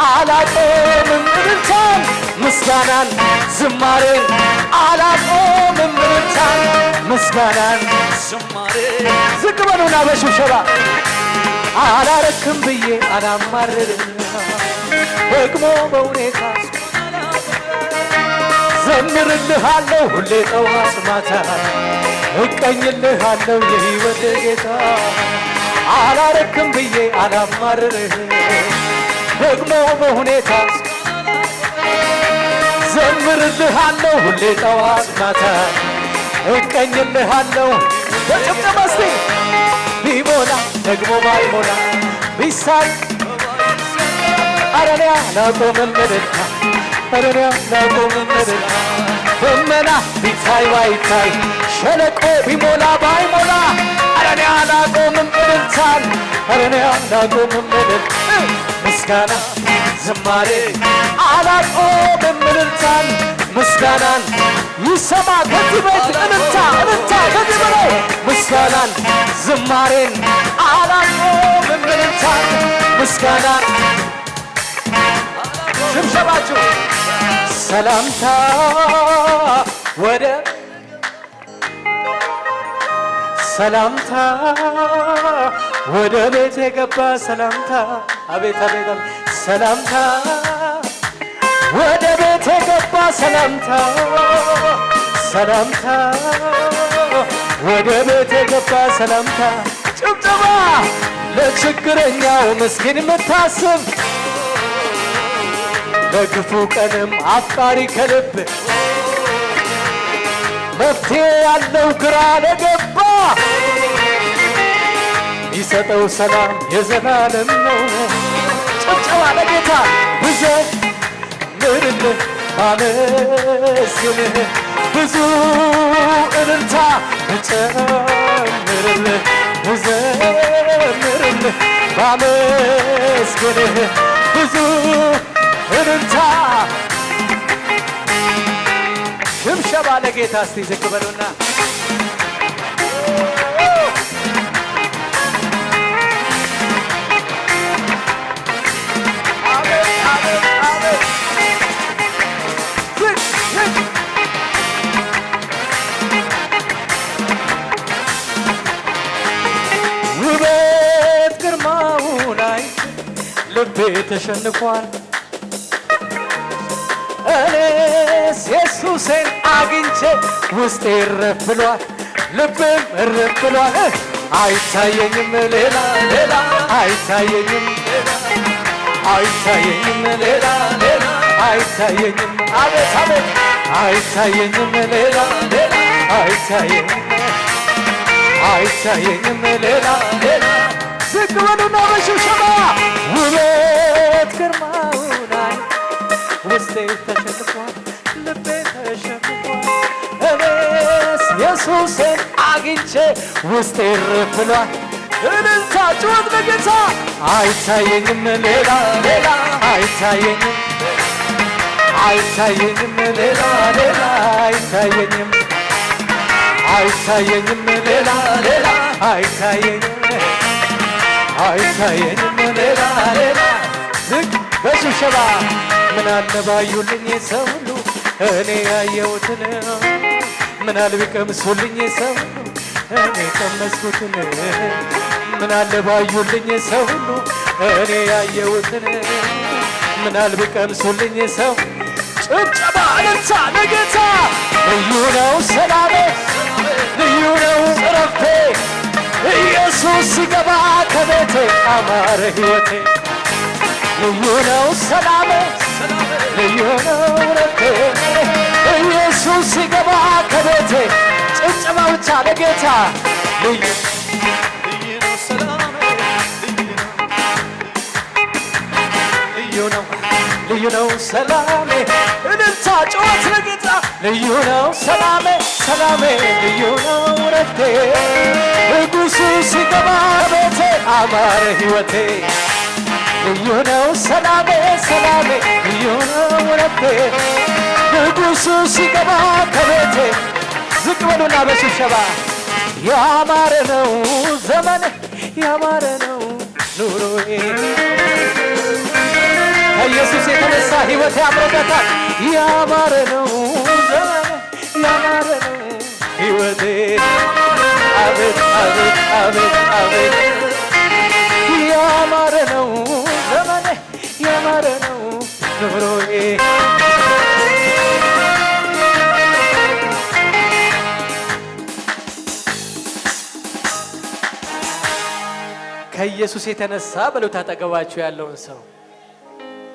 አላቆምም እልልታን ምስጋናን ዝማሬን አላቆምም እልልታን ምስጋናን ዝማሬ ዝቅ በሉና በሽብሸባ አላረክም ብዬ አላማርርም ደግሞ በሁኔታ ዘምርልሃለሁ ሁሌ ጠዋት ማታ እቀኝልሃለሁ የህይወት ጌታ አላረክም ብዬ አላማርርህ ደግሞ በሁኔታ ዘምርልሃለሁ ሁሌ ጠዋት ማታ እቀኝልሃለሁ በጭብጨባ እስቲ ቢሞላ ደግሞ ባይሞላ ቢሳቅ አረ እኔ አላቆምም እልልታ አረ እኔ አላቆምም እልልታ ደመና ቢታይ ባይታይ ሸለቆ ቢሞላ ባይሞላ አረ እኔ አላቆምም እልልታን አረ እኔ አላቆምም እልልታ ምስጋና ዝማሬ አላቆምም እልልታን ምስጋናን ይሰማ ከዚህ ቤት እልልታ እልልታ ከዚህ በላይ ምስጋናን ዝማሬን አላቆምም እልልታን ምስጋናን ሽብሸባችሁ ሰላምታ ወደ ሰላምታ ወደ ቤት የገባ ሰላምታ አቤት አቤት አቤት ሰላምታ ወደ ቤት የገባ ሰላምታ ሰላምታ ወደ ቤት የገባ ሰላምታ ጭብጨባ ለችግረኛው ምስኪን የምታስብ ለክፉ ቀንም አፍቃሪ ከልብ መፍትሄ ያለው ግራ ለገባ ይሰጠው ሰላም የዘላለም ነው። ጭብጨባ ለጌታ ብዘምርልህ ባመስግንህ ብዙ እልልታ ብጨምርልህ ብዘምርልህ ባመስግንህ ብዙ እልልታ ሽብሸባ ለጌታ እስቲ ዝቅ በሉና አቤት፣ አቤት፣ አቤት። ዝቅ፣ ዝቅ። ውበት ግርማው ላይ ልቤ ተሸንፏል። እኔስ ኢየሱሴን አግኝቼ ውስጤ እረፍ ብሏል፣ ልቤም እረፍ ብሏል። አይታየኝም ሌላ ሌላ አይታየኝም አይታየኝም ሌላ ሌላ አይታየኝም አቤት አቤት አይታየኝም ሌላ ሌላ አይታየኝም አይታየኝም ሌላ ሌላ ዝቅ በሉና በሽብሸባ ውበት ግርማው ላይ ውስጤ ተሸንፏል፣ ልቤ ተሸንፏል። እኔስ ኢየሱሴን አግኝቼ ውስጤ እርፍ ብሏል። እልልታ ጩኸት ለጌታ አይታየኝም ሌላ ሌላ አይታየኝም አይታየኝም ሌላ ሌላ አይታየኝም አይታየኝም ሌላ ሌላ አይታየኝም አይታየኝም ሌላ ሌላ ዝቅ በሽብሸባ ምን አለ ባዩልኝ ሰው ሁሉ እኔ ያየሁትን ምን አለ ቢቀምሱልኝ ሰው ሁሉ እኔ ቀመስኩትን ምን አለ ባዩልኝ ሰው ሁሉ እኔ ያየሁትን ምን አለ ቢቀምሱልኝ ሰው ጭብጨባ እልልታ ለጌታ ልዩ ነው ሰላሜ ልዩ ነው እረፍቴ ኢየሱስ ሲገባ ከቤቴ አማረ ሕይወቴ ልዩ ነው ሰላሜ ልዩ ነው እረፍቴ ኢየሱስ ሲገባ ከቤቴ ጭብጨባ ብቻ ለጌታ ልዩ ልዩ ነው ሰላሜ ልዩ ነው ልዩ ነው ልዩ ነው ሰላሜ እልልታ ጩኸት ለጌታ ልዩ ነው ሰላሜ ሰላሜ ልዩ ነው እረፍቴ ንጉሱ ሲገባ ቤቴ አማረ ሕይወቴ ልዩ ነው ሰላሜ ሰላሜ ልዩ ነው እረፍቴ ንጉሱ ሲገባ ከቤቴ ዝቅ በሉና በሽብሸባ ያማረ ነው ዘመኔ ያማረ ነው ኑሮዬ ከኢየሱስ የተነሳ ሕይወቴ ያምሮበታል። ያማረ ነው ዘመኔ ያማረ ነው ሕይወቴ አቤት አቤት አቤት አቤት ያማረ ነው ዘመኔ ያማረ ነው ኑሮዬ ከኢየሱስ የተነሳ በሉት አጠገባችሁ ያለውን ሰው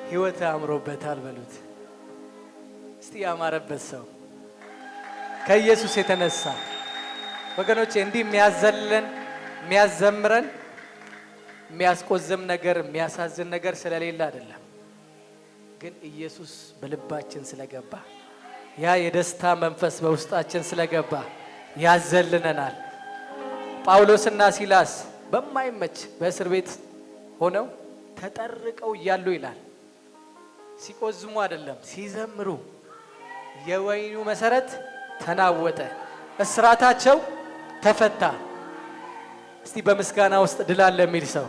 ሕይወት አምሮበታል በሉት። እስቲ ያማረበት ሰው ከኢየሱስ የተነሳ ወገኖቼ፣ እንዲህ የሚያዘለን የሚያዘምረን የሚያስቆዝም ነገር የሚያሳዝን ነገር ስለሌለ አይደለም፣ ግን ኢየሱስ በልባችን ስለገባ ያ የደስታ መንፈስ በውስጣችን ስለገባ ያዘልነናል። ጳውሎስና ሲላስ በማይመች በእስር ቤት ሆነው ተጠርቀው እያሉ ይላል ሲቆዝሙ አይደለም፣ ሲዘምሩ የወይኑ መሰረት ተናወጠ፣ እስራታቸው ተፈታ። እስቲ በምስጋና ውስጥ ድል አለ የሚል ሰው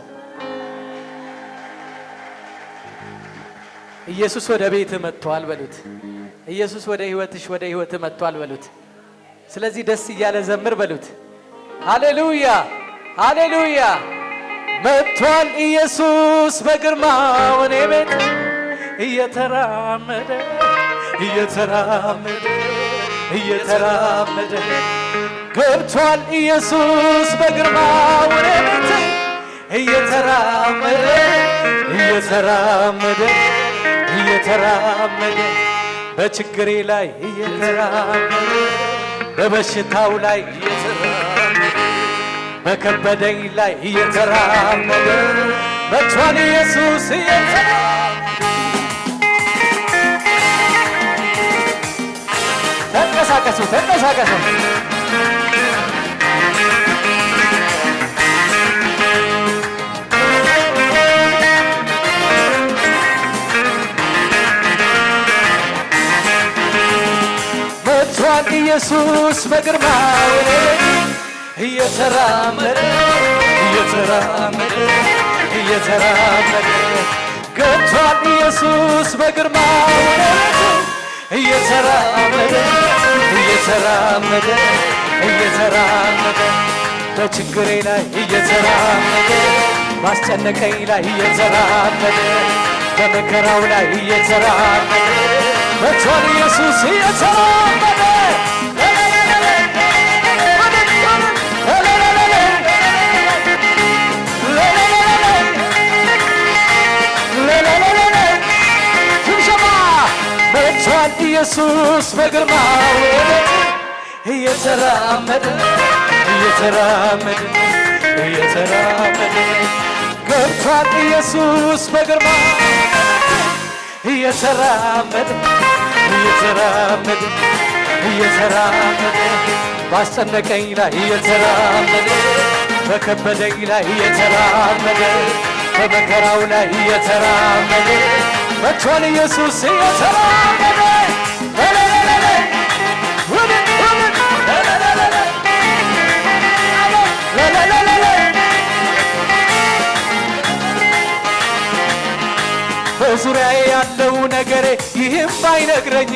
«ኢየሱስ ወደ ቤት መጥቷል» በሉት። «ኢየሱስ ወደ ህይወትሽ፣ ወደ ህይወት መጥቷል» በሉት። ስለዚህ ደስ እያለ ዘምር በሉት። ሃሌሉያ፣ ሃሌሉያ። መጥቷል ኢየሱስ በግርማው እኔ ቤት እየተራመደ፣ እየተራመደ፣ እየተራመደ። ገብቷል ኢየሱስ በግርማው እኔ ቤት እየተራመደ፣ እየተራመደ፣ እየተራመደ። በችግሬ ላይ እየተራመደ፣ በበሽታው ላይ እየተራመደ፣ በከበደኝ ላይ እየተራመደ። መጥቷል ኢየሱስ እየተራመደ። ተንቀሳቀሱ፣ ተንቀሳቀሱ። መጥቷል ኢየሱስ በግርማው እየተራመደ፣ እየተራመደ፣ እየተራመደ። ገብቷል ኢየሱስ በግርማው እየተራመደ፣ እየተራመደ፣ እየተራመደ። በችግሬ ላይ እየተራመደ፣ ባስጨነቀኝ ላይ እየተራመደ፣ በመከራው ላይ እየተራመደ። መጥቷል ኢየሱስ እየተራመደ። ሽብሸባ። መጥቷል ኢየሱስ በግርማው እየተራመደ፣ እየተራመደ፣ እየተራመደ። ገብቷል ኢየሱስ በግርማ እየተራመደ፣ እየተራመደ፣ እየተራመደ። ባስጨነቀኝ ላይ እየተራመደ፣ በከበደኝ ላይ እየተራመደ፣ በመከራው ላይ እየተራመደ። መጥቷል ኢየሱስ እየተራመደ። በዙሪያዬ ያለው ነገሬ ይህም ባይነግረኝ፣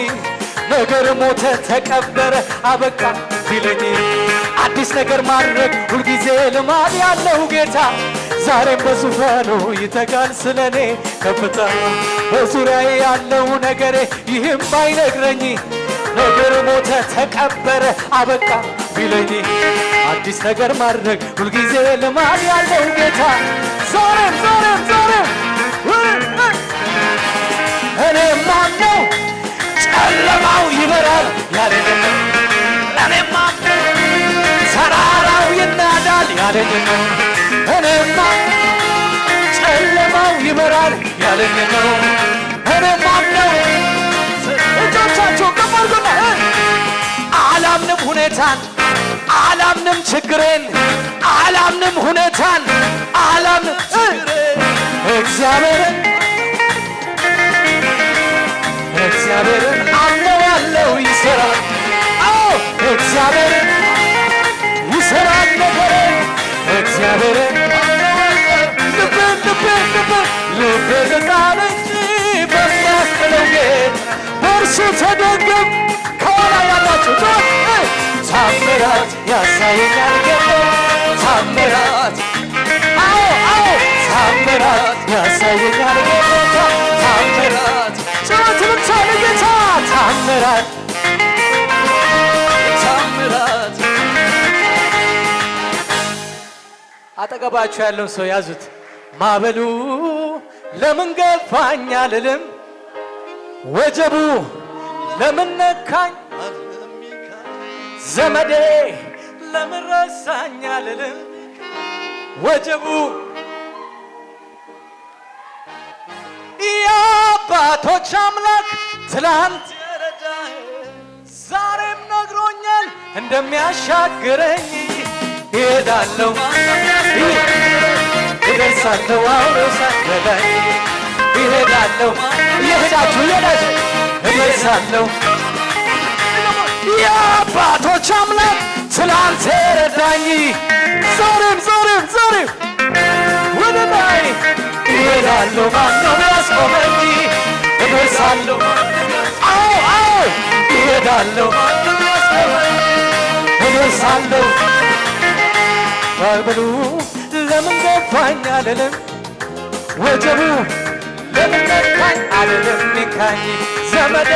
ነገር ሞተ፣ ተቀበረ፣ አበቃ ቢለኝ፣ አዲስ ነገር ማድረግ ሁልጊዜ ልማድ ያለው ጌታ ዛሬም በዙፋኑ ይተጋል ስለኔ ከፍታ። በዙሪያዬ ያለው ነገሬ ይህም ባይነግረኝ፣ ነገር ሞተ፣ ተቀበረ፣ አበቃ ቢለኝ፣ አዲስ ነገር ማድረግ ሁልጊዜ ልማድ ያለው ጌታ ዛሬም፣ ዛሬም፣ ዛሬም እኔ ማምነው ጨለማው ይበራል ያለኝ ነው። እኔ ማምነው ተራራው ይናዳል ያለኝ ነው። እኔ ማምነው ጨለማው ይበራል ያለኝ ነው። እኔ ማምነው እጆቻችሁ ከፍ አድርጉና፣ አላምንም ሁኔታን፣ አላምንም ችግሬን፣ አላምንም ሁኔታን፣ አላምንም እግዚአብሔርን፣ እግዚአብሔርን አምነዋለሁ ይሰራል። አዎ እግዚአብሔርን ይሰራል ነገሬን። እግዚአብሔርን ልቤን፣ ልቤን፣ ልቤን፣ ልቤን ልጣል እንጂ በሚያስጥለው ጌታ በእርሱ ተደገፍ። ከኋላ ያላችሁ ጮህ፣ ታምራት ያሳየኛል ጌታ፣ ታምራት። አዎ፣ አዎ፣ ታምራት ያሳየኛል ጌታ፣ ታምራት። ጩኸት ብቻ ለጌታ። ታምራት፣ ታምራት። አጠገባችሁ ያለውን ሰው ያዙት። ማዕበሉ ለምን ገፋኝ አልልም፣ ወጀቡ ለምን ነካኝ፣ ዘመዴ ለምን ረሳኝ አልልም፣ ወጀቡ የአባቶች አምላክ ትላንት የረዳኝ ዛሬም ነግሮኛል እንደሚያሻግረኝ። እሄዳለሁ፣ እደርሳለሁ አብሮ ሳይረዳኝ። ይሄዳለሁ። እየሄዳችሁ እየሄዳችሁ እመልሳለሁ። የአባቶች አምላክ ትላንት ረዳኝ። ዛሬም ዛሬም ዛሬም ወደ ላይ ይሄዳለሁ። ማነው ያስቆመኝ? እመልሳለሁ። አዎ አዎ ይሄዳለሁ። ማነው ያስቆመኝ? እመልሳለሁ። ባይበሉ ለምን ገፋኝ አልልም። ወጀቡ ለምን ነካኝ አልልም ይንካኝ። ዘመዴ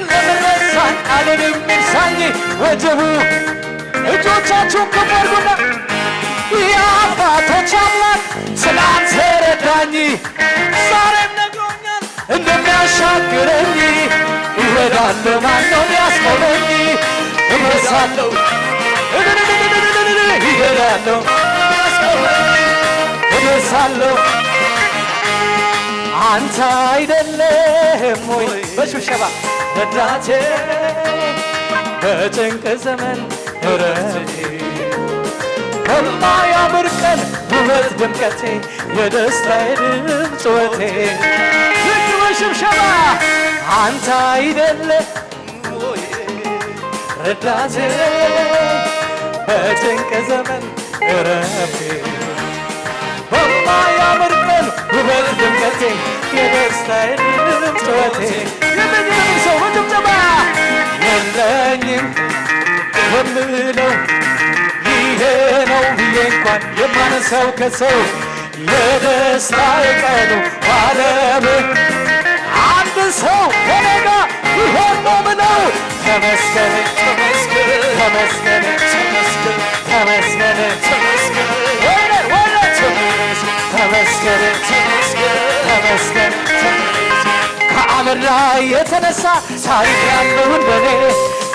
ለምን ረሳኝ አልልም ይርሳኝ። ወጀቡ እጆቻችሁን ከፍ አድርጉና የአባቶች አምላክ ትላንት ረዳኝ፣ ዛሬም ነግሮኛል እንደሚያሻግረኝ። ይሄዳለሁ ማነው ሊያስቆመኝ? እመልሳለሁ። ይሄዳለሁ እመልሳለሁ። አንተ አይደለም ወይ በሽብሸባ ረዳቴ፣ በጭንቅ ዘመን እረፍቴ፣ በማያምር ቀን ውበት ድምቀቴ፣ የደስታዬ ድምፅ ጩኸቴ። ዝቅ በሽብሸባ አንተ አይደለም ረዳቴ፣ በጭንቅ ዘመን እረፍቴ፣ በማያምር ቀን ውበት ድምቀቴ፣ የደስታዬ ድምፅ ጩኸቴ። የለኝም የሚል ሰው በጭብጨባ የለኝም የምለው ይሄ ነው ብዬ እንኳን የማነሳው ከሰው የደስታ የቀኑ ዓለም አንድ ሰው ከኔ ጋር ይሆን ነው ብለው ተመስገን ተመስገን ተመስገን ተመስገን ተመስገን ወይኔ ወይኔ ተመስገን ተመስገን ከአመድ ላይ የተነሳ ታሪክ ያለው እንደኔ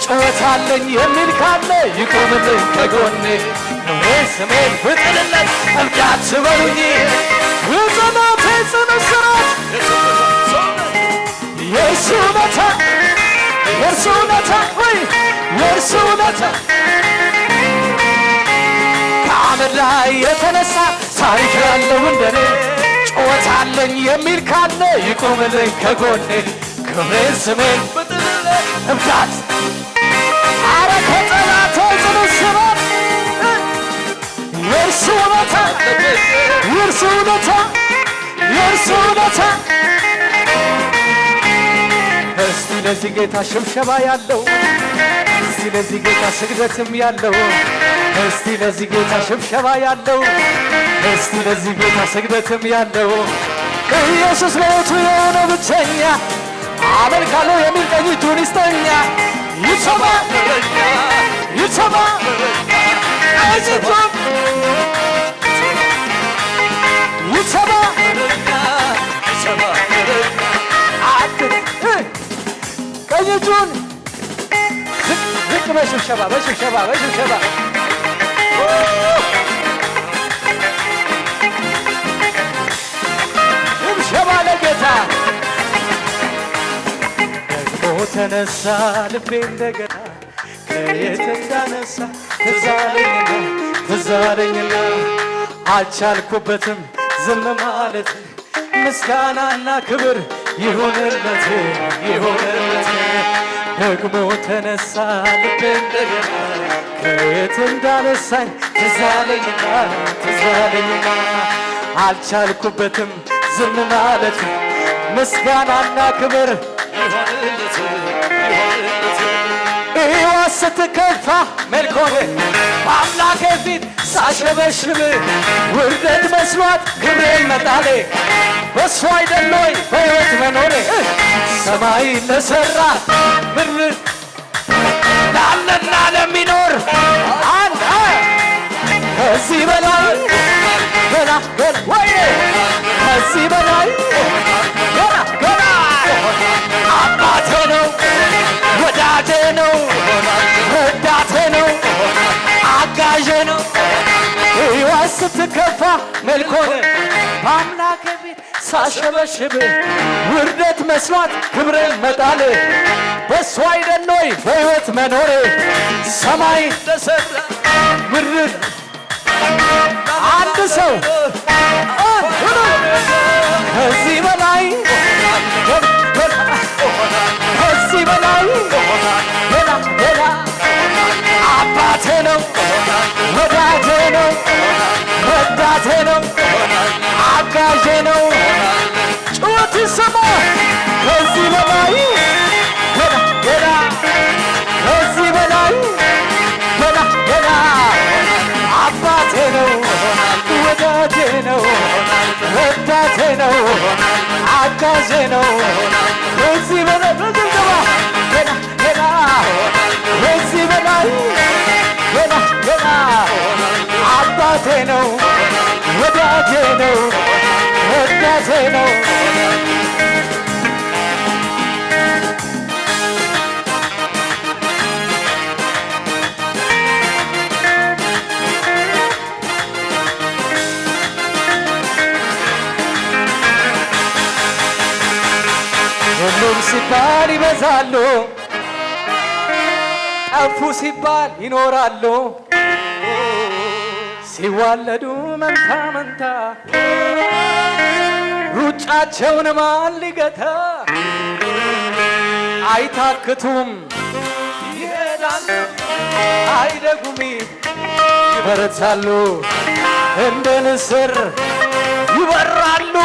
ጩኸት አለኝ የሚል ካለ ይቆምልኝ ከጎኔ። ስሜን ብጥልለት እብድ አትበሉኝ። ህፃናት ጽኑ ስራት የእርሱ ውለታ የእርሱ ውለታ ወይ የእርሱ ውለታ ከአመድ ላይ የተነሳ ታሪክ ያለው እንደኔ ጩኸት አለኝ የሚል ካለ ይቆምልኝ ከጎኔ። ክብሬን ስሜን እብዳት አረ ከጠላቴ ጽኑ ስራት የእርሱ ውለታ የእርሱ ውለታ የእርሱ ውለታ። እስቲ ለዚህ ጌታ ሽብሸባ ያለው እስቲ ለዚህ ጌታ ስግደትም ያለው እስቲ ለዚህ ጌታ ሽብሸባ ያለው እስቲ ለዚህ ጌታ ስግደትም ያለው ኢየሱስ በሕይወቱ የሆነው ብቸኛ አመልካለሁ የሚል ቀኝ እጁን ይስጠኛ። ይሰማ ይሰማ ቀኝ እጁን ይሰማ አክ- ቀኝ እጁን ዝቅ ዝቅ በሽብሸባ በሽብሸባ በሽብሸባ ሽብሸባ ለጌታ። ደግሞ ተነሳ ልቤ እንደገና ከየት እንዳነሳ ትዝ አለኝና ትዝ አለኝና አልቻልኩበትም ዝም ማለት ምስጋናና ክብር ይሁንለት ይሁንለት። ደግሞ ተነሳ ልቤ እንደገና ከየት እንዳነሳኝ ትዝ አለኝና ትዝ አለኝና አልቻልኩበትም ዝም ማለት ምስጋናና ክብር ይሁንለት ይሁንለት። ሕይወት ስትከፋ ሜልኮል በአምላኬ ፊት ሳሸበሽብ ውርደት መስሏት ክብሬን መጣሌ በሱ አይደል ወይ በሕይወት መኖሬ ሰማይ ለሰራ ምድር ላለና ለሚኖር አንድ ከዚህ በላይ ገና ገና ወይ ከዚህ በላይ ገና ገና አባቴ ነው ወዳጄ ነው ረዳቴ ነው አጋዤ ነው ሕይወት ስትከፋ ሜልኮል በአምላክ ፊት ሳሸበሽብ ውርደት መስሏት ክብሬን መጣል በሱ አይደል ወይ በሕይወት መኖሬ ሰማይ ተሰራ ምድር አንድ ሰው አንድ ሁሉ ከዚህ በላይ አባቴ ነው፣ አጋዜ ነው። ከዚህ በላይ በጭብጨባ ገና፣ ገና፣ ከዚህ በላይ ገና፣ ገና። አባቴ ነው፣ ወዳጄ ነው፣ ረዳቴ ነው። ሁሉም ሲባል ይበዛሉ፣ ጠፉ ሲባል ይኖራሉ። ሲዋለዱ መንታ መንታ ሩጫቸውን ማን ሊገታ? አይታክቱም ይሄዳሉ፣ አይደጉም ይበረታሉ፣ እንደ ንስር ይበራሉ።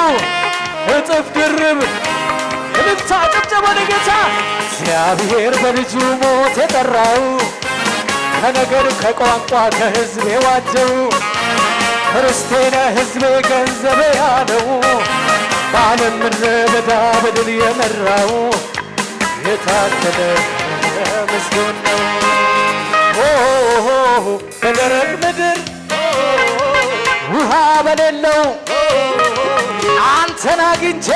እጥፍ ድርብ እልልታ ጭብጨባ ለጌታ። እግዚአብሔር በልጁ ሞት የጠራው፣ ከነገድ ከቋንቋ ከሕዝብ የዋጀው፣ ርስቴ ነህ ሕዝቤ ገንዘቤ ያለው፣ በዓለም ምድረ በዳ በድል የመራው የታደለ ምስጉን ነው። ኦ፣ በደረቅ ምድር ውሃ በሌለው አንተን አግኝቼ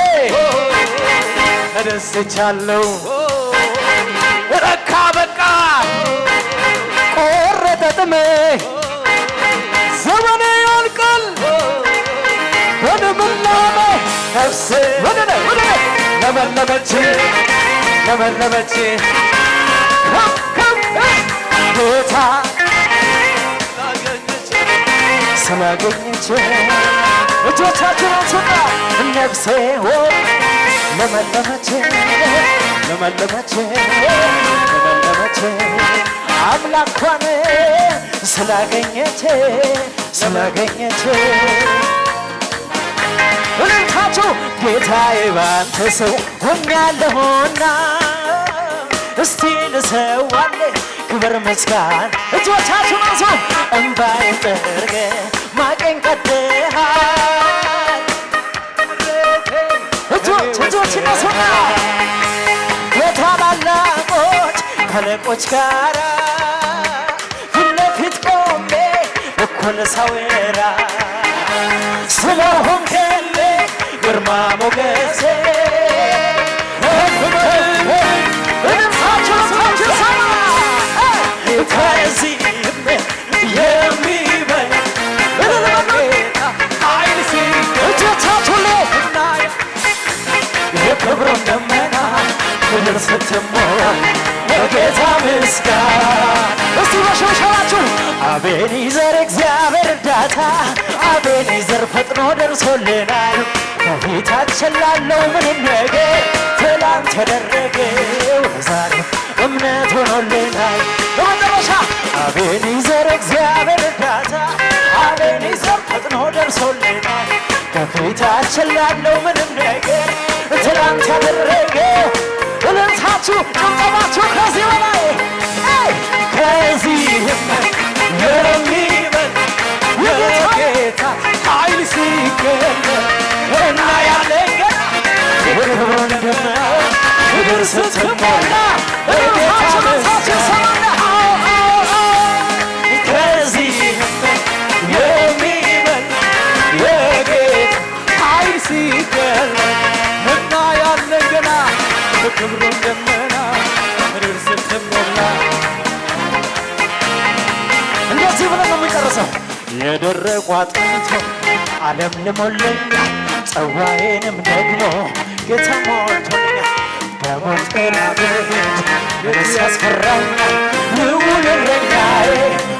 ተደስቻለሁ። ረካ በቃ ቆረጠ ጥሜ ዘመኔ ያልቃል በልምላሜ። ነፍሴ ወደ ላይ፣ ወደ ላይ ለመለመች፣ ለመለመች። ከፍ፣ ከፍ፣ ጌታ ስላገኘች። እጆቻችሁን አንሱና ነፍሴ ሆይ ለመለመች፣ ለመለመች፣ ለመለመች። አምላኳን ስላገኘች፣ ስላገኘች። እልልታችሁ ጌታዬ ባንተ ሰው ሆኛለሁና እስቲ ልሰዋልህ ክብር ምስጋና። እጆቻችሁን አንሱ። እምባዬን ጠርገህ ማቄን ቀደሃል። እጆች፣ እጆች ይነሱና ከታላላቆች አለቆች ጋራ ፊት ለፊት ቆሜ እኩል ሳወራ ስለሆንክልኝ ግርማ ሞገሴ ከፍ በል። እልልታችሁ፣ እልልታችሁ ይሰማ። ከዚህም የሚበልጥ ኃይል ሲገኝ እጆቻችሁን የክብሩን ደመና ምድር ስትሞላ ለጌታ ምስጋና። እስቲ በሽብሸባችሁ አቤኔዘር እግዚአብሔር እርዳታ፣ አቤኔዘር ፈጥኖ ደርሶልናል። በፊታችን ላለው ምንም ነገር ትላንት ያደረገው ዛሬ እምነት ሆኖልናል። በመጨረሻ አቤኔዘር እግዚአብሔር እርዳታ፣ አቤኔዘር ፈጥኖ ደርሶልናል። ከፊታችን ላለው ምንም ነገር ትላንት ያደረገ እልልታችሁ፣ ጭብጨባችሁ ከዚህ በላይ፣ ኤይ! ከዚህም የሚበልጥ የጌታ ኃይል ሲገለጥ እናያለን ገና። የክብሩን ደመና ምድር ስትሞላ እልልታችሁ፣ እልልታችሁ ይሰማል። ከዚህም የሚበልጥ የጌታ ኃይል ሲገለጥ እናያለን ገና። የክብሩን ደመና ምድር ስትሞላ። እንደዚህ ብለን ነው የምንጨርሰው። የደረቁ አጥንቶ ዓለም ልሞልኛል፣ ጽዋዬንም ደግሞ ጌታ ሞልቶኛል። በሞት ጥላ ብሄድ ምንስ ያስፈራኛል? ልዑል እረኛዬ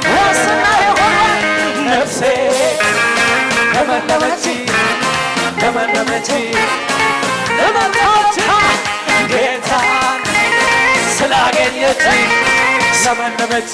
ዋስትና የሆነ ነፍሴ ለመለመች፣ ለመለመች፣ ለመለመች። ጌታን ስላገኘች ለመለመች።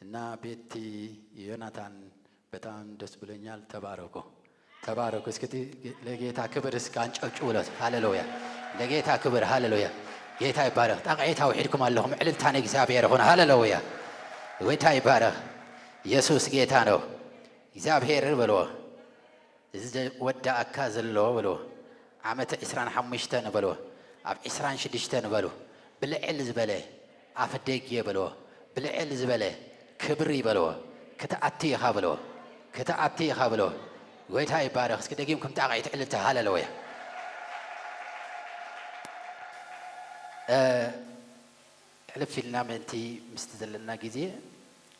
እና ቤቲ ዮናታን በጣም ደስ ብሎኛል። ተባረኩ፣ ተባረኩ። እስኪ ለጌታ ክብር እስኪ አንጨብጭቡለት። ሃሌሉያ! ለጌታ ክብር። ሃሌሉያ! ጌታ ይባረክ። ጣቕዒት ኣውሒድኩም ኣለኹም። ዕልልታ ንእግዚኣብሔር ይኹን። ሃሌሉያ! ጌታ ይባረክ። ኢየሱስ ጌታ ነው። እግዚኣብሔር በልዎ። እዚ ወዳእካ ዘሎ በልዎ። ዓመተ ዕስራን ሓሙሽተን በልዎ። ኣብ ዕስራን ሽዱሽተን በሉ። ብልዕል ዝበለ ኣፍ ደጌ በልዎ። ብልዕል ዝበለ ክብሪ በልዎ። ክትኣቲ ኢኻ በልዎ። ክትኣቲ ኢኻ በልዎ። ጎይታ ይባረኽ። እስኪ ደጊምኩም ጣቕዒት ዕልልታ። ሃሌሉያ። እ፣ ሕልፍ ኢልና ምእንቲ ምስቲ ዘለና ግዜ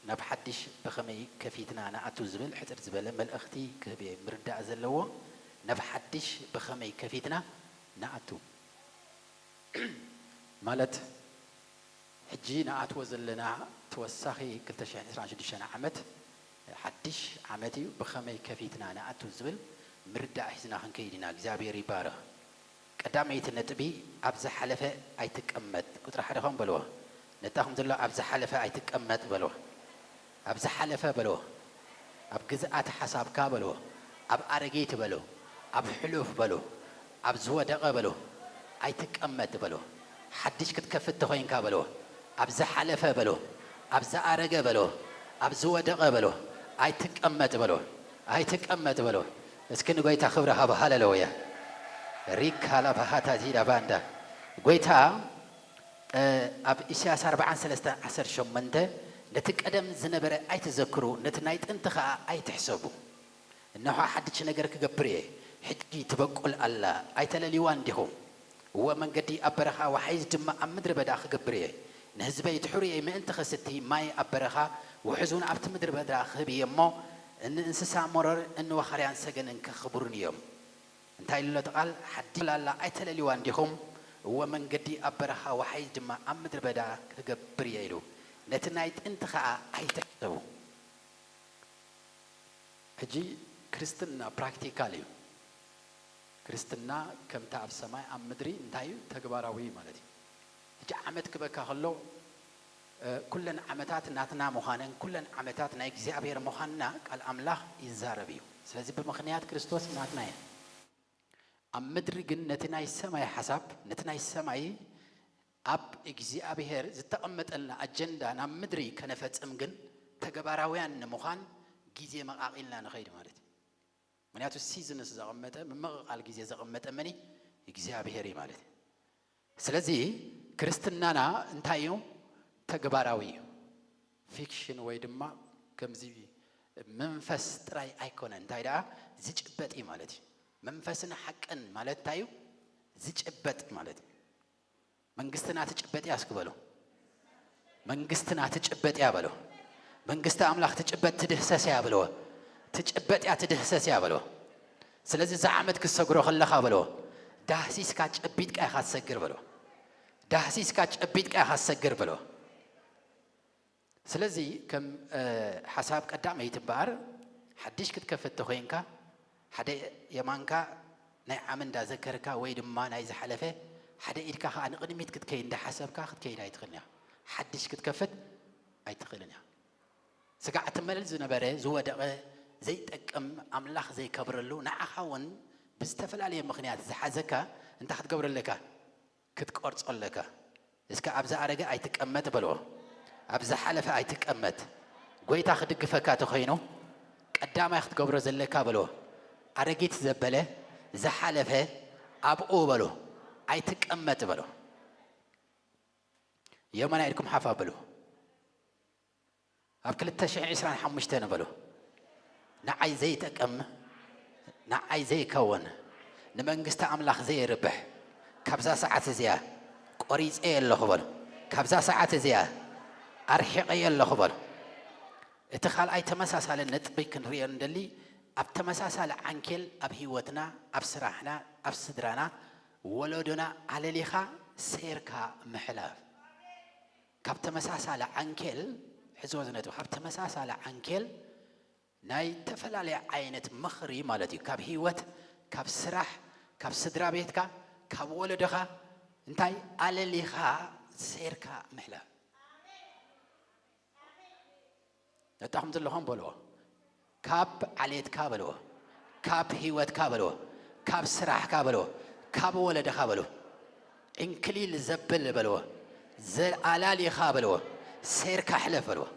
ናብ ሓድሽ ብኸመይ ከፊትና ንኣቱ ዝብል ሕጽር ዝበለ መልእኽቲ ክህብ እየ። ምርዳእ ዘለዎ ናብ ሓድሽ ብኸመይ ከፊትና ንኣቱ ማለት ሕጂ ንኣትዎ ዘለና ተወሳኺ ክልተ ሽሕን ዕስራን ሽዱሽተን ዓመት ሓድሽ ዓመት እዩ። ብኸመይ ከፊትና ንኣቱ ዝብል ምርዳእ ሒዝና ክንከይድ ኢና። እግዚኣብሔር ይባረኽ። ቀዳመይቲ ነጥቢ ኣብ ዝሓለፈ ኣይትቀመጥ። ቁጽሪ ሓደ ኸም በልዎ። ነታኹም ዘሎ ኣብ ዝሓለፈ ኣይትቀመጥ በልዎ። ኣብ ዝሓለፈ በልዎ። ኣብ ግዝኣት ሓሳብካ በልዎ። ኣብ ኣረጊት በልዎ። ኣብ ሕሉፍ በልዎ። ኣብ ዝወደቐ በልዎ። ኣይትቀመጥ በልዎ። ሓድሽ ክትከፍት ተኾይንካ በልዎ። ኣብ ዝሓለፈ በልዎ። ኣብ ዝኣረገ በልዎ። ኣብ ዝወደቐ በልዎ። ኣይትቀመጥ በልዎ። ኣይትቀመጥ በልዎ። እስኪ ንጎይታ ክብሪ ሃቦ። ሃሌሉያ። ሪካ ላባሃታ ዚዳ ባንዳ። ጎይታ፣ እ፣ ኣብ ኢሳያስ ኣርብዓን ሰለስተን ዓሰርተ ሸሞንተ፣ "ነቲ ቀደም ዝነበረ ኣይትዘክሩ፣ ነቲ ናይ ጥንቲ ኸኣ ኣይትሕሰቡ። እንሆ ሓድሽ ነገር ክገብር እየ፣ ሕጂ ትበቁል ኣላ፣ ኣይተለልይዋን ዲኹም? እወ፣ መንገዲ ኣብ በረኻ፣ ወሓይዝ ድማ ኣብ ምድረ በዳ ክገብር እየ። ንህዝበይ እቲ ሕሩየይ ምእንቲ ኸስቲ ማይ ኣብ በረኻ፣ ውሑዝ እውን ኣብቲ ምድረ በዳ ክህብ እየ እሞ፣ እንእንስሳ መሮር፣ እንወኻርያን ሰገንን ከኽብሩኒ እዮም።" እንታይ ኢሉ ኣሎ እቲ ቃል? ሓድሽ ላላ ኣይተለልይዋን ዲኹም? እወ፣ መንገዲ ኣብ በረኻ፣ ወሓይዝ ድማ ኣብ ምድረ በዳ ክገብር እየ ኢሉ። ነቲ ናይ ጥንቲ ኸኣ ኣይትሕሰቡ። ሕጂ ክርስትና ፕራክቲካል እዩ። ክርስትና ከምቲ ኣብ ሰማይ ኣብ ምድሪ እንታይ እዩ? ተግባራዊ እዩ ማለት እዩ። ሕጂ ዓመት ክበካ ከሎ፣ እ፣ ኩለን ዓመታት ናትና ምዃነን፣ ኩለን ዓመታት ናይ እግዚኣብሔር ምዃንና ቃል ኣምላኽ ይዛረብ እዩ። ስለዚ ብምኽንያት ክርስቶስ ናትና እየን። ኣብ ምድሪ ግን ነቲ ናይ ሰማይ ሓሳብ፣ ነቲ ናይ ሰማይ ኣብ እግዚኣብሔር ዝተቐመጠልና ኣጀንዳ ናብ ምድሪ ከነፈጽም ግን ተግባራውያን ንምዃን ግዜ መቓቒልና ንኸይድ ማለት እዩ። ምኽንያቱ ሲዝንስ ዘቐመጠ፣ ምምቕቓል ግዜ ዘቐመጠ መን እዩ? እግዚኣብሔር እዩ ማለት እዩ። ስለዚ ክርስትናና እንታይ እዩ? ተግባራዊ እዩ። ፊክሽን ወይ ድማ ከምዚ መንፈስ ጥራይ ኣይኮነን። እንታይ ደኣ? ዝጭበጥ እዩ ማለት እዩ። መንፈስን ሓቅን ማለት እንታይ እዩ? ዝጭበጥ ማለት እዩ። መንግስትና ትጭበጥ እያ እስኪ በሉ። መንግስትና ትጭበጥ እያ በሉ። መንግስቲ ኣምላኽ ትጭበጥ ትድህሰስ እያ በልዎ። ትጭበጥ እያ ትድህሰስ እያ በልዎ። ስለዚ እዛ ዓመት ክትሰግሮ ከለኻ በልዎ። ዳህሲስካ ጨቢጥካ ኢኻ ትሰግር በልዎ። ዳህሲስካ ጨቢጥካ ኢኻ ትሰግር በልዎ። ስለዚ ከም፣ እ፣ ሓሳብ ቀዳመይቲ እምበኣር ሓድሽ ክትከፍት ተኾይንካ ሓደ የማንካ ናይ ዓሚ እንዳዘከርካ ወይ ድማ ናይ ዝሓለፈ ሓደ ኢድካ ኸኣ ንቕድሚት ክትከይድ እንዳሓሰብካ ክትከይድ ኣይትኽእልን ኢኻ። ሓድሽ ክትከፍት ኣይትኽእልን ኢኻ። ስጋዕ ትመልል ዝነበረ ዝወደቐ ዘይጠቅም ኣምላኽ ዘይከብረሉ ንዓኻ እውን ብዝተፈላለየ ምኽንያት ዝሓዘካ እንታይ ክትገብሮ ኣለካ? ክትቆርጾ ኣለካ። እስከ ኣብ ዝኣረገ ኣይትቀመጥ በልዎ። ኣብ ዝሓለፈ ኣይትቀመጥ። ጎይታ ክድግፈካ ተኾይኑ ቀዳማይ ክትገብሮ ዘለካ በልዎ። ኣረጊት ዘበለ ዝሓለፈ ኣብኡ በሉ። ኣይትቀመጥ በልዎ። የማናይ ኢድኩም ሓፍ ኣብሉ። ኣብ ክልተ ሽሕን ዕስራን ሓሙሽተን በሉ። ንዓይ ዘይጠቅም፣ ንዓይ ዘይከውን፣ ንመንግስቲ ኣምላኽ ዘየርብሕ፣ ካብዛ ሰዓት እዚኣ ቆሪጸ ኣለኹ በሉ። ካብዛ ሰዓት እዚኣ ኣርሒቐ ኣለኹ በሉ። እቲ ካልኣይ ተመሳሳሊ ነጥቢ ክንርእዮ እንደሊ፣ ኣብ ተመሳሳሊ ዓንኬል ኣብ ህይወትና፣ ኣብ ስራሕና፣ ኣብ ስድራና፣ ወለዶና ኣለሊኻ ሰይርካ ምሕላፍ። ካብ ተመሳሳሊ ዓንኬል፣ ሕዝዎ ዝነጥቢ፣ ካብ ተመሳሳሊ ዓንኬል ናይ ተፈላለየ ዓይነት ምኽሪ ማለት እዩ። ካብ ህይወት፣ ካብ ስራሕ፣ ካብ ስድራ ቤትካ፣ ካብ ወለዶኻ እንታይ ኣለሊኻ ሰይርካ ምሕላፍ። ነታኹም ዘለኹም በልዎ። ካብ ዓሌትካ በልዎ። ካብ ህይወትካ በልዎ። ካብ ስራሕካ በልዎ። ካብ ወለደኻ በልዎ። ዕንክሊል ዘብል በልዎ። ዘኣላሊኻ በልዎ። ሴርካ ሕለፍ በልዎ።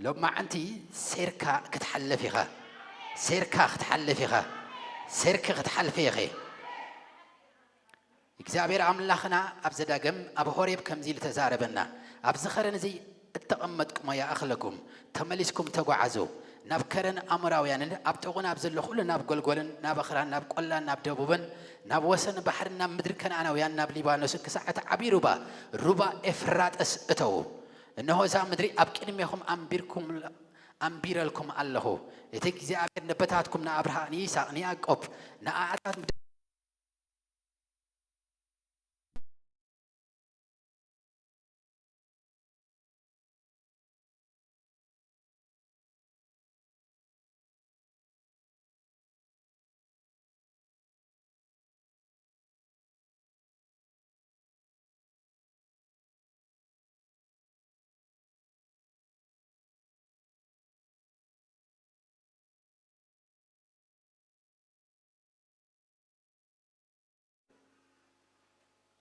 ሎማዓንቲ ሴርካ ክትሓልፍ ኢኻ። ሴርካ ክትሓልፍ ኢኻ። ሴርኪ ክትሓልፊ ኢኺ። እግዚኣብሔር ኣምላኽና ኣብ ዘዳግም ኣብ ሆሬብ ከምዚ ኢሉ ተዛረበና። ኣብዚ ኸረን እዚ እተቐመጥኩሞ ይኣኽለኩም፣ ተመሊስኩም ተጓዓዙ። ናብ ከረን ኣሞራውያንን ኣብ ጥቑን ኣብ ዘሎ ኹሉ ናብ ጎልጎልን ናብ ኣኽራን ናብ ቆላን ናብ ደቡብን ናብ ወሰን ባሕርን ናብ ምድሪ ከነኣናውያን ናብ ሊባኖስን ክሳዕ እቲ ዓብዪ ሩባ ሩባ ኤፍራጥስ እተዉ። እንሆ እዛ ምድሪ ኣብ ቅድሜኹም ኣንቢርኩም ኣንቢረልኩም ኣለኹ። እቲ እግዚኣብሔር ነቦታትኩም ንኣብርሃም ንይስሐቅ ንያዕቆብ ንኣኣታት ምድሪ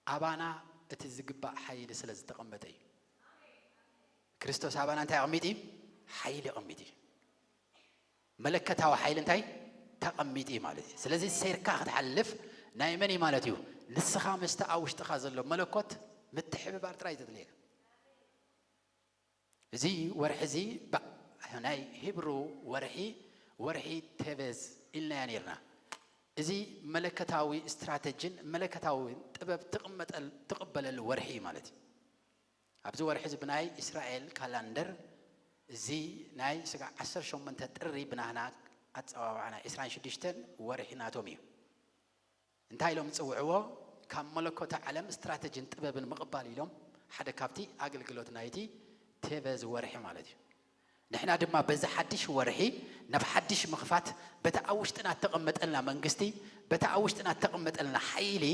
ኣባና እቲ ዝግባእ ሓይሊ ስለ ዝተቐመጠ እዩ። ክርስቶስ ኣባና እንታይ ኣቐሚጡ እዩ? ሓይሊ ኣቐሚጡ እዩ። መለከታዊ ሓይሊ እንታይ ተቐሚጡ እዩ ማለት እዩ። ስለዚ ሴርካ ክትሓልፍ ናይ መን እዩ ማለት እዩ? ንስኻ ምስቲ ኣብ ውሽጥኻ ዘሎ መለኮት ምትሕብባር ጥራይ ዘድልየካ። እዚ ወርሒ እዚ ብ-፣ ናይ ሂብሩ ወርሒ፣ ወርሒ ቴቤዝ ኢልናያ ነይርና። እዚ መለከታዊ ስትራተጂን መለከታዊ ጥበብ ትቕመጠል-፣ ትቕበለሉ ወርሒ እዩ ማለት እዩ። ኣብዚ ወርሒ እዚ ብናይ እስራኤል ካላንደር እዚ ናይ ስጋዕ ዓሰርተ ሸሞንተ ጥሪ ብናህና ኣጸዋውዓና ዒስራን ሽዱሽተን ወርሒ ናቶም እዩ። እንታይ ኢሎም ዝጽውዕዎ? ካብ መለኮተ ዓለም ስትራተጂን ጥበብን ምቕባል ኢሎም ሓደ ካብቲ ኣገልግሎት ናይቲ ቴቤዝ ወርሒ ማለት እዩ። ንሕና ድማ በዚ ሓድሽ ወርሒ ናብ ሓድሽ ምኽፋት በቲ ኣብ ውሽጥና እተቐመጠልና መንግስቲ በቲ ኣብ ውሽጥና እተቐመጠልና ሓይሊ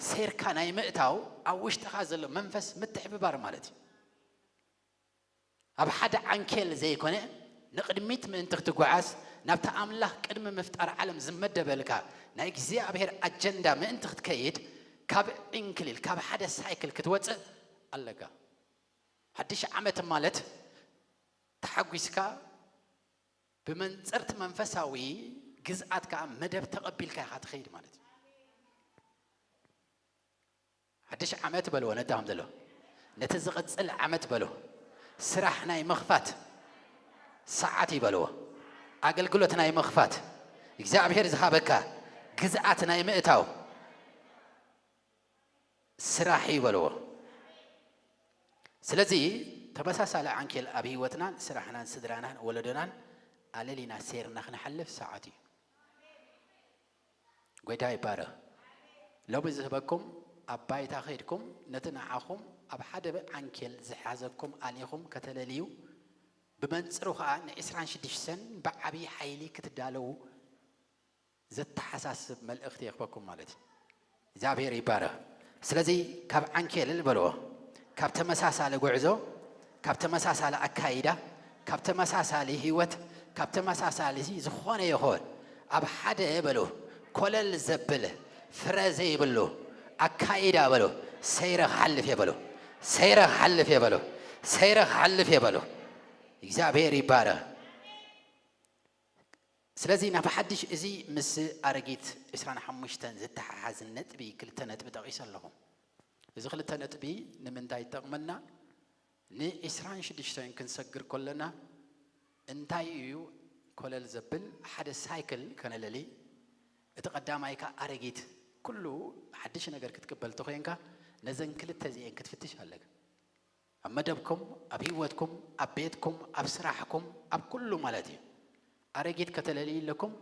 ሴርካ ናይ ምእታው ኣብ ውሽጥኻ ዘሎ መንፈስ ምትሕብባር ማለት እዩ። ኣብ ሓደ ዓንኬል ዘይኮነ ንቕድሚት ምእንቲ ክትጓዓዝ ናብቲ ኣምላኽ ቅድሚ ምፍጣር ዓለም ዝመደበልካ ናይ እግዚኣብሔር ኣጀንዳ ምእንቲ ክትከይድ ካብ ዕንክሊል ካብ ሓደ ሳይክል ክትወፅእ ኣለካ። ሓድሽ ዓመት ማለት ተሓጒስካ ብመንፅርቲ መንፈሳዊ ግዝኣት ከዓ መደብ ተቐቢልካ ኢኻ ትኸይድ ማለት እዩ። ሓድሽ ዓመት በልዎ ነታኹም ዘሎ ነቲ ዝቕፅል ዓመት በልዎ። ስራሕ ናይ ምኽፋት ሰዓት ይበልዎ። ኣገልግሎት ናይ ምኽፋት እግዚኣብሔር ዝሃበካ ግዝኣት ናይ ምእታው ስራሕ ይበልዎ። ስለዚ ተመሳሳሊ ዓንኬል ኣብ ህይወትናን ስራሕናን ስድራናን ወለዶናን ኣለሊና ሴርና ክንሓልፍ ሰዓት እዩ። ጎይታ ይባረኽ። ሎሚ ዝህበኩም ኣብ ባይታ ከይድኩም ነቲ ንዓኹም ኣብ ሓደ ዓንኬል ዝሓዘኩም ኣሊኹም ከተለልዩ ብመንፅሩ ከዓ ንዒስራን ሽዱሽተን ብዓብዪ ሓይሊ ክትዳለዉ ዘተሓሳስብ መልእኽቲ የኽበኩም ማለት እዩ። እግዚኣብሔር ይባረኽ። ስለዚ ካብ ዓንኬልል በልዎ፣ ካብ ተመሳሳሊ ጉዕዞ፣ ካብ ተመሳሳሊ ኣካይዳ፣ ካብ ተመሳሳሊ ህይወት፣ ካብ ተመሳሳሊ ዝኾነ ይኹን ኣብ ሓደ በሉ ኮለል ዘብል ፍረ ዘይብሉ ኣካይዳ በሉ ሰይረ ክሓልፍ እየ በሉ፣ ሰይረ ክሓልፍ እየ በሉ፣ ሰይረ ክሓልፍ እየ በሉ። እግዚኣብሔር ይባረኽ። ስለዚ ናብ ሓድሽ እዚ ምስ ኣረጊት ዕስራን ሓሙሽተን ዝተሓሓዝ ነጥቢ ክልተ ነጥቢ ጠቒሰ ኣለኹ። እዚ ክልተ ነጥቢ ንምንታይ ይጠቕመና? ንዕስራን ሽዱሽተን ክንሰግር ከለና እንታይ እዩ ኮለል ዘብል ሓደ ሳይክል ከነለሊ፣ እቲ ቀዳማይ ከኣ ኣረጊት ኩሉ ሓድሽ ነገር ክትቅበል ተኾይንካ ነዘን ክልተ እዚኤን ክትፍትሽ ኣለካ። ኣብ መደብኩም፣ ኣብ ህይወትኩም፣ ኣብ ቤትኩም፣ ኣብ ስራሕኩም፣ ኣብ ኩሉ ማለት እዩ። ኣረጊት ከተለልዩ ኣለኩም።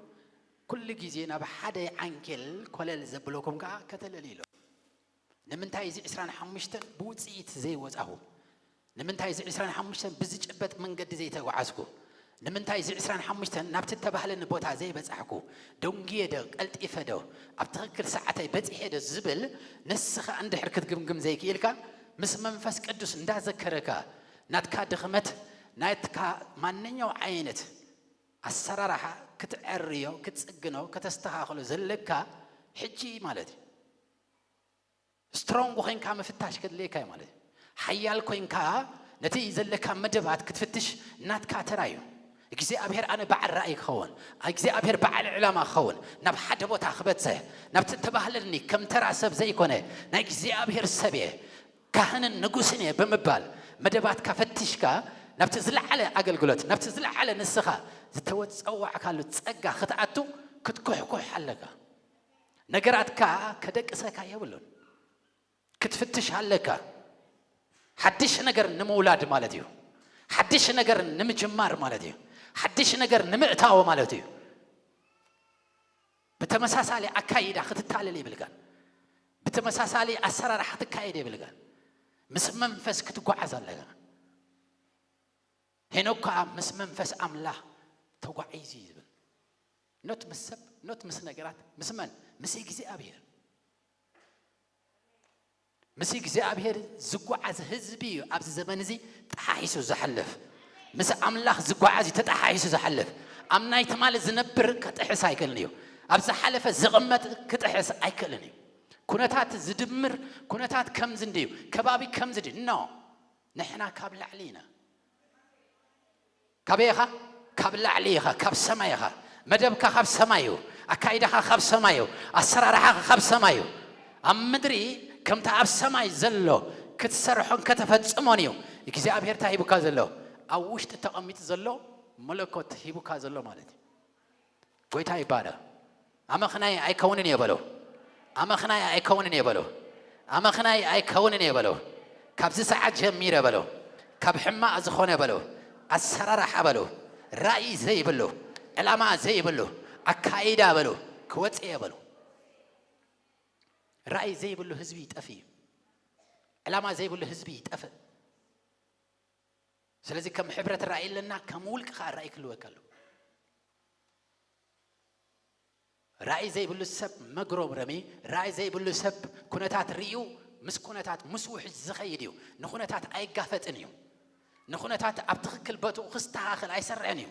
ኩሉ ግዜ ናብ ሓደ ዓንኬል ኮለል ዘብለኩም ከኣ ከተለልዩ ኣለኩም። ንምንታይ እዚ ዕስራን ሓሙሽተን ብውጽኢት ዘይወጻኹ? ንምንታይ እዚ ዕስራን ሓሙሽተን ብዝጭበጥ መንገዲ ዘይተጓዓዝኩ? ንምንታይ እዚ ዕስራን ሓሙሽተን ናብቲ እተባህለኒ ቦታ ዘይበጻሕኩ? ደንጉየ ዶ? ቀልጢፈ ዶ? ኣብ ትኽክል ሰዓተይ በጺሐ ዶ? ዝብል ንስኻ እንድሕር ክትግምግም ዘይክኢልካ፣ ምስ መንፈስ ቅዱስ እንዳዘከረካ ናትካ ድኽመት፣ ናትካ ማንኛው ዓይነት ኣሰራርሓ ክትዕርዮ፣ ክትጽግኖ፣ ከተስተኻኽሎ ዘለካ ሕጂ ማለት እዩ። ስትሮንግ ኮይንካ ምፍታሽ ከድልየካ እዩ ማለት እዩ። ሓያል ኮይንካ ነቲ ዘለካ መደባት ክትፍትሽ ናትካ ተራ እዩ። እግዚኣብሔር ኣነ በዓል ራእይ ክኸውን፣ እግዚኣብሔር በዓል ዕላማ ክኸውን፣ ናብ ሓደ ቦታ ክበጽሕ፣ ናብቲ ተባህለኒ ከም ተራ ሰብ ዘይኮነ ናይ እግዚኣብሔር ሰብ እየ፣ ካህንን ንጉስን እየ ብምባል መደባትካ ፈቲሽካ ናብቲ ዝለዓለ ኣገልግሎት፣ ናብቲ ዝለዓለ ንስኻ ዝተወጸዋዕካሉ ጸጋ ክትኣቱ ክትኩሕኩሕ ኣለካ። ነገራትካ ከደቅሰካ የብሉን። ክትፍትሽ ኣለካ። ሓድሽ ነገር ንምውላድ ማለት እዩ። ሓድሽ ነገር ንምጅማር ማለት እዩ። ሓድሽ ነገር ንምእታው ማለት እዩ። ብተመሳሳሊ ኣካይዳ ክትታለል የብልካን። ብተመሳሳሊ ኣሰራርሓ ክትካየድ የብልካን። ምስ መንፈስ ክትጓዓዝ ኣለካ። ሄኖክ ከዓ ምስ መንፈስ ኣምላኽ ተጓዒዙ እዩ ዝብል። ኖት ምስ ሰብ፣ ኖት ምስ ነገራት፣ ምስ መን? ምስ እግዚኣብሔር። ምስ እግዚኣብሔር ዝጓዓዝ ህዝቢ እዩ ኣብዚ ዘመን እዚ ጠሓሒሱ ዝሓልፍ። ምስ ኣምላኽ ዝጓዓዝ እዩ ተጠሓሒሱ ዝሓልፍ። ኣብ ናይ ትማሊ ዝነብር ክጥሕስ ኣይክእልን እዩ። ኣብ ዝሓለፈ ዝቕመጥ ክጥሕስ ኣይክእልን እዩ። ኩነታት ዝድምር፣ ኩነታት ከምዚ እንድዩ፣ ከባቢ ከምዚ ድዩ፣ ኖ። ንሕና ካብ ላዕሊ ኢና። ካበይ ኢኻ? ካብ ላዕሊ ኢኻ፣ ካብ ሰማይ ኢኻ። መደብካ ካብ ሰማይ እዩ። ኣካይዳኻ ካብ ሰማይ እዩ። ኣሰራርሓኻ ካብ ሰማይ እዩ። ኣብ ምድሪ ከምቲ ኣብ ሰማይ ዘሎ ክትሰርሖን ከተፈጽሞን እዩ እግዚኣብሔር እንታይ ሂቡካ ዘሎ? ኣብ ውሽጢ ተቐሚጡ ዘሎ መለኮት ሂቡካ ዘሎ ማለት እዩ። ጎይታ ይባረኽ። ኣመኽናይ ኣይከውንን እየ በሎ። ኣመኽናይ ኣይከውንን እየ በሎ። ኣመኽናይ ኣይከውንን እየ በሎ። ካብዚ ሰዓት ጀሚረ በሎ። ካብ ሕማቕ ዝኾነ በሎ። ኣሰራርሓ በሎ። ራእይ ዘይብሉ፣ ዕላማ ዘይብሉ፣ ኣካይዳ በሎ። ክወጽእ እየ በሎ። ራእይ ዘይብሉ ህዝቢ ይጠፍእ እዩ። ዕላማ ዘይብሉ ህዝቢ ይጠፍእ። ስለዚ ከም ሕብረት ራእይ ኣለና፣ ከም ውልቂ ኸዓ ራእይ ክህልወካ ኣለዎ። ራእይ ዘይብሉ ሰብ መግረምረሚ፣ ራእይ ዘይብሉ ሰብ ኩነታት ርእዩ ምስ ኩነታት ምስ ውሕጅ ዝኸይድ እዩ። ንኩነታት ኣይጋፈጥን እዩ። ንኩነታት ኣብ ትኽክል ቦትኡ ክስተኻኸል ኣይሰርዕን እዩ።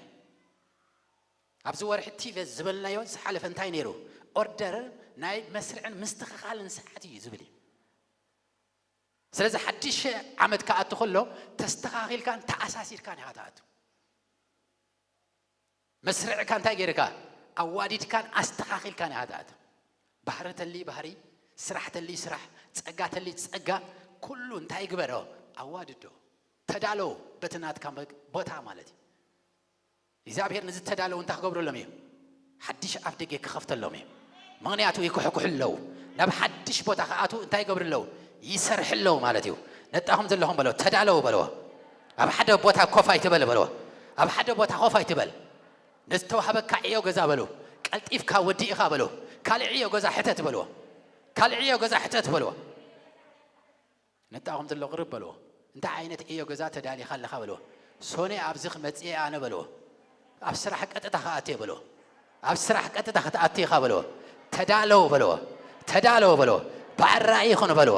ኣብዚ ወርሒ ቲቨ ዝበልናዮ ዝሓለፈ እንታይ ነይሩ? ኦርደር ናይ መስርዕን ምስትኽኻልን ሰዓት እዩ ዝብል እዩ። ስለዚ ሓድሽ ዓመት ክኣቱ ከሎ ተስተኻኺልካን ተኣሳሲርካን ኢኻ ትኣቱ። መስርዕካ እንታይ ገይርካ? ኣዋዲድካን ኣስተኻኺልካን ኢኻ ትኣቱ። ባህሪ ተሊ ባህሪ፣ ስራሕ ተሊ ስራሕ፣ ጸጋ ተሊ ጸጋ፣ ኩሉ እንታይ ግበሮ? ኣዋድዶ። ተዳሎ በቲ ናትካ መግ-፣ ቦታ ማለት እዩ። እግዚኣብሔር ንዝተዳለዉ እንታይ ክገብረሎም እዩ? ሓድሽ ኣፍ ደገ ክኸፍተሎም እዩ። ምኽንያቱ ይኩሕኩሑ ኣለዉ። ናብ ሓድሽ ቦታ ክኣትዉ እንታይ ይገብሩ ኣለዉ? ይሰርሑ ኣለዉ ማለት እዩ። ነጣኹም ዘለኹም በሎ፣ ተዳለዉ በልዎ። ኣብ ሓደ ቦታ ኮፍ ኣይትበል በልዎ። ኣብ ሓደ ቦታ ኮፍ ኣይትበል። ነዝተዋህበካ ዕዮ ገዛ በሉ። ቀልጢፍካ ወዲእኻ በልዎ። ካልእ ዕዮ ገዛ ሕተት በልዎ። ካልእ ዕዮ ገዛ ሕተት በልዎ። ነጣኹም ዘሎ ቅርብ በልዎ። እንታይ ዓይነት ዕዮ ገዛ ተዳሊኻ ኣለኻ በልዎ። ሶኔ ኣብዚ ክመጽእ እየ ኣነ በልዎ። ኣብ ስራሕ ቀጥታ ክኣቱ እየ በልዎ። ኣብ ስራሕ ቀጥታ ክትኣቱ ኢኻ በልዎ። ተዳለው በልዎ። ተዳለው በልዎ። በዓል ራእይ ይኹን በልዎ።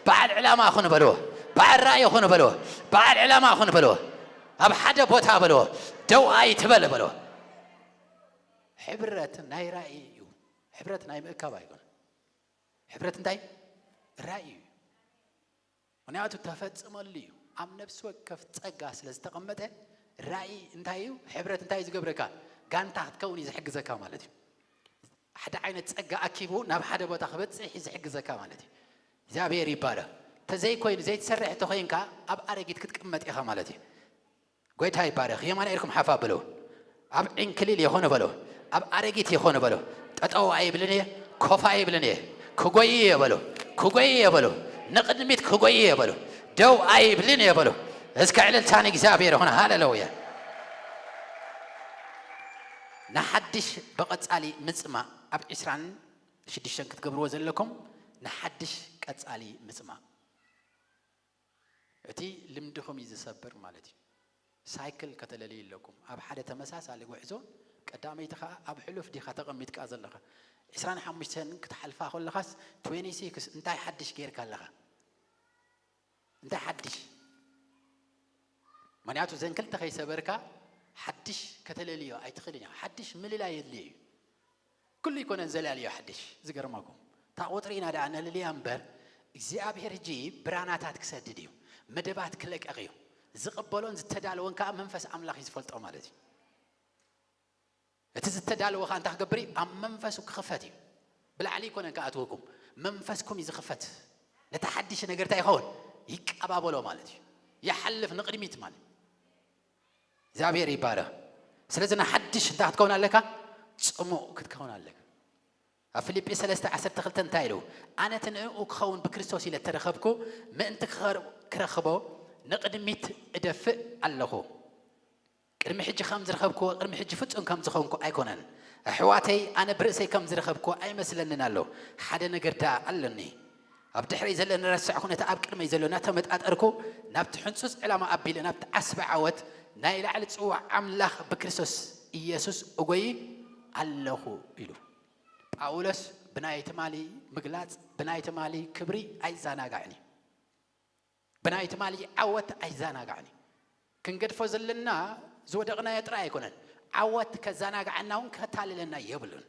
በዓል ዕላማ ይኹን በልዎ። በዓል ራእይ ይኹን በልዎ። በዓል ዕላማ ይኹን በልዎ። ኣብ ሓደ ቦታ በልዎ። ደው ኣይትበል በልዎ። ሕብረት ናይ ራእይ እዩ። ሕብረት ናይ ምእካብ ኣይኮነን። ሕብረት እንታይ? ራእይ እዩ። ምኽንያቱ ተፈጽመሉ እዩ። ኣብ ነፍሲ ወከፍ ጸጋ ስለ ዝተቐመጠ ራእይ እንታይ እዩ? ሕብረት እንታይ እዩ ዝገብረካ? ጋንታ ክትከውን እዩ ዝሕግዘካ ማለት እዩ። ሓደ ዓይነት ጸጋ ኣኪቡ ናብ ሓደ ቦታ ክበጽሕ እዩ ዝሕግዘካ ማለት እዩ። እግዚኣብሔር ይባረኽ። ተዘይኮይኑ ዘይትሰርሕ ተኾይንካ ኣብ ኣረጊት ክትቅመጥ ኢኻ ማለት እዩ። ጎይታ ይባረኽ። የማና ኢልኩም ሓፋ በሎ። ኣብ ዕንክሊል የኾነ በሎ። ኣብ ኣረጊት የኾነ በሎ። ጠጠው ኣይብልን እየ፣ ኮፍ ኣይብልን እየ። ክጎይ እየ በሎ። ክጎይ እየ በሎ። ንቕድሚት ክጎይ እየ በሎ። ደው ኣይብልን እየ በሎ። እስከ ዕልልታ ንእግዚኣብሔር ይኹን። ሃሌሉያ። ንሓድሽ ብቐጻሊ ምጽማእ ኣብ ዕስራን ሽዱሽተን ክትገብርዎ ዘለኩም ንሓድሽ ቀጻሊ ምጽማእ። እቲ ልምድኹም እዩ ዝሰብር ማለት እዩ። ሳይክል ከተለልዩ ኣለኩም። ኣብ ሓደ ተመሳሳሊ ጉዕዞ ቀዳመይቲ ኸዓ ኣብ ሕሉፍ ዲኻ ተቐሚጥካ ዘለኻ? ዕስራን ሓሙሽተን ክትሓልፋ ከለኻስ ትዌንቲ ሲክስ እንታይ ሓድሽ ጌርካ ኣለኻ? እንታይ ሓድሽ? ምኽንያቱ እዘን ክልተ ከይሰበርካ ሓድሽ ከተለልዮ ኣይትኽእልን ኢኻ። ሓድሽ ምልላይ የድልዮ እዩ። ኩሉ ኣይኮነን ዘላልዮ ሓድሽ። ዝገርመኩም፣ እታ ቁጽሪ ኢና ደኣ ነልልያ እምበር፣ እግዚኣብሔር ሕጂ ብራናታት ክሰድድ እዩ፣ መደባት ክለቀቕ እዩ። ዝቕበሎን ዝተዳለወን ከኣ መንፈስ ኣምላኽ እዩ ዝፈልጦ ማለት እዩ። እቲ ዝተዳለወ ከኣ እንታይ ክገብር እዩ? ኣብ መንፈሱ ክኽፈት እዩ። ብላዕሊ ኣይኮነን ክኣትወኩም፣ መንፈስኩም እዩ ዝኽፈት። ነቲ ሓድሽ ነገር እንታይ ይኸውን? ይቀባበሎ ማለት እዩ። ይሓልፍ ንቕድሚት ማለት እዩ። እግዚኣብሔር ይባረኽ። ስለዚ ንሓድሽ እንታይ ክትከውን ኣለካ? ጽሙእ ክትከውን ኣለካ። ኣብ ፊልጲ ሰለስተ ዓሰርተ ክልተ እንታይ ኢሉ? ኣነ እቲ ንእኡ ክኸውን ብክርስቶስ ኢለ እተረኸብኩ ምእንቲ ክኸር-፣ ክረኽቦ ንቕድሚት እደፍእ ኣለኹ። ቅድሚ ሕጂ ከም ዝረኸብክዎ፣ ቅድሚ ሕጂ ፍጹም ከም ዝኾንኩ ኣይኮነን። ኣሕዋተይ፣ ኣነ ብርእሰይ ከም ዝረኸብክዎ ኣይመስለንን ኣሎ። ሓደ ነገር ደኣ ኣለኒ። ኣብ ድሕረይ ዘሎ እናረሳዕኩ፣ ነቲ ኣብ ቅድመይ ዘሎ እናተመጣጠርኩ፣ ናብቲ ሕንጹጽ ዕላማ ኣቢለ፣ ናብቲ ዓስቢ ዓወት ናይ ላዕሊ ጽዋዕ ኣምላኽ ብክርስቶስ ኢየሱስ እጎይ ኣለኹ ኢሉ። ጳውሎስ ብናይ ትማሊ ምግላጽ፣ ብናይ ትማሊ ክብሪ ኣይዘናጋዕን እዩ። ብናይ ትማሊ ዓወት ኣይዘናጋዕን እዩ። ክንገድፎ ዘለና ዝወደቕናዮ ጥራይ ኣይኮነን። ዓወት ከዘናግዓና እውን ከታልለና የብሉን።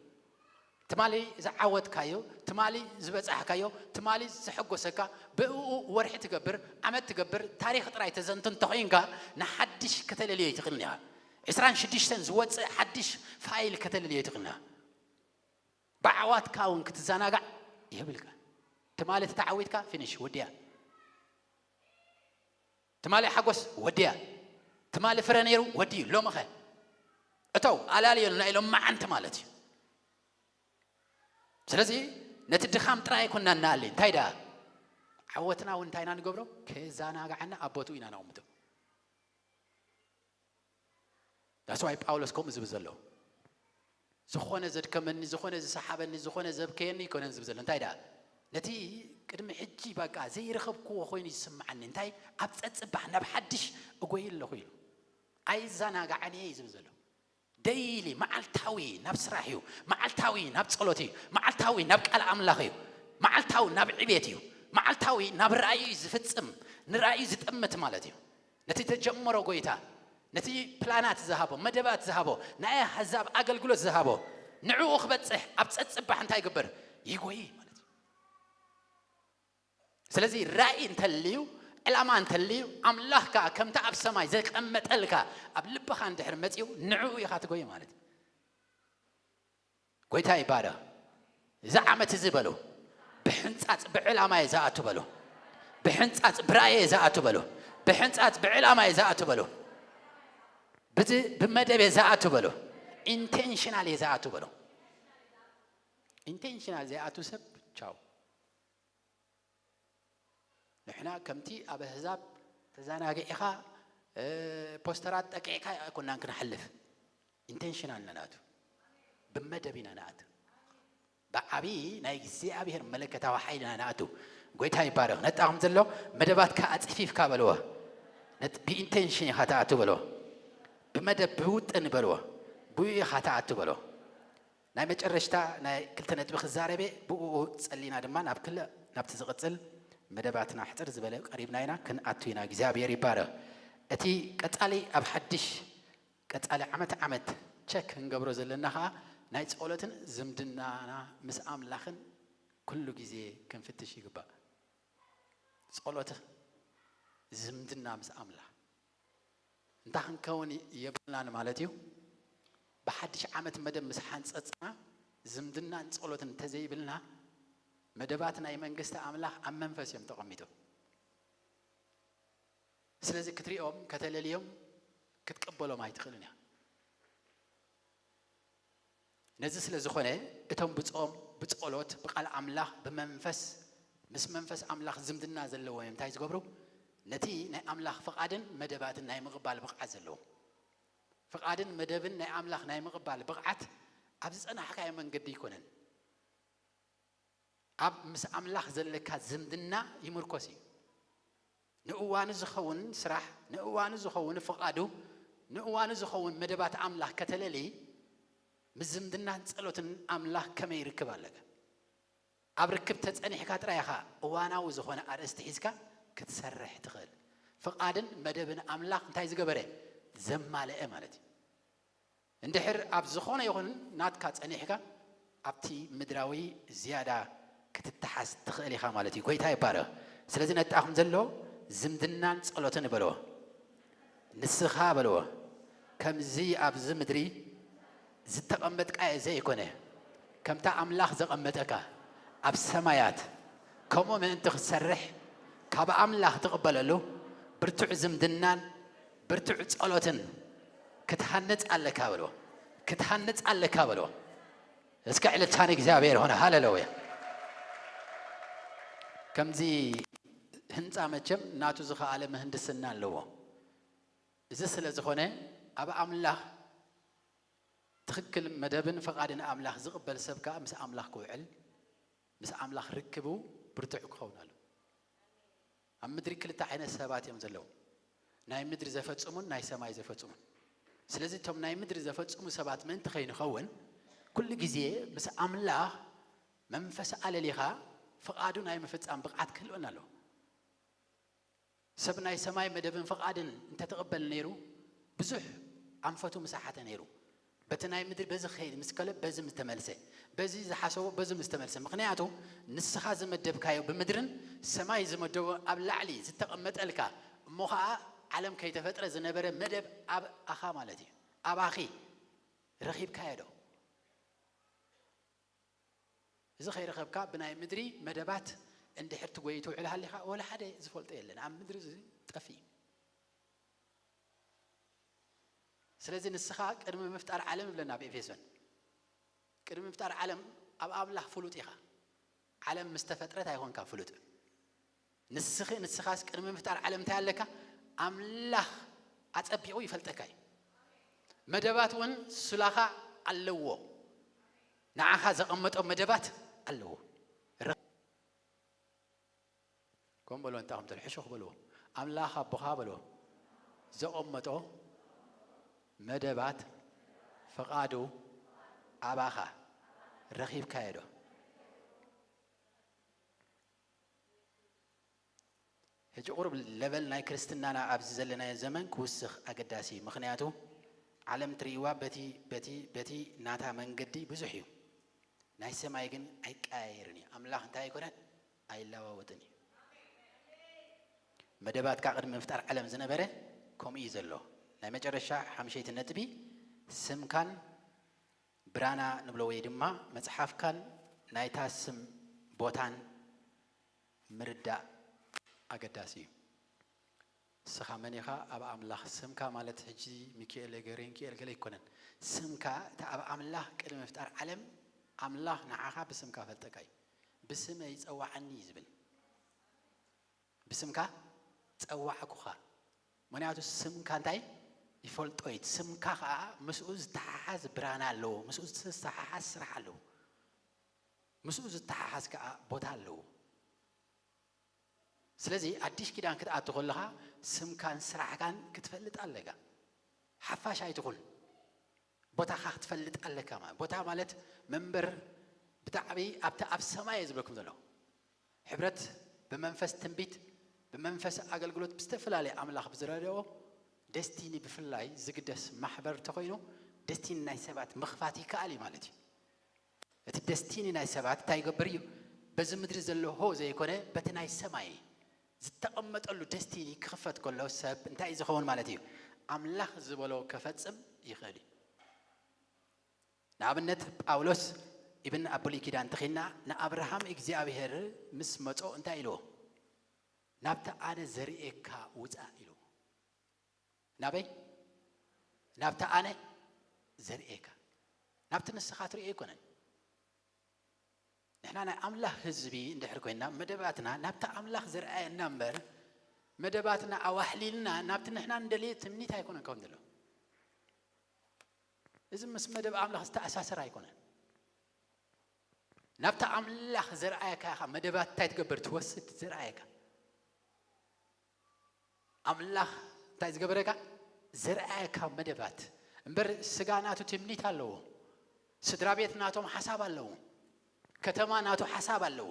ትማሊ ዝዓወትካዮ፣ ትማሊ ዝበጻሕካዮ፣ ትማሊ ዘሐጎሰካ፣ ብእኡ ወርሒ ትገብር፣ ዓመት ትገብር፣ ታሪኽ ጥራይ ተዘንቱ እንተኾይንካ፣ ንሓድሽ ከተለልዮ ኣይትኽእልን ኢኻ። ዕስራን ሽዱሽተን ዝወጽእ ሓድሽ ፋይል ከተለልዮ ኣይትኽእልን ኢኻ። ብዓዋትካ እውን ክትዘናጋዕ የብልካ። ትማሊ ተተዓዊትካ፣ ፊኒሽ፣ ወዲያ። ትማሊ ሓጎስ፣ ወዲያ። ትማሊ ፍረ ነይሩ፣ ወዲዩ። ሎምኸ? እተው፣ ኣላልየሉ፣ ናይ ሎም መዓንቲ ማለት እዩ። ስለዚ ነቲ ድኻም ጥራይ ኣይኮንና እናኣሊ፣ እንታይ ደኣ? ዓወትና እውን እንታይ ኢና ንገብሮ? ከዘናግዓና ኣብ ቦትኡ ኢና ነቕምጦ። That's why ጳውሎስ ከምኡ ዝብል ዘሎ። ዝኾነ ዘድከመኒ፣ ዝኾነ ዝሰሓበኒ፣ ዝኾነ ዘብከየኒ ኣይኮነን ዝብል ዘሎ። እንታይ ደኣ? ነቲ ቅድሚ ሕጂ በቃ ዘይረኸብክዎ ኮይኑ ዝስምዓኒ፣ እንታይ ኣብ ጸጽባሕ ናብ ሓድሽ እጎይ ኣለኹ ኢሉ። ኣይዘናጋዕን እየ እዩ ዝብል ዘሎ። ደይሊ፣ መዓልታዊ ናብ ስራሕ እዩ፣ መዓልታዊ ናብ ጸሎት እዩ፣ መዓልታዊ ናብ ቃል ኣምላኽ እዩ፣ መዓልታዊ ናብ ዕቤት እዩ፣ መዓልታዊ ናብ ራእዩ እዩ ዝፍጽም፣ ንራእዩ ዝጥምት ማለት እዩ። ነቲ ተጀመሮ ጎይታ፣ ነቲ ፕላናት ዝሃቦ፣ መደባት ዝሃቦ፣ ናይ ኣህዛብ ኣገልግሎት ዝሃቦ፣ ንዕኡ ክበጽሕ ኣብ ጸጽባሕ እንታይ ይግበር? ይጎይ ማለት እዩ። ስለዚ ራእይ እንተልዩ፣ ዕላማ እንተልዩ፣ ኣምላኽ ከኣ ከምቲ ኣብ ሰማይ ዘቀመጠልካ ኣብ ልብኻ እንድሕር መጺኡ፣ ንዕኡ ኢኻ ትጎይ ማለት እዩ። ጎይታ ይባረኽ። እዚ ዓመት እዚ በሉ፣ ብሕንጻጽ ብዕላማየ ዝኣቱ በሉ፣ ብሕንጻጽ ብራእየ ዝኣቱ በሉ፣ ብሕንጻጽ ብዕላማየ ዝኣቱ በሉ፣ ብዚ ብመደብ እየ ዝኣቱ በሉ፣ ኢንቴንሽናል እየ ዝኣቱ በሉ። ኢንቴንሽናል ዘይኣቱ ሰብ ቻው። ንሕና ከምቲ ኣብ ኣህዛብ ተዘናጊዕኻ፣ እ፣ ፖስተራት ጠቂዕካ ኣይኮናን ክንሓልፍ። ኢንቴንሽናል ኢና ንኣቱ። ብመደብ ኢና ንኣቱ። ብዓብዪ ናይ እግዚኣብሔር መለከታዊ ሓይሊ ኢና ንኣቱ። ጎይታ ይባረኽ። ነጣኹም ዘሎ መደባትካ ኣጽፊፍካ በልዎ። ነት-፣ ብኢንቴንሽን ኢኻ ትኣቱ በልዎ። ብመደብ ብውጥን በልዎ። ብኡ ኢኻ ትኣቱ በልዎ። ናይ መጨረሽታ ናይ ክልተ ነጥቢ ክዛረበ፣ ብኡ ጸሊና ድማ ናብ ክልእ፣ ናብቲ ዝቕጽል መደባትና ሕጽር ዝበለ ቀሪብና ኢና፣ ክንኣቱ ኢና። እግዚኣብሔር ይባረኽ። እቲ ቀጻሊ ኣብ ሓድሽ፣ ቀጻሊ ዓመት ዓመት ቸክ ክንገብሮ ዘለና ኸኣ ናይ ጸሎትን ዝምድናና ምስ ኣምላኽን ኩሉ ግዜ ክንፍትሽ ይግባእ። ጸሎት ዝምድና ምስ ኣምላኽ እንታይ ክንከውን የብልናን ማለት እዩ። ብሓድሽ ዓመት መደብ ምስ ሓንጸጽና ዝምድናን ጸሎትን እንተዘይብልና መደባት ናይ መንግስቲ ኣምላኽ ኣብ መንፈስ እዮም ተቐሚጦም። ስለዚ ክትሪኦም፣ ከተለልዮም፣ ክትቀበሎም ኣይትኽእልን ኢኻ። ነዚ ስለ ዝኾነ እቶም ብጾም፣ ብጸሎት፣ ብቃል ኣምላኽ፣ ብመንፈስ፣ ምስ መንፈስ ኣምላኽ ዝምድና ዘለዎም እዮም እንታይ ዝገብሩ? ነቲ ናይ ኣምላኽ ፍቓድን መደባትን ናይ ምቕባል ብቕዓት ዘለዎም። ፍቓድን መደብን ናይ ኣምላኽ ናይ ምቕባል ብቕዓት ኣብ ዝጸናሕካዮ መንገዲ ኣይኮነን። ኣብ ምስ ኣምላኽ ዘለካ ዝምድና ይምርኮስ እዩ። ንእዋኑ ዝኸውን ስራሕ፣ ንእዋኑ ዝኸውን ፍቓዱ፣ ንእዋኑ ዝኸውን መደባት ኣምላኽ ከተለሊ፣ ምስ ዝምድናን ጸሎትን ኣምላኽ ከመይ ይርክብ ኣለካ? ኣብ ርክብ ተጸኒሕካ ጥራይ ኢኻ እዋናዊ ዝኾነ ኣርእስቲ ሒዝካ ክትሰርሕ ትኽእል። ፍቓድን መደብን ኣምላኽ እንታይ ዝገበረ? ዘማልአ ማለት እዩ። እንድሕር ኣብ ዝኾነ ይኹን ናትካ ጸኒሕካ፣ ኣብቲ ምድራዊ ዝያዳ ክትተሓዝ ትኽእል ኢኻ ማለት እዩ። ጎይታ ይባረኽ። ስለዚ ነጣኹም ዘሎ ዝምድናን ጸሎትን በልዎ። ንስኻ በልዎ፣ ከምዚ ኣብዚ ምድሪ ዝተቐመጥካዮ ዘይኮነ፣ ከምታ ኣምላኽ ዘቐመጠካ ኣብ ሰማያት፣ ከምኡ ምእንቲ ክትሰርሕ፣ ካብ ኣምላኽ ትቕበለሉ ብርቱዕ ዝምድናን ብርቱዕ ጸሎትን ክትሃንጽ ኣለካ በልዎ። ክትሃንጽ ኣለካ በልዎ። እስከ ዕልልታ ንእግዚኣብሔር ሆነ። ሃሌሉያ። ከምዚ ህንጻ መቸም ናቱ ዝኸኣለ ምህንድስና ኣለዎ። እዚ ስለ ዝኾነ ኣብ ኣምላኽ ትኽክል መደብን ፍቓድን ኣምላኽ ዝቕበል ሰብ ከኣ ምስ ኣምላኽ ክውዕል፣ ምስ ኣምላኽ ርክቡ ብርቱዕ ክኸውን ኣለዎ። ኣብ ምድሪ ክልተ ዓይነት ሰባት እዮም ዘለዉ፣ ናይ ምድሪ ዘፈጽሙን ናይ ሰማይ ዘፈጽሙን። ስለዚ እቶም ናይ ምድሪ ዘፈጽሙ ሰባት ምእንቲ ከይንኸውን፣ ኩሉ ግዜ ምስ ኣምላኽ መንፈስ ኣለሊኻ ፍቓዱ ናይ ምፍጻም ብቕዓት ክህልወና ኣለዎ። ሰብ ናይ ሰማይ መደብን ፍቓድን እንተተቐበል ነይሩ፣ ብዙሕ ኣንፈቱ ምሳሓተ ነይሩ። በቲ ናይ ምድሪ በዚ ክኸይድ ምስ ከለ በዚ ምስ ተመልሰ፣ በዚ ዝሓሰቦ በዚ ምስ ተመልሰ። ምኽንያቱ ንስኻ ዝመደብካዮ ብምድርን ሰማይ ዝመደቦ ኣብ ላዕሊ ዝተቐመጠልካ፣ እሞ ኸዓ ዓለም ከይተፈጥረ ዝነበረ መደብ ኣብ ኣኻ ማለት እዩ። ኣብ ኣኺ ረኺብካዮ ዶ? እዚ ከይረኸብካ ብናይ ምድሪ መደባት እንድሕር ትጎይ ትውዕል ሃሊኻ፣ ወላ ሓደ ዝፈልጦ የለን። ኣብ ምድሪ እዚ ጠፊእ እዩ። ስለዚ ንስኻ ቅድሚ ምፍጣር ዓለም ይብለና ኣብ ኤፌሶን። ቅድሚ ምፍጣር ዓለም ኣብ ኣምላኽ ፍሉጥ ኢኻ። ዓለም ምስ ተፈጥረት ኣይኮንካ ፍሉጥ። ንስኺ፣ ንስኻስ ቅድሚ ምፍጣር ዓለም እንታይ ኣለካ? ኣምላኽ ኣጸቢቑ ይፈልጠካ እዩ። መደባት እውን ሱላኻ ኣለዎ። ንዓኻ ዘቐመጦ መደባት ኣለዎ። ረ-፣ ከም በልዎ እንታይ ከም ትል-፣ ሕሹኽ በልዎ። ኣምላኽ ኣቦኻ በልዎ። ዘቐመጦ መደባት ፍቓዱ ኣባኻ ረኺብካዮ ዶ? ሕጂ ቁሩብ ለቨል ናይ ክርስትናና ኣብዚ ዘለናዮ ዘመን ክውስኽ ኣገዳሲ እዩ። ምኽንያቱ ዓለም ትርእይዋ በቲ፣ በቲ፣ በቲ ናታ መንገዲ ብዙሕ እዩ። ናይ ሰማይ ግን ኣይቀያየርን እዩ። ኣምላኽ እንታይ ኣይኮነን? ኣይለዋወጥን እዩ። መደባትካ ቅድሚ ምፍጣር ዓለም ዝነበረ ከምኡ እዩ ዘሎ። ናይ መጨረሻ ሓምሸይቲ ነጥቢ፣ ስምካን ብራና ንብሎ ወይ ድማ መጽሓፍካን ናይታ ስም ቦታን ምርዳእ ኣገዳሲ እዩ። ንስኻ መን ኢኻ ኣብ ኣምላኽ? ስምካ ማለት ሕጂ ሚካኤል፣ ገሬንኪኤል ገለ ኣይኮነን። ስምካ እቲ ኣብ ኣምላኽ ቅድሚ ምፍጣር ዓለም ኣምላኽ ንዓኻ ብስምካ ፈልጠካ እዩ። "ብስመይ ጸውዓኒ" እዩ ዝብል። "ብስምካ ጸዋዕኩኻ"። ምኽንያቱ ስምካ እንታይ ይፈልጦ እዩ። ስምካ ኸዓ ምስኡ ዝተሓሓዝ ብራና ኣለዎ፣ ምስኡ ዝተሓሓዝ ስራሕ ኣለዎ፣ ምስኡ ዝተሓሓዝ ከኣ ቦታ ኣለዎ። ስለዚ ኣዲስ ኪዳን ክትኣቱ ከለኻ ስምካን ስራሕካን ክትፈልጥ ኣለካ። ሓፋሽ ኣይትኹን። ቦታኻ ክትፈልጥ ኣለካ። ማለት፣ ቦታ ማለት መንበር ብጣዕሚ ኣብቲ ኣብ ሰማይ እየ ዝብለኩም ዘለኹ። ሕብረት ብመንፈስ ትንቢት፣ ብመንፈስ ኣገልግሎት፣ ብዝተፈላለየ ኣምላኽ ብዝረድኦ ደስቲኒ ብፍላይ ዝግደስ ማሕበር እንተኾይኑ ደስቲኒ ናይ ሰባት ምኽፋት ይከኣል እዩ ማለት እዩ። እቲ ደስቲኒ ናይ ሰባት እንታይ ይገብር እዩ? በዚ ምድሪ ዘሎ ሆ ዘይኮነ በቲ ናይ ሰማይ ዝተቐመጠሉ ደስቲኒ ክኽፈት ከሎ ሰብ እንታይ እዩ ዝኸውን ማለት እዩ? ኣምላኽ ዝበሎ ከፈጽም ይኽእል እዩ። ንኣብነት ጳውሎስ ኢብን ኣብ ብሉይ ኪዳን ተኺልና ንኣብርሃም እግዚኣብሔር ምስ መጾ እንታይ ኢልዎ? "ናብቲ ኣነ ዘርእየካ ውጻእ" ኢልዎ። ናበይ? ናብቲ ኣነ ዘርእየካ። ናብቲ ንስኻ ትርእዮ ኣይኮነን። ንሕና ናይ ኣምላኽ ህዝቢ እንድሕር ኮይንና፣ መደባትና ናብቲ ኣምላኽ ዘርኣየና እምበር፣ መደባትና ኣዋሕሊልና ናብቲ ንሕና እንደልዮ ትምኒት ኣይኮነን ክኸውን ዘሎ። እዚ ምስ መደብ ኣምላኽ ዝተኣሳሰር ኣይኮነን። ናብቲ ኣምላኽ ዘርኣየካ ኢኻ መደባት እንታይ ትገብር? ትወስድ፣ ዘርኣየካ። ኣምላኽ እንታይ ዝገበረካ? ዘርኣየካ መደባት። እምበር ስጋ ናቱ ትምኒት ኣለዎ። ስድራ ቤት ናቶም ሓሳብ ኣለዎ። ከተማ ናቱ ሓሳብ ኣለዎ።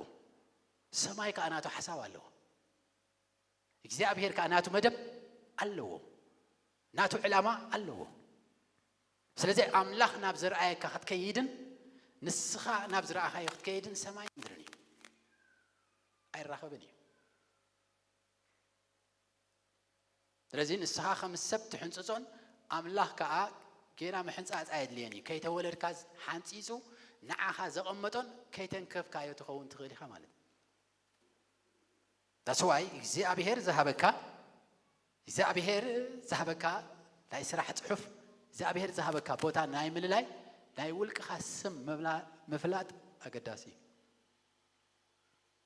ሰማይ ከኣ ናቱ ሓሳብ ኣለዎ። እግዚኣብሔር ከዓ ናቱ መደብ ኣለዎ፣ ናቱ ዕላማ ኣለዎ። ስለዚ ኣምላኽ ናብ ዘርኣየካ ክትከይድን ንስኻ ናብ ዝረኣኻዮ ክትከይድን ሰማይ ምድርን እዩ፣ ኣይራኸብን እዩ። ስለዚ ንስኻ ከም ሰብ ትሕንጽጾን ኣምላኽ ከኣ ጌና ምሕንጻጽ ኣየድልየን እዩ። ከይተወለድካ ሓንጺጹ ንዓኻ ዘቐመጦን ከይተንከፍካዮ ትኸውን ትኽእል ኢኻ ማለት እዩ። That's why እግዚኣብሔር ዝሃበካ እግዚኣብሔር ዝሃበካ ናይ ስራሕ ጽሑፍ እግዚኣብሔር ዝሃበካ ቦታ ናይ ምልላይ ናይ ውልቅኻ ስም ምብላ- ምፍላጥ ኣገዳሲ እዩ።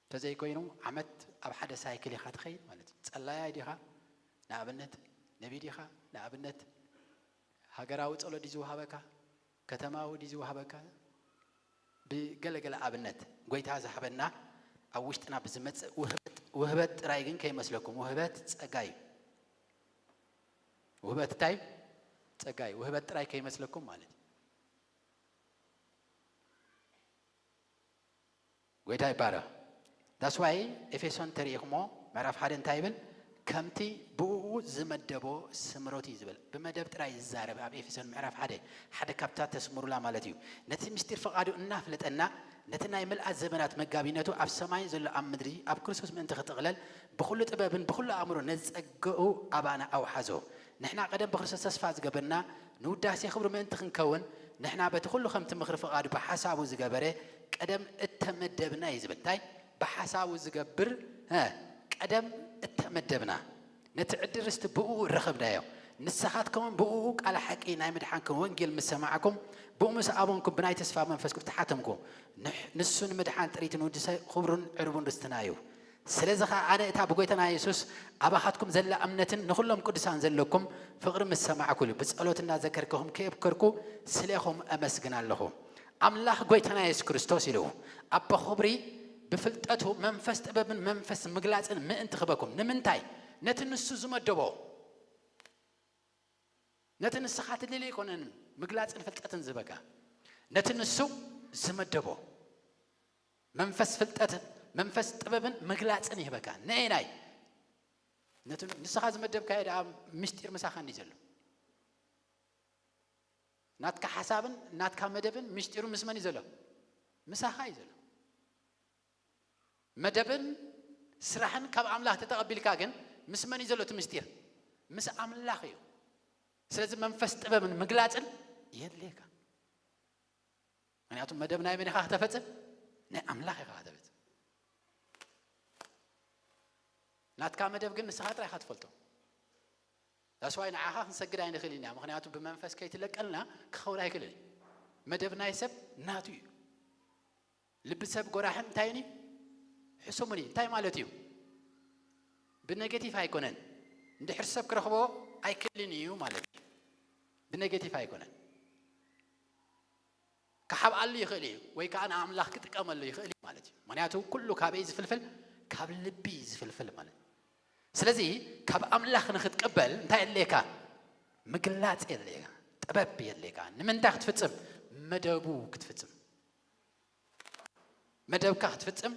እንተዘይኮይኑ ዓመት ኣብ ሓደ ሳይክል ኢኻ ትኸይድ ማለት እዩ። ጸላያይ ዲኻ ንኣብነት፣ ነቢ ዲኻ ንኣብነት፣ ሃገራዊ ጸሎት ድዩ ዝወሃበካ፣ ከተማዊ ድዩ ዝወሃበካ፣ ብገለገለ ኣብነት ጎይታ ዝሃበና ኣብ ውሽጥና ብዝመጽእ ውህበት- ውህበት ጥራይ ግን ከይመስለኩም፣ ውህበት ጸጋ እዩ። ውህበት እንታይ? ጸጋ እዩ። ውህበት ጥራይ ከይመስለኩም ማለት እዩ። ጎይታ ይባረኽ። That's why ኤፌሶን ተሪኢኹሞ ምዕራፍ ሓደ እንታይ ይብል? ከምቲ ብኡ ዝመደቦ ስምሮት እዩ ዝብል። ብመደብ ጥራይ ይዛረብ ኣብ ኤፌሶን ምዕራፍ ሓደ ሓደ ካብታ ተስምሩላ ማለት እዩ። ነቲ ምስጢር ፍቓዱ እናፍለጠና ነቲ ናይ ምልኣት ዘመናት መጋቢነቱ ኣብ ሰማይ ዘሎ ኣብ ምድሪ ኣብ ክርስቶስ ምእንቲ ክጥቕለል ብኹሉ ጥበብን ብኹሉ ኣእምሮ ነዚ ጸግኡ ኣባና ኣውሓዞ። ንሕና ቀደም ብክርስቶስ ተስፋ ዝገበርና ንውዳሴ ክብሩ ምእንቲ ክንከውን ንሕና በቲ ኩሉ ከምቲ ምኽሪ ፍቓዱ ብሓሳቡ ዝገበረ ቀደም እተመደብና እዩ ዝብል። እንታይ? ብሓሳቡ ዝገብር እ፣ ቀደም እተመደብና ነቲ ዕድል ርስቲ ብእኡ ረኸብናዮ። ንስኻትኩምን ብእኡ ቃል ሓቂ ናይ ምድሓንኩም ወንጌል ምስ ሰማዕኩም ብኡ ምስ ኣመንኩም ብናይ ተስፋ መንፈስ ቅዱስ ተሓተምኩ። ንሕ- ንሱ ንምድሓን ጥሪት ንውድሰ ክብሩን ዕርቡን ርስትና እዩ። ስለዚ ኸዓ ኣነ እታ ብጎይታና የሱስ ኣባኻትኩም ዘላ እምነትን ንኹሎም ቅዱሳን ዘለኩም ፍቕሪ ምስ ሰማዕኩ ኢሉ ብጸሎት እናዘከርኩኹም ከየብከርኩ ስሌኹም እመስግን ኣለኹ። ኣምላኽ ጎይታና የሱስ ክርስቶስ ኢሉ ኣቦ ኽብሪ ብፍልጠቱ መንፈስ ጥበብን መንፈስ ምግላጽን ምእንቲ ክበኩም ንምንታይ ነቲ ንሱ ዝመደቦ ነቲ ንስኻ ትደልዮ ኣይኮነን ምግላጽን ፍልጠትን ዝበካ ነቲ ንሱ ዝመደቦ መንፈስ ፍልጠትን መንፈስ ጥበብን ምግላጽን ይህበካ። ነየናይ ነቲ ንስኻ ዝመደብካዮ ደኣ ምስጢር ምሳኻ እንዲ ዘሎ ናትካ ሓሳብን ናትካ መደብን ምስጢሩ ምስ መን እዩ ዘሎ? ምሳኻ እዩ ዘሎ። መደብን ስራሕን ካብ ኣምላኽ ተተቐቢልካ ግን ምስ መን እዩ ዘሎ እቲ ምስጢር? ምስ ኣምላኽ እዩ። ስለዚ መንፈስ ጥበብን ምግላጽን የድልየካ። ምክንያቱ መደብ ናይ መን ኢኻ ከተፈጽም? ናይ ኣምላኽ ኢኻ ከተፈጽም። ናትካ መደብ ግን ንስኻ ጥራይ ኢኻ ትፈልጦ። ዳስዋይ ንዓኻ ክንሰግድ ኣይንኽእል ኢና፣ ምክንያቱ ብመንፈስ ከይትለቀልና ክኸውን ኣይክእልን እዩ። መደብ ናይ ሰብ ናቱ እዩ። ልቢ ሰብ ጎራሕን እንታይን እዩ? ሕሱምን እዩ። እንታይ ማለት እዩ? ብኔጌቲቭ ኣይኮነን። እንድሕር ሰብ ክረኽቦ ኣይክእልን እዩ ማለት እዩ። ብኔጌቲቭ ኣይኮነን። ክሓብኣሉ ይኽእል እዩ ወይ ከዓ ንኣምላኽ ክጥቀመሉ ይኽእል እዩ ማለት እዩ። ምክንያቱ ኩሉ ካበይ ዝፍልፍል? ካብ ልቢ ዝፍልፍል ማለት እዩ። ስለዚ ካብ ኣምላኽ ንክትቅበል እንታይ የድልየካ? ምግላፅ የድልየካ፣ ጥበብ የድልየካ። ንምንታይ ክትፍፅም? መደቡ ክትፍፅም። መደብካ ክትፍፅም።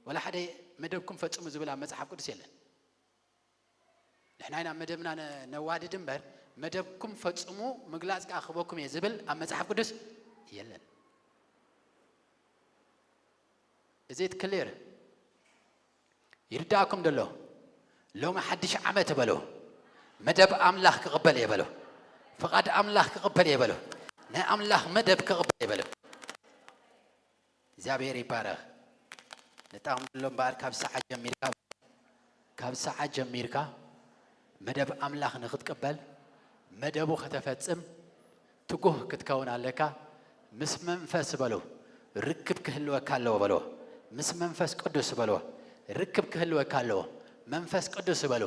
ወላ ሓደ መደብኩም ፈፅሙ ዝብል ኣብ መፅሓፍ ቅዱስ የለን። ንሕና ኢና መደብና ነ- ነዋድድ እምበር መደብኩም ፈፅሙ ምግላፅ ከዓ ክበኩም እየ ዝብል ኣብ መፅሓፍ ቅዱስ የለን። እዚ ክሊር ይርዳእኩም ደሎ። ሎሚ ሓድሽ ዓመት በሎ። መደብ ኣምላኽ ክቕበል እየ በሎ። ፍቓድ ኣምላኽ ክቕበል እየ በሎ። ናይ ኣምላኽ መደብ ክቕበል እየ በሎ። እግዚኣብሔር ይባረኽ። ንጣቕም ደሎ እምበኣር ካብ ሰዓት ጀሚርካ ካብ ሰዓት ጀሚርካ መደብ ኣምላኽ ንክትቅበል መደቡ ከተፈጽም ትጉህ ክትከውን ኣለካ። ምስ መንፈስ በሉ ርክብ ክህልወካ ኣለዎ በልዎ። ምስ መንፈስ ቅዱስ በልዎ ርክብ ክህልወካ ኣለዎ። መንፈስ ቅዱስ በሉ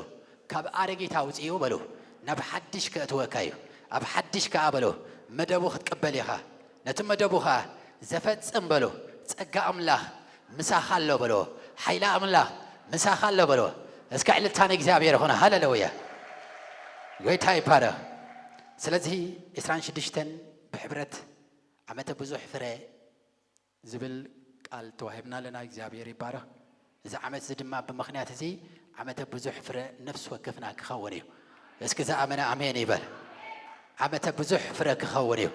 ካብ ኣረጊት ኣውፅኡ በሉ ናብ ሓድሽ ከእትወካ እዩ። ኣብ ሓድሽ ከዓ በሉ መደቡ ክትቅበል ኢኻ። ነቲ መደቡ ኸዓ ዘፈጽም በሉ ጸጋ ኣምላኽ ምሳኻ ኣሎ በልዎ። ሓይሊ ኣምላኽ ምሳኻ ኣሎ በልዎ። እስከ ዕልልታ ንእግዚኣብሔር ይኹን። ሃሌሉያ። ጎይታ ይባረኽ። ስለዚህ ዕስራን ሽዱሽተን ብሕብረት ዓመተ ብዙሕ ፍረ ዝብል ቃል ተዋሂብና ኣለና። እግዚኣብሔር ይባረኽ። እዚ ዓመት እዚ ድማ ብምኽንያት እዚ ዓመተ ብዙሕ ፍረ ነፍሲ ወከፍና ክኸውን እዩ። እስኪ ዝኣመነ ኣሜን ይበል። ዓመተ ብዙሕ ፍረ ክኸውን እዩ።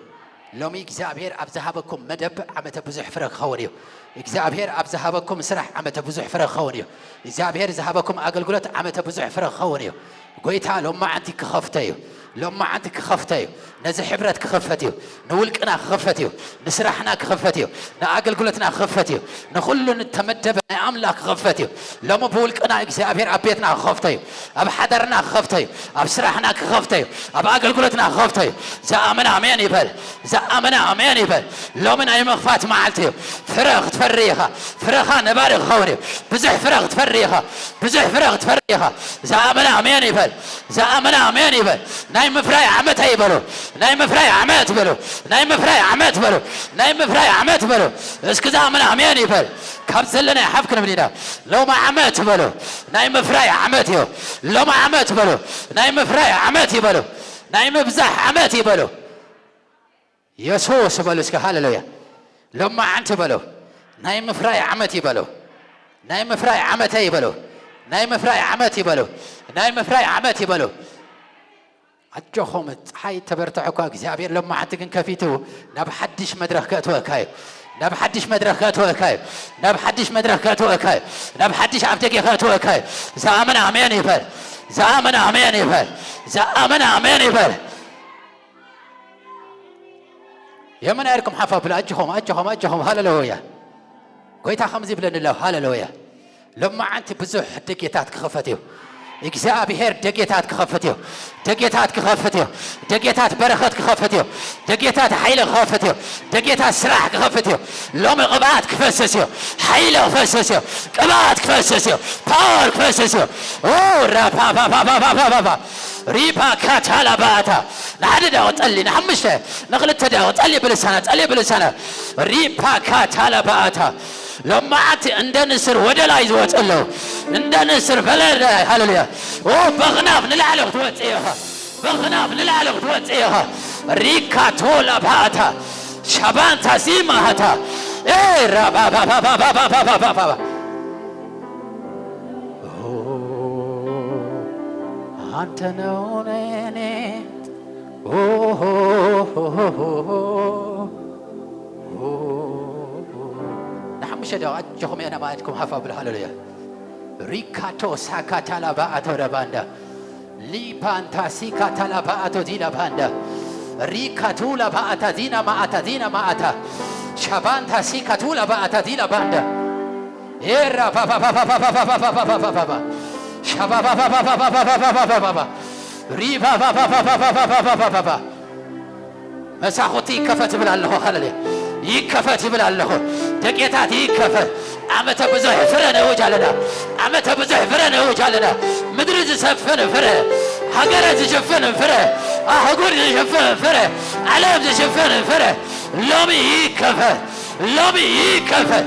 ሎሚ እግዚኣብሔር ኣብ ዝሃበኩም መደብ ዓመተ ብዙሕ ፍረ ክኸውን እዩ። እግዚኣብሔር ኣብ ዝሃበኩም ስራሕ ዓመተ ብዙሕ ፍረ ክኸውን እዩ። እግዚኣብሔር ዝሃበኩም ኣገልግሎት ዓመተ ብዙሕ ፍረ ክኸውን እዩ። ጎይታ ሎማዓንቲ ክኸፍቶ እዩ። ሎማዓንቲ ክኸፍቶ እዩ። ነዚ ሕብረት ክኸፈት እዩ። ንውልቅና ክኸፈት እዩ። ንስራሕና ክኸፈት እዩ። ንኣገልግሎትና ክኸፈት እዩ። ንኹሉ ንተመደበ ናይ ኣምላኽ ክኸፈት እዩ። ሎሚ ብውልቅና እግዚኣብሔር ኣብ ቤትና ክኸፍቶ እዩ። ኣብ ሓዳርና ክኸፍቶ እዩ። ኣብ ስራሕና ክኸፍቶ እዩ። ኣብ ኣገልግሎትና ክኸፍቶ እዩ። ዝኣመነ ኣሜን ይበል። ዝኣመነ ኣሜን ይበል። ሎሚ ናይ ምኽፋት መዓልቲ እዩ። ፍረ ክትፈሪ ኢኻ። ፍረኻ ነባሪ ክኸውን እዩ። ብዙሕ ፍረ ክትፈሪ ኢኻ። ብዙሕ ፍረ ክትፈሪ ኢኻ። ዝኣመነ ኣሜን ይበል። ዝኣመነ ኣሜን ይበል። ናይ ምፍራይ ዓመት ኣይበሉ። ናይ ምፍራይ ዓመት በሉ። ናይ ምፍራይ ዓመት በሉ። ናይ ምፍራይ ዓመት በሉ። እስኪ ዝኣመነ ኣሜን ይበል። ካብ ዘለናይ ሓፍ ክንብል ኢና። ሎም ዓመት በሉ። ናይ ምፍራይ ዓመት እዩ። ሎም ዓመት በሉ። ናይ ምፍራይ ዓመት ይበሉ። ናይ ምብዛሕ ዓመት ይበሉ። የሱስ በሉ እስኪ ሃሌሉያ። ሎማዓንቲ በሉ። ናይ ምፍራይ ዓመት ይበሉ። ናይ ምፍራይ ዓመተ ይበሉ። ናይ ምፍራይ ዓመት ይበሉ። ናይ ምፍራይ ዓመት ይበሉ። ኣጆኹም፣ ፀሓይ ተበርትዖ እኳ እግዚኣብሔር ሎማዓንቲ ግን ከፊቱ ናብ ሓድሽ መድረኽ ከእትወካ እዩ። ናብ ሓድሽ መድረኽ ከእትወካ እዩ። ናብ ሓድሽ መድረኽ ከእትወካ እዩ። ናብ ሓድሽ ኣፍደገ ከእትወካ እዩ። ዝኣመነ ኣሜን ይበል። ዝኣመነ ኣሜን ይበል። ዝኣመነ ኣሜን ይበል። የመን ኣይርኩም ሓፋ ብላ ኣጆኹም ኣጆኹም ኣጆኹም ሃሌሉያ። ጎይታ ከምዚ ይብለኒ ኣሎ ሃሌሉያ። ሎማዓንቲ ብዙሕ ደጌታት ክኸፈት እዩ። እግዚኣብሔር ደጌታት ክኸፍት እዩ። ደጌታት ክኸፍት እዩ። ደጌታት በረኸት ክኸፍት እዩ። ደጌታት ሓይሊ ክኸፍት እዩ። ደጌታት ስራሕ ክኸፍት እዩ። ሎሚ ቅብኣት ክፈስስ እዩ። ሓይሊ ክፈስስ እዩ። ቅብኣት ክፈስስ እዩ። ፓወር ክፈስስ እዩ። ኦ ራፓፓፓፓፓፓፓ ሪፓ ካታላ ባታ ንሓደ ደቂ ጸሊ ንሓሙሽተ ንኽልተ ደቂ ጸሊ ብልሳና ጸሊ ብልሳና ሪፓ ካታላ ባታ ሎማዓንቲ እንደ ንስር ወደ ላይ ዝወፅ ኣለዉ። እንደ ንስር ፈለለ ሃሌሉያ። ኦ በኽናፍ ንላዕሊ ክትወፅእ ኢኻ። በኽናፍ ንላዕሊ ክትወፅእ ኢኻ። ሪካ ቶላ ባታ ሻባንታ ሲማሃታ ኤ ራባባባባባባባባባ አንተ ነው ለኔ ንሓሙሽተ ደቂቕ ኣጆኹም እየ ነማየትኩም ሃፋ ብሎ ሃሌሉያ። ሪካቶ ሳካታላ ባኣቶ ረባንዳ ሊፓንታ ሲካታላ ባኣቶ ዲላ ባንዳ ሪካቱላ ባኣታ ዲና ማኣታ ዲና ማኣታ ሻባንታ ሲካቱላ ባኣታ ዲላ ባንዳ ኤራ ፓፓፓፓፓፓፓፓፓፓፓ ሻባባባባባባባባባባ ሪባባባባባባባባባ መሳኹቲ ይከፈት ይብል ኣለኹ። ሃሌሉያ ይከፈት ይብል ኣለኹ። ደቄታት ይከፈት። ዓመተ ብዙሕ ፍረ ነውጅ ኣለና። ዓመተ ብዙሕ ፍረ ነውጅ ኣለና። ምድሪ ዝሰፍን ፍረ፣ ሃገረ ዝሽፍን ፍረ፣ ኣህጉር ዝሽፍን ፍረ፣ ዓለም ዝሽፍን ፍረ ሎሚ ይከፈት። ሎሚ ይከፈት፣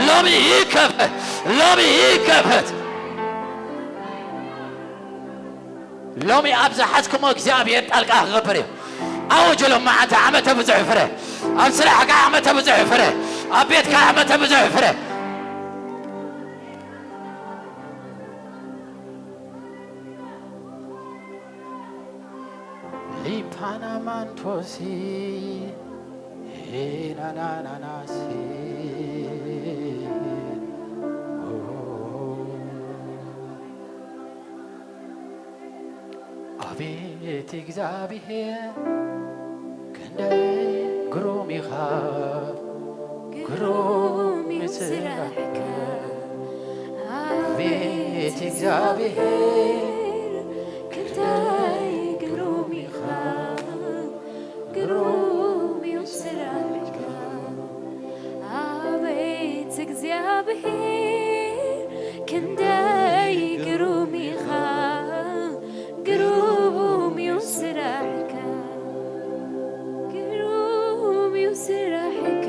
ሎሚ ይከፈት፣ ሎሚ ይከፈት። ሎሚ ኣብ ዝሓዝኩሞ እግዚኣብሔር ጣልቃ ክገብር እዩ። ኣውጅ ሎማዓንቲ ዓመተ ብዙሕ ፍረ፣ ኣብ ስራሕካ ዓመተ ብዙሕ ፍረ፣ ኣብ ቤትካ ዓመተ ብዙሕ ፍረ። ሊፓናማንቶሲ ሄናናናናሲ ኣቤት እግዚኣብሔር ክንደይ ግሩም ኢኻ፣ ግሩም እዩ ስራሕካ። ኣቤት እግዚኣብሔር ክንደይ ግሩም ኢኻ፣ ግሩም እዩ ስራሕካ። ኣቤት እግዚኣብሔር ክንደይ ግሩም ኢኻ፣ ግሩም እዩ ስራሕካ፣ ግሩም እዩ ስራሕካ፣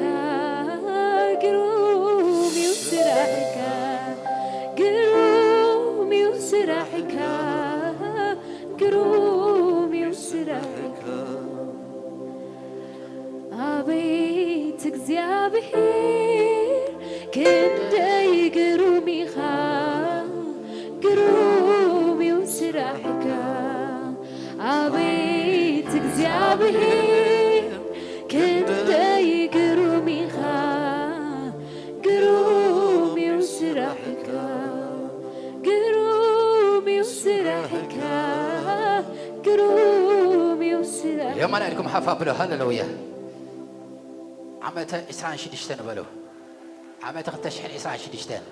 ግሩም እዩ ስራሕካ፣ ግሩም እዩ ስራሕካ፣ ግሩም እዩ ስራሕካ። ኣቤት እግዚኣብሔር ክንደይ ግሩም ኢኻ፣ ግሩም እግዚኣብሔር ክንደይ ግሩም ኢኻ፣ ግሩም እዩ ስራሕካ፣ ግሩም እዩ ስራሕካ፣ ግሩም እዩ ስራሕካ። የማን ኢድኩም ሓፍ ኣብሉ፣ ሃሌሉያ። ዓመተ ዕስራን ሽዱሽተን በሉ። ዓመተ ክልተ ሽሕን ዕስራን ሽዱሽተን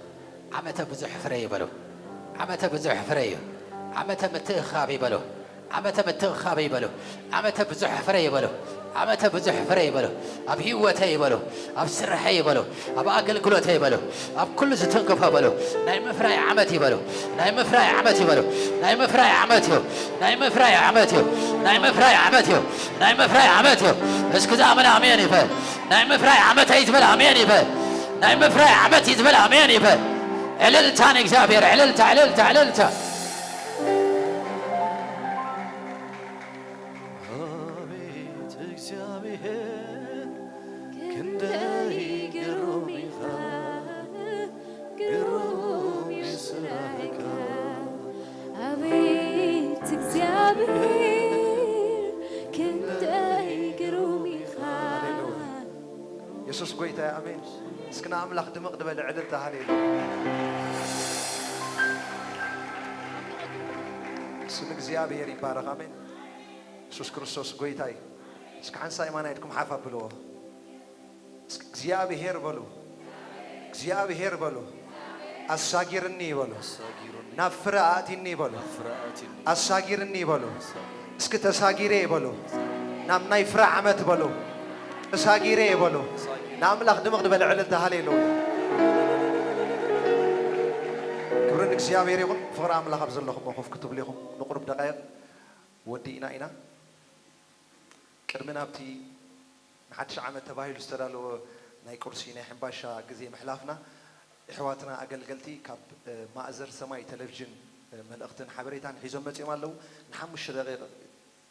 ዓመተ ብዙሕ ፍረ እዩ በሉ። ዓመተ ብዙሕ ፍረ እዩ። ዓመተ ምትእኽኻብ እዩ በሉ። ዓመተ ምትእኽኻብ እዩ በሉ። ዓመተ ብዙሕ ፍረ እዩ በሉ። ዓመተ ብዙሕ ፍረ እዩ በሉ። ኣብ ህይወተይ እዩ በሉ። ኣብ ስርሐይ እዩ በሉ። ኣብ ኣገልግሎተይ እዩ በሉ። ኣብ ኩሉ ዝትንክፎ በሉ። ናይ ምፍራይ ዓመት እዩ በሉ። ናይ ምፍራይ ዓመት እዩ በሉ። ናይ ምፍራይ ዓመት እዩ። ናይ ምፍራይ ዓመት እዩ። ናይ ምፍራይ ዓመት እዩ። ናይ ምፍራይ ዓመት እዩ። እስኪ ዝኣምን ኣሜን ይበል። ናይ ምፍራይ ዓመተይ ዝበል ኣሜን ይበል። ናይ ምፍራይ ዓመት እዩ ዝበል ኣሜን ይበል። ዕልልታ ንእግዚኣብሔር፣ ዕልልታ፣ ዕልልታ፣ ዕልልታ። ኣቤት እግዚኣብሔር ክንደይ ግሩም ኢኻ፣ ግሩም እዩ ስራሕካ። ኣቤት እግዚኣብሔር ክንደይ ግሩም ኢኻ። ሃሌሉያ። የሱስ ጐይታ እዩ። ኣሜን። እስኪ ንኣምላኽ ድምቕ ዝበለ ዕልልታ ሃሌሉያ። ስም እግዚኣብሔር ይባረኽ። ኣሜን። የሱስ ክርስቶስ ጐይታ እዩ። እስኪ ሓንሳእ የማናይ ኢድኩም ሓፍ ኣብልዎ። እስኪ እግዚኣብሔር በሉ። እግዚኣብሔር በሉ። ኣሳጊርኒ በሉ። ኣሳጊሩኒ። ናብ ፍረ ኣእቲኒ በሉ። ናብ ፍረ ኣእቲኒ። ኣሳጊርኒ በሉ። ኣሳጊሩኒ። እስኪ ተሳጊረ በሉ። ናብ ናይ ፍረ ዓመት በሉ። ተሳጊረ በሉ። ተሳጊረ። ንኣምላኽ ድምቕ ዝበለ ዕልልታ ሃሌሉያ። ክብሪ ንእግዚኣብሔር ይኹን። ፍቕሪ ኣምላኽ ኣብ ዘለኹም ኮፍ ክትብሉ ኢኹም። ንቁሩብ ደቃይቕ ወዲእና ኢና። ቅድሚ ናብቲ ንሓድሽ ዓመት ተባሂሉ ዝተዳለወ ናይ ቁርሲ ናይ ሕምባሻ ግዜ ምሕላፍና፣ የሕዋትና ኣገልገልቲ ካብ፣ እ፣ ማእዘር ሰማይ ቴሌቪዥን፣ እ፣ መልእኽትን ሓበሬታን ሒዞም መጺኦም ኣለዉ። ንሓሙሽተ ደቂቕ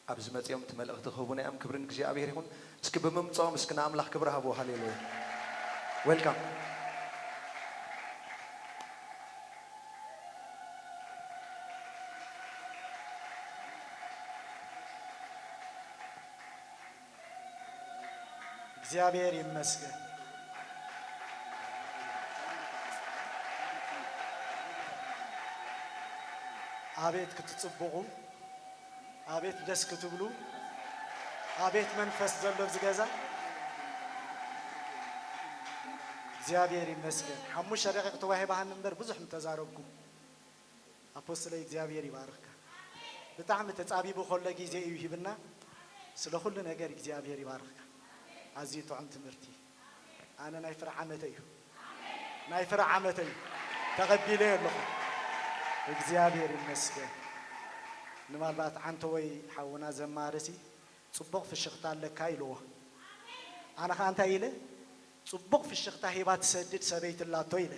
ኣብዚ መጺኦም እቲ መልእኽቲ ክህቡና እዮም። ክብሪ ንእግዚኣብሔር ይኹን። እስኪ ብምምጽኦም እስኪ ንኣምላኽ ክብሪ ሃብዎ። ሃሌሉያ። ዌልካም። እግዚኣብሔር ይመስገን። ኣቤት ክትጽብቑ፣ ኣቤት ደስ ክትብሉ፣ ኣቤት መንፈስ ዘሎ ኣብዚ ገዛ። እግዚኣብሔር ይመስገን። ሓሙሽተ ደቂቕ ተዋሂባሃኒ እምበር ብዙሕ ምተዛረብኩ። ኣፖስትለይ እግዚኣብሔር ይባርኽካ። ብጣዕሚ ተጻቢቡ ከሎ ግዜ እዩ ሂብና። ስለ ኩሉ ነገር እግዚኣብሔር ይባርኽካ። ኣዝዩ ጥዑም ትምህርቲ። ኣነ ናይ ፍረ ዓመተ እዩ። ናይ ፍረ ዓመተ እዩ። ተቐቢለዮ ኣለኹ። እግዚኣብሔር ይመስገን። ንማልባት ዓንተወይ ሓውና ዘማርሲ ጽቡቕ ፍሽኽታ ኣለካ ኢልዎ። ኣነ ኸኣ እንታይ ኢለ? ጽቡቕ ፍሽኽታ ሂባ ትሰድድ ሰበይቲ ኣላቶ ኢለ።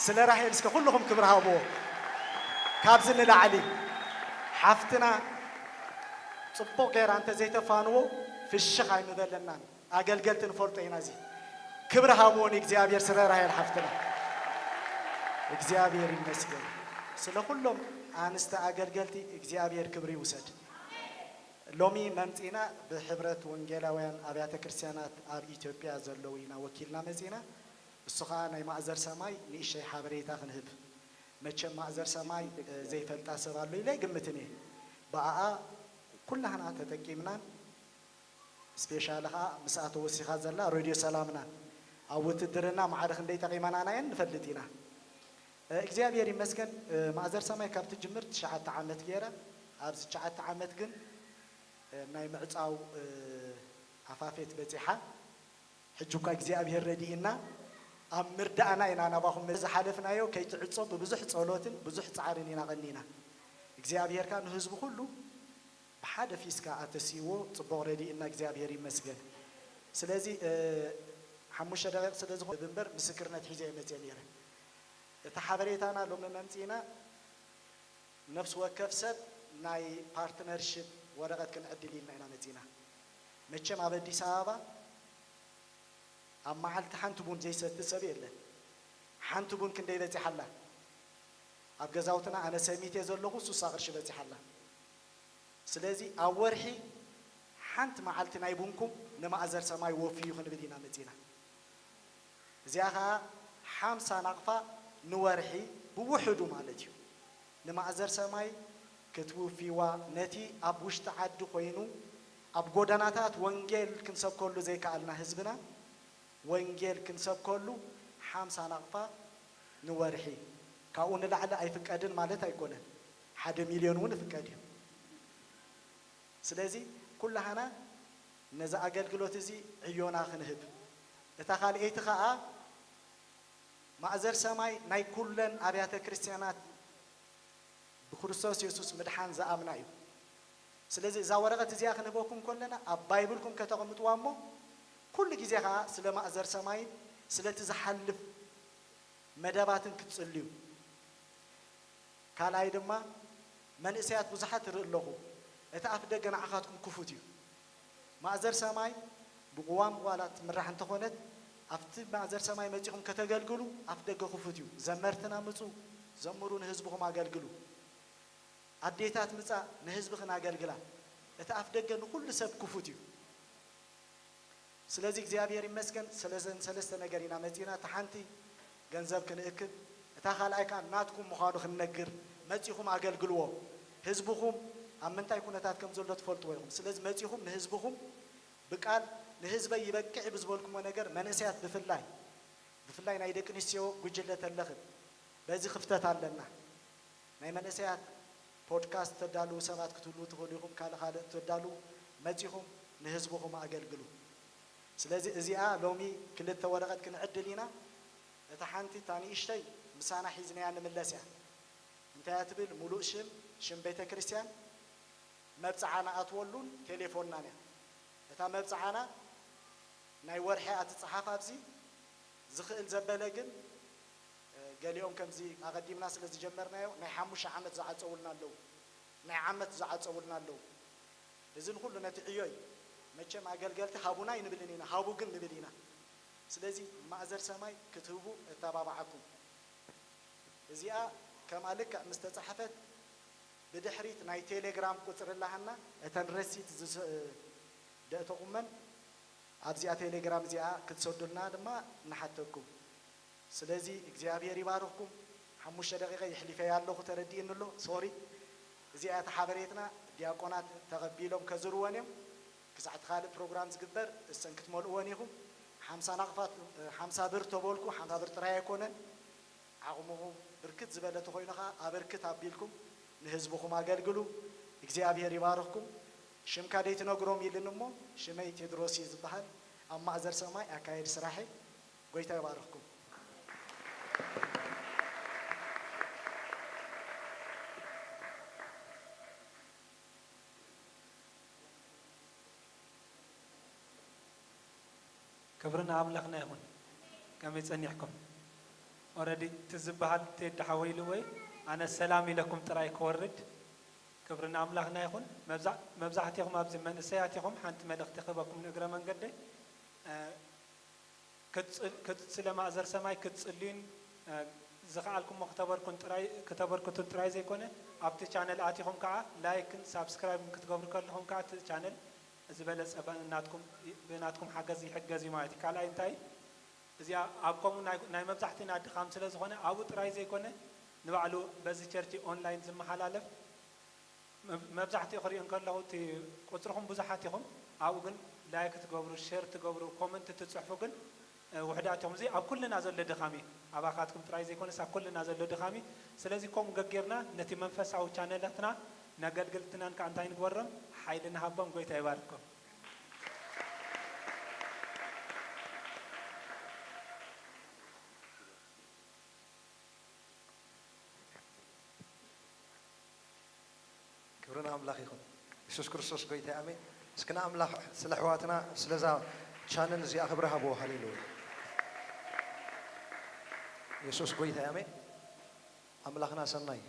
ስለ ራሄል እስከ ኩልኹም ክብሪ ሃብዎ። ካብዚ ንላዕሊ ሓፍትና ጽቡቕ ገይራ እንተ ዘይተፋንዎ ፍሽኽ ኣይምበለናን። ኣገልገልቲ ንፈልጦ ኢና። እዚ ክብሪ ሃብዎ ንእግዚኣብሔር ስለ ራሄል ሓፍትና። እግዚኣብሔር ይመስገን። ስለ ኩሎም ኣንስቲ ኣገልገልቲ እግዚኣብሔር ክብሪ ይውሰድ። ሎሚ መምጺና ብሕብረት ወንጌላውያን ኣብያተ ክርስቲያናት ኣብ ኢትዮጵያ ዘለዉ ኢና ወኪልና መጺና። እሱ ኸኣ ናይ ማእዘር ሰማይ ንእሽተይ ሓበሬታ ክንህብ። መቸም ማእዘር ሰማይ፣ እ፣ ዘይፈልጣ ሰብ ኣሎ ኢለ ኣይግምትን እየ። ብኣኣ ኩላህና ተጠቂምናን ስፔሻሊ ኸኣ ምስኣ ተወሲኻ ዘላ ሬድዮ ሰላምናን ኣብ ውትድርና ማዕረ ክንደይ ጠቒመናናየን ንፈልጥ ኢና። እ፣ እግዚኣብሔር ይመስገን፣ እ፣ ማእዘር ሰማይ ካብ ትጅምር ትሽዓተ ዓመት ገይራ፣ ኣብዚ ትሽዓተ ዓመት ግን፣ እ፣ ናይ ምዕጻው፣ እ፣ ኣፋፌት በጺሓ። ሕጂ እኳ እግዚኣብሔር ረዲእና ኣብ ምርዳእና ኢና ናባኹም ዝሓለፍናዮ። ከይትዕጾ ብብዙሕ ጸሎትን ብዙሕ ጻዕርን ኢና ቀኒና። እግዚኣብሔር ከኣ ንህዝቡ ኩሉ ብሓደ ፊስካ ኣተሲእዎ ጽቡቕ ረዲእና እግዚኣብሔር ይመስገን። ስለዚ፣ እ፣ ሓሙሽተ ደቂቕ ስለ ዝኾነ እምበር ምስክርነት ሒዘ እየ መጽየ ነይረ። እቲ ሓበሬታና ሎሚ መምጺእና ነፍሲ ወከፍ ሰብ ናይ ፓርትነርሽፕ ወረቐት ክንዕድል ኢልና ኢና መጺና። መቸም ኣብ ኣዲስ ኣበባ ኣብ መዓልቲ ሓንቲ ቡን ዘይሰቲ ሰብ የለን። ሓንቲ ቡን ክንደይ በጺሓ ኣላ? ኣብ ገዛውትና ኣነ ሰሚት እየ ዘለኹ፣ ሱሳ ቅርሺ በጺሓ ኣላ። ስለዚ ኣብ ወርሒ ሓንቲ መዓልቲ ናይ ቡንኩም ንማእዘር ሰማይ ወፍዩ ክንብል ኢና መጺና። እዚኣ ኸኣ ሓምሳ ናቕፋ ንወርሒ ብውሕዱ ማለት እዩ። ንማእዘር ሰማይ ክትውፍይዋ፣ ነቲ ኣብ ውሽጢ ዓዲ ኮይኑ ኣብ ጎደናታት ወንጌል ክንሰብከሉ ዘይከኣልና ህዝብና ወንጌል ክንሰብከሉ ሓምሳ ናቕፋ ንወርሒ። ካብኡ ንላዕሊ ኣይፍቀድን ማለት ኣይኮነን። ሓደ ሚልዮን እውን ይፍቀድ እዩ። ስለዚ ኩላህና ነዚ ኣገልግሎት እዚ ዕዮና ክንህብ። እታ ካልኣይቲ ኸኣ ማእዘር ሰማይ ናይ ኩለን ኣብያተ ክርስቲያናት ብክርስቶስ የሱስ ምድሓን ዝኣምና እዩ። ስለዚ እዛ ወረቐት እዚኣ ክንህበኩም ከለና ኣብ ባይብልኩም ከተቐምጥዋ እሞ ኩሉ ግዜ ኸኣ ስለ ማእዘር ሰማይን ስለቲ ዝሓልፍ መደባትን ክትጽልዩ። ካልኣይ ድማ መንእሰያት ብዙሓት እርኢ ኣለኹ። እቲ ኣፍ ደገ ንዓኻትኩም ክፉት እዩ። ማእዘር ሰማይ ብቅዋም ዋላ ትምራሕ እንተኾነት ኣብቲ ማእዘር ሰማይ መጺኹም ከተገልግሉ ኣፍ ደገ ክፉት እዩ። ዘመርትና ምጹ፣ ዘምሩ፣ ንህዝብኹም ኣገልግሉ። ኣዴታት ምጻእ ንህዝብኽን ኣገልግላ። እቲ ኣፍ ደገ ንኹሉ ሰብ ክፉት እዩ። ስለዚ እግዚኣብሔር ይመስገን፣ ስለዘን ሰለስተ ነገር ኢና መጺና። እታ ሓንቲ ገንዘብ ክንእክብ፣ እታ ካልኣይ ከኣ ናትኩም ምዃኑ ክንነግር፣ መጺኹም ኣገልግልዎ። ህዝብኹም ኣብ ምንታይ ኩነታት ከም ዘሎ ትፈልጥዎ ኢኹም። ስለዚ መጺኹም ንህዝብኹም ብቃል ንህዝበይ ይበቅዕ ብዝበልኩሞ ነገር መንእሰያት ብፍላይ፣ ብፍላይ ናይ ደቂ ኣንስትዮ ጉጅለ ተለኽን በዚ ክፍተት ኣለና። ናይ መንእሰያት ፖድካስት ተዳልዉ ሰባት ክትህልዉ ትኽእሉ ኢኹም። ካልእ ካልእ ተዳልዉ መጺኹም ንህዝብኹም ኣገልግሉ። ስለዚ እዚኣ ሎሚ ክልተ ወረቐት ክንዕድል ኢና። እታ ሓንቲ እታ ንእሽተይ ምሳና ሒዝናያ ንምለስ እያ። እንታይ እያ ትብል? ሙሉእ ሽም፣ ሽም ቤተ ክርስቲያን፣ መብጽዓ ንኣትወሉን ቴሌፎንናን እያ። እታ መብጽዓና ናይ ወርሒ እያ ትጽሓፍ ኣብዚ። ዝኽእል ዘበለ ግን፣ እ፣ ገሊኦም ከምዚ ኣቐዲምና ስለ ዝጀመርናዮ ናይ ሓሙሽተ ዓመት ዝዓጸውልና ኣለዉ፣ ናይ ዓመት ዝዓጸውልና ኣለዉ። እዚ ንኹሉ ነቲ ዕዮ እዩ። መቸም ኣገልገልቲ ሃቡና ኣይንብልን ኢና፣ ሃቡ ግን ንብል ኢና። ስለዚ ማእዘር ሰማይ ክትህቡ እተባብዓኩም። እዚኣ ከምኣ ልክዕ ምስ ተጻሕፈት ብድሕሪት ናይ ቴሌግራም ቁጽሪ ኣለሃና፣ እተን ረሲት ዝስ-፣ ደእተኹመን ኣብዚኣ ቴሌግራም እዚኣ ክትሰዱልና ድማ ንሓተኩም። ስለዚ እግዚኣብሔር ይባርኽኩም። ሓሙሽተ ደቂቐ የሕሊፈያ ኣለኹ፣ ተረዲእኒ ኣሎ፣ ሶሪ። እዚኣ እታ ሓበሬትና ዲያቆናት ተቐቢሎም ከዝርወን እዮም። ክሳዕ እቲ ካልእ ፕሮግራም ዝግበር እሰን ክትመልእወን ኢኹም። ሓምሳ ናቕፋት፣ ሓምሳ ብር ተበልኩ፣ ሓምሳ ብር ጥራይ ኣይኮነን። ዓቕምኹም ብርክት ዝበለ ተኾይኑ ኸዓ ኣበርክት ኣቢልኩም ንህዝብኹም ኣገልግሉ። እግዚኣብሔር ይባርኽኩም። ሽምካ ደይትነግሮም ኢልኒ እሞ ሽመይ ቴድሮስ እዩ ዝበሃል። ኣብ ማእዘር ሰማይ ኣካየዲ ስራሐይ። ጎይታ ይባርኽኩም። ክብሪ ንኣምላኽና ይኹን። ከመይ ጸኒሕኩም? ኦረዲ እቲ ዝበሃል ቴዲ ሓወይ ኢልዎ እዩ። ኣነ ሰላም ኢለኩም ጥራይ ክወርድ። ክብሪ ንኣምላኽና ይኹን። መብዛ-፣ መብዛሕትኹም ኣብዚ መንእሰያት ኢኹም። ሓንቲ መልእኽቲ ክህበኩም ንእግረ መንገደይ። እ፣ ክትጽ-፣ ክት-፣ ስለ ማእዘር ሰማይ ክትጽልዩን፣ እ፣ ዝኸኣልኩሞ ክተበርኩን ጥራይ፣ ክተበርክቱን ጥራይ ዘይኮነ፣ ኣብቲ ቻነል ኣቲኹም ከኣ ላይክን ሳብስክራይብን ክትገብሩ ከለኹም ከኣ እቲ ቻነል ዝበለጸ ብናትኩም፣ ብናትኩም ሓገዝ ይሕገዝ እዩ ማለት እዩ። ካልኣይ እንታይ፣ እዚኣ ኣብ ከምኡ ናይ፣ ናይ መብዛሕትና ድኻም ስለ ዝኾነ፣ ኣብኡ ጥራይ ዘይኮነ፣ ንባዕሉ በዚ ቸርች ኦንላይን ዝመሓላለፍ፣ መብ-፣ መብዛሕትኡ ክሪኦ እንከለኹ፣ እቲ ቁጽርኹም ብዙሓት ኢኹም፣ ኣብኡ ግን ላይክ ትገብሩ፣ ሼር ትገብሩ፣ ኮመንት ትጽሕፉ ግን፣ እ፣ ውሑዳት ኢኹም። እዚ ኣብ ኩልና ዘሎ ድኻም እዩ። ኣባኻትኩም ጥራይ ዘይኮነስ ኣብ ኩልና ዘሎ ድኻም እዩ። ስለዚ ከምኡ ገጌርና ነቲ መንፈሳዊ ቻነላትና ነገልግልትናን ከኣ እንታይ ንግበሮም? ሓይሊ ንሃቦም። ጎይታ ይባርኩም። ክብሪ ንኣምላኽ ይኹን። የሱስ ክርስቶስ ጎይታ እዩ። ኣሜን። እስኪ ንኣምላኽ ስለ ኣሕዋትና፣ ስለዛ ቻነል እዚኣ ክብሪ ሃብዎ። ሃሌሉያ። የሱስ ጎይታ እዩ። ኣሜን። ኣምላኽና ሰናይ እዩ።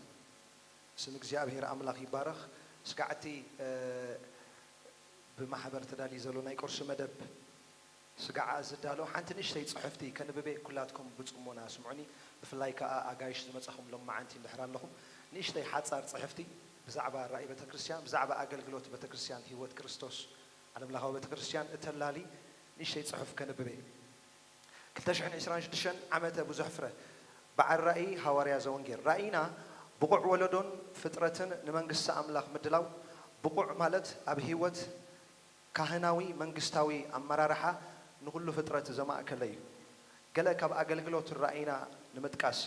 ስም እግዚኣብሔር ኣምላኽ ይባረኽ። ስጋዕ እቲ፣ እ፣ ብማሕበር ተዳልዩ ዘሎ ናይ ቁርሲ መደብ ስጋዓ ዝዳሎ ሓንቲ ንእሽተይ ጽሕፍቲ ከንብበ፣ ኩላትኩም ብጽሞና ስምዑኒ። ብፍላይ ከኣ ኣጋይሽ ዝመጻኹም ሎማዓንቲ እንድሕር ኣለኹም፣ ንእሽተይ ሓጻር ጽሕፍቲ ብዛዕባ ራእይ ቤተክርስትያን፣ ብዛዕባ ኣገልግሎት ቤተክርስትያን ህይወት ክርስቶስ ዓለምለኻዊ ቤተክርስትያን እተላሊ ንእሽተይ ጽሑፍ ከንብብ እየ። ክልተ ሽሕን ዕስራን ሽዱሽተን ዓመተ ብዙሕ ፍረ። በዓል ራእይ ሃዋርያ ዘወንጌል። ራእይና ብቑዕ ወለዶን ፍጥረትን ንመንግስቲ ኣምላኽ ምድላው። ብቑዕ ማለት ኣብ ህይወት ካህናዊ መንግስታዊ ኣመራርሓ ንኹሉ ፍጥረት ዘማእከለ እዩ። ገለ ካብ ኣገልግሎት ራእይና ንምጥቃስ፣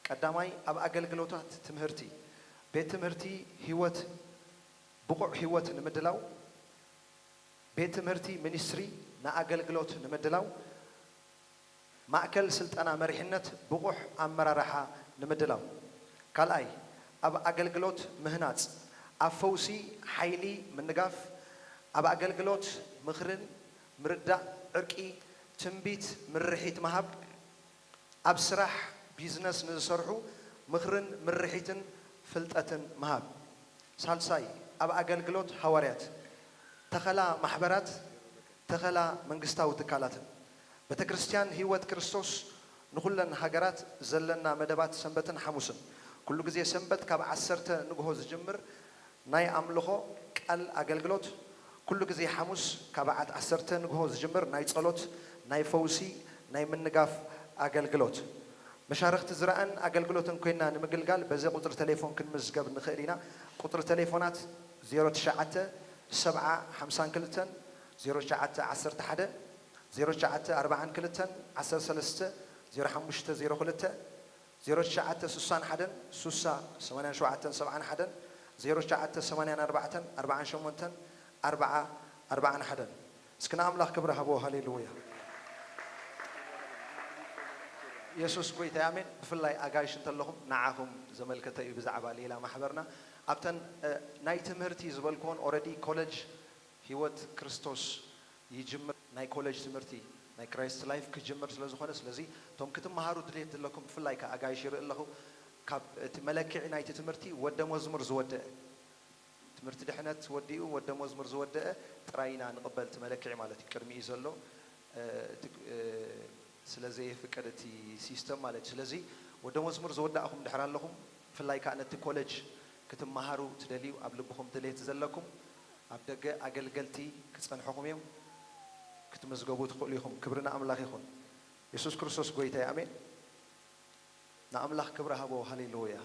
ቀዳማይ ኣብ ኣገልግሎታት ትምህርቲ፣ ቤት ትምህርቲ ህይወት፣ ብቑዕ ህይወት ንምድላው፣ ቤት ትምህርቲ ሚኒስትሪ ንኣገልግሎት ንምድላው፣ ማእከል ስልጠና መሪሕነት ብቑሕ ኣመራርሓ ንምድላው። ካልኣይ፣ ኣብ ኣገልግሎት ምህናጽ፣ ኣብ ፈውሲ ሓይሊ ምንጋፍ፣ ኣብ ኣገልግሎት ምኽርን ምርዳእ፣ ዕርቂ፣ ትንቢት፣ ምርሒት ምሃብ፣ ኣብ ስራሕ ቢዝነስ ንዝሰርሑ ምኽርን ምርሒትን ፍልጠትን ምሃብ። ሳልሳይ፣ ኣብ ኣገልግሎት ሃዋርያት፣ ተኸላ ማሕበራት፣ ተኸላ መንግስታዊ ትካላትን። ቤተ ክርስቲያን ህይወት ክርስቶስ ንኹለን ሃገራት ዘለና መደባት ሰንበትን ሓሙስን። ኩሉ ግዜ ሰንበት ካብ ዓሰርተ ንግሆ ዝጅምር ናይ ኣምልኾ ቃል ኣገልግሎት፣ ኩሉ ግዜ ሓሙስ ካብ ዓት ዓሰርተ ንግሆ ዝጅምር ናይ ጸሎት፣ ናይ ፈውሲ፣ ናይ ምንጋፍ ኣገልግሎት። መሻርኽቲ ዝረኣን ኣገልግሎትን ኮይና ንምግልጋል በዚ ቁጽሪ ቴሌፎን ክንምዝገብ ንኽእል ኢና። ቁጽሪ ቴሌፎናት ዜሮ ትሽዓተ ሰብዓ ሓምሳን ክልተን ዜሮ ትሽዓተ ዓሰርተ ሓደ ዜሮ ትሽዓተ ኣርባዓን ክልተን ዓሰርተ ሰለስተ ዜሮ ሓሙሽተ ዜሮ ክልተ ዜሮ ትሽዓተ ስሳን ሓደን ስሳ ሰማንያን ሸውዓተን ሰብዓን ሓደን ዜሮ ትሽዓተ ሰማንያን ኣርባዕተን ኣርባዓን ሸሞንተን ኣርባዓ ኣርባዓን ሓደን። እስኪ ንኣምላኽ ክብሪ ሃቦ። ሃሌሉያ። የሱስ ጎይታ ኣሜን። ብፍላይ ኣጋይሽ እንተለኹም ንዓኹም ዘመልከተ እዩ ብዛዕባ ሌላ ማሕበርና። ኣብተን ናይ ትምህርቲ ዝበልክዎን ኦረዲ ኮለጅ ህይወት ክርስቶስ ይጅምር፣ ናይ ኮለጅ ትምህርቲ ናይ ክራይስት ላይፍ ክጅምር ስለ ዝኾነ፣ ስለዚ እቶም ክትመሃሩ ድሌት ዘለኩም ብፍላይ ከኣ ኣጋይሽ ይርኢ ኣለኹ። ካብ እቲ መለክዒ ናይቲ ትምህርቲ ወደ መዝሙር ዝወደአ ትምህርቲ ድሕነት ወዲኡ ወደ መዝሙር ዝወደአ ጥራይ ኢና ንቕበል፣ እቲ መለክዒ ማለት እዩ ቅድሚኡ ዘሎ፣ እ፣ እቲ፣ እ፣ ስለ ዘየፍቅድ እቲ ሲስተም ማለት እዩ። ስለዚ ወደ መዝሙር ዝወዳእኹም ድሕር ኣለኹም፣ ብፍላይ ከኣ ነቲ ኮለጅ ክትመሃሩ ትደልዩ፣ ኣብ ልብኹም ድሌት ዘለኩም፣ ኣብ ደገ ኣገልገልቲ ክጸንሑኹም እዮም፣ ክትምዝገቡ ትኽእሉ ኢኹም። ክብሪ ንኣምላኽ ይኹን። የሱስ ክርስቶስ ጎይታ እዩ። ኣሜን። ንኣምላኽ ክብሪ ሃቦ። ሃሌሉያ።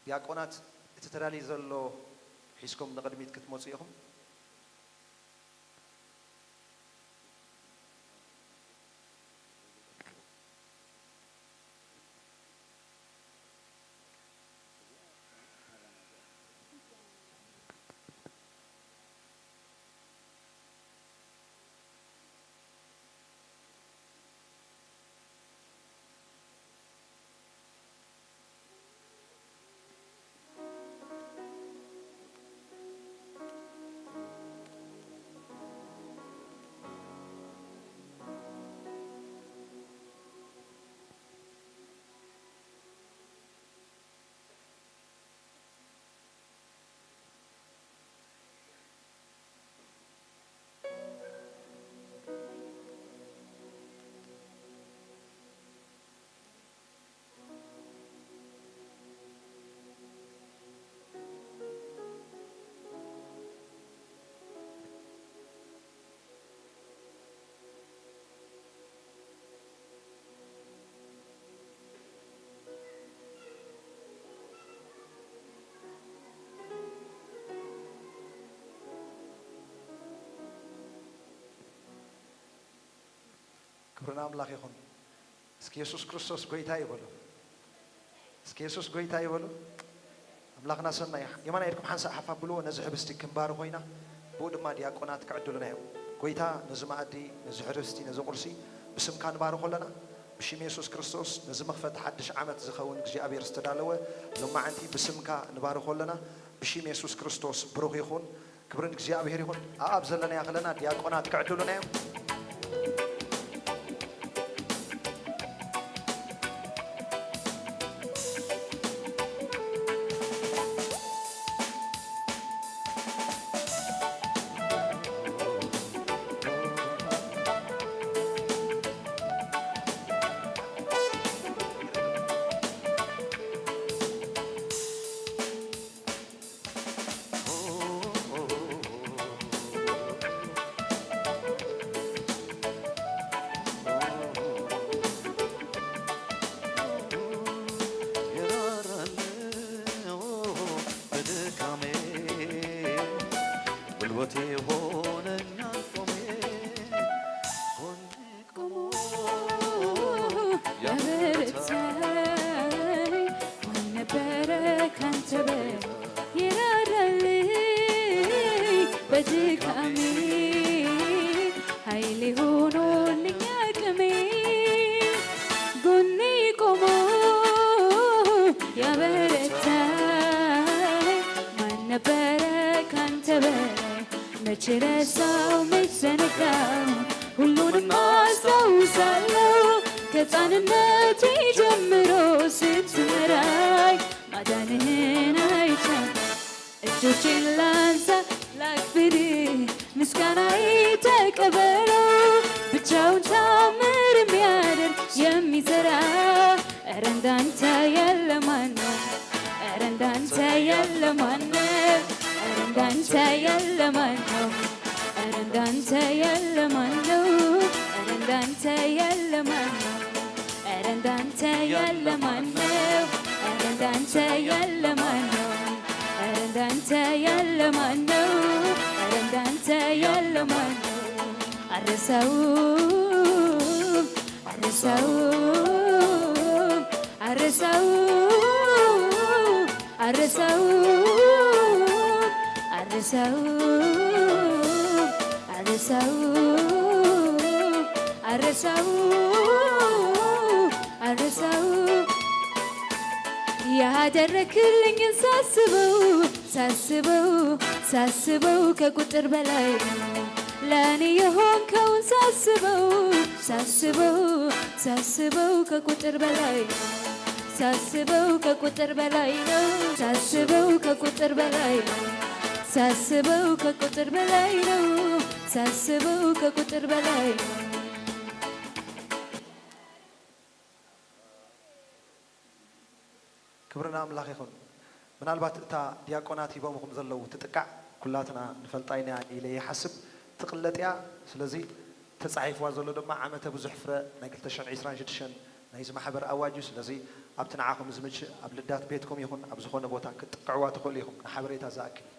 ዲያቆናት፣ እቲ ተዳልዩ ዘሎ ሒዝኩም ንቕድሚት ክትመጹ ኢኹም። ክብሪ ንኣምላኽ ይኹን። እስኪ የሱስ ክርስቶስ ጎይታ ይበሉ። እስኪ የሱስ ጎይታ ይበሉ። ኣምላኽና ሰናይ። የማናይ ኢድኩም ሓንሳእ ሓፍ ኣብልዎ፣ ነዚ ሕብስቲ ክንባርኾ ኢና። ብኡ ድማ ዲያቆናት ክዕድሉና እዮም። ጎይታ፣ ነዚ መኣዲ፣ ነዚ ሕብስቲ፣ ነዚ ቁርሲ ብስምካ ንባርኾ ኣለና። ብሽም የሱስ ክርስቶስ፣ ነዚ መኽፈቲ ሓድሽ ዓመት ዝኸውን እግዚኣብሔር ዝተዳለወ ሎማዓንቲ ብስምካ ንባርኾ ኣለና። ብሽም የሱስ ክርስቶስ ብሩኽ ይኹን። ክብሪ ንእግዚኣብሔር ይኹን። ኣኣብ ዘለና ያኽለና ዲያቆናት ክዕድሉና እዮም። ችረሳው መች ዘነጋው ሁሉንም አስታውሳለሁ። ከሕፃንነቴ ጀምሮ ስትመራኝ ማዳንህን አይቻለሁ። እጆቼን ላንሳ ላክብር ምስጋናዬ ተቀበለው። ብቻውን ታምር የሚያደርግ የሚሰራ ኧረ እንዳንተ ያለ ማን ነው? ኧረ እንዳንተ ያለ ማን ነው? ኧረ እንዳንተ ያለ ማን ነው? ኧረ እንዳንተ ያለ ማን ነው? ኧረ እንዳንተ ያለ ማን ነው? ኧረ እንዳንተ ያለ ማን ነው? ኧረ እንዳንተ ያለ ማን ነው? ኧረ እንዳንተ ያለ ማን ነው? ኧረ እንዳንተ ያለ ማን ነው? አረሳው አረሳው አረሳው አረሳው አረሳው አረሳው አረሳው አረሳው ያደረክልኝን ሳስበው ሳስበው ሳስበው ከቁጥር በላይ ነው። ለእኔ የሆንከውን ሳስበው ሳስበው ሳስበው ከቁጥር በላይ ነው። ሳስበው ከቁጥር በላይ ነው። ሳስበው ከቁጥር በላይ ነው። ሳስበው ከቁጥር በላይ ነው። ሳስበው ከቁጥር በላይ ነው። ክብሪ ንኣምላኽ ይኹን። ምናልባት እታ ዲያቆናት ሂቦምኹም ዘለዉ ትጥቃዕ ኩላትና ንፈልጣ ኢና ኢለ ይሓስብ። ትቕለጥ እያ። ስለዚ ተጻሒፍዋ ዘሎ ድማ ዓመተ ብዙሕ ፍረ ናይ ክልተ ሽሕን ዕስራን ሽዱሽተን ናይዚ ማሕበር ኣዋጅ እዩ። ስለዚ ኣብቲ ንዓኹም ዝምችእ ኣብ ልዳት ቤትኩም ይኹን ኣብ ዝኾነ ቦታ ክትጥቅዕዋ ትኽእሉ ኢኹም። ንሓበሬታ ዝኣክል እዩ።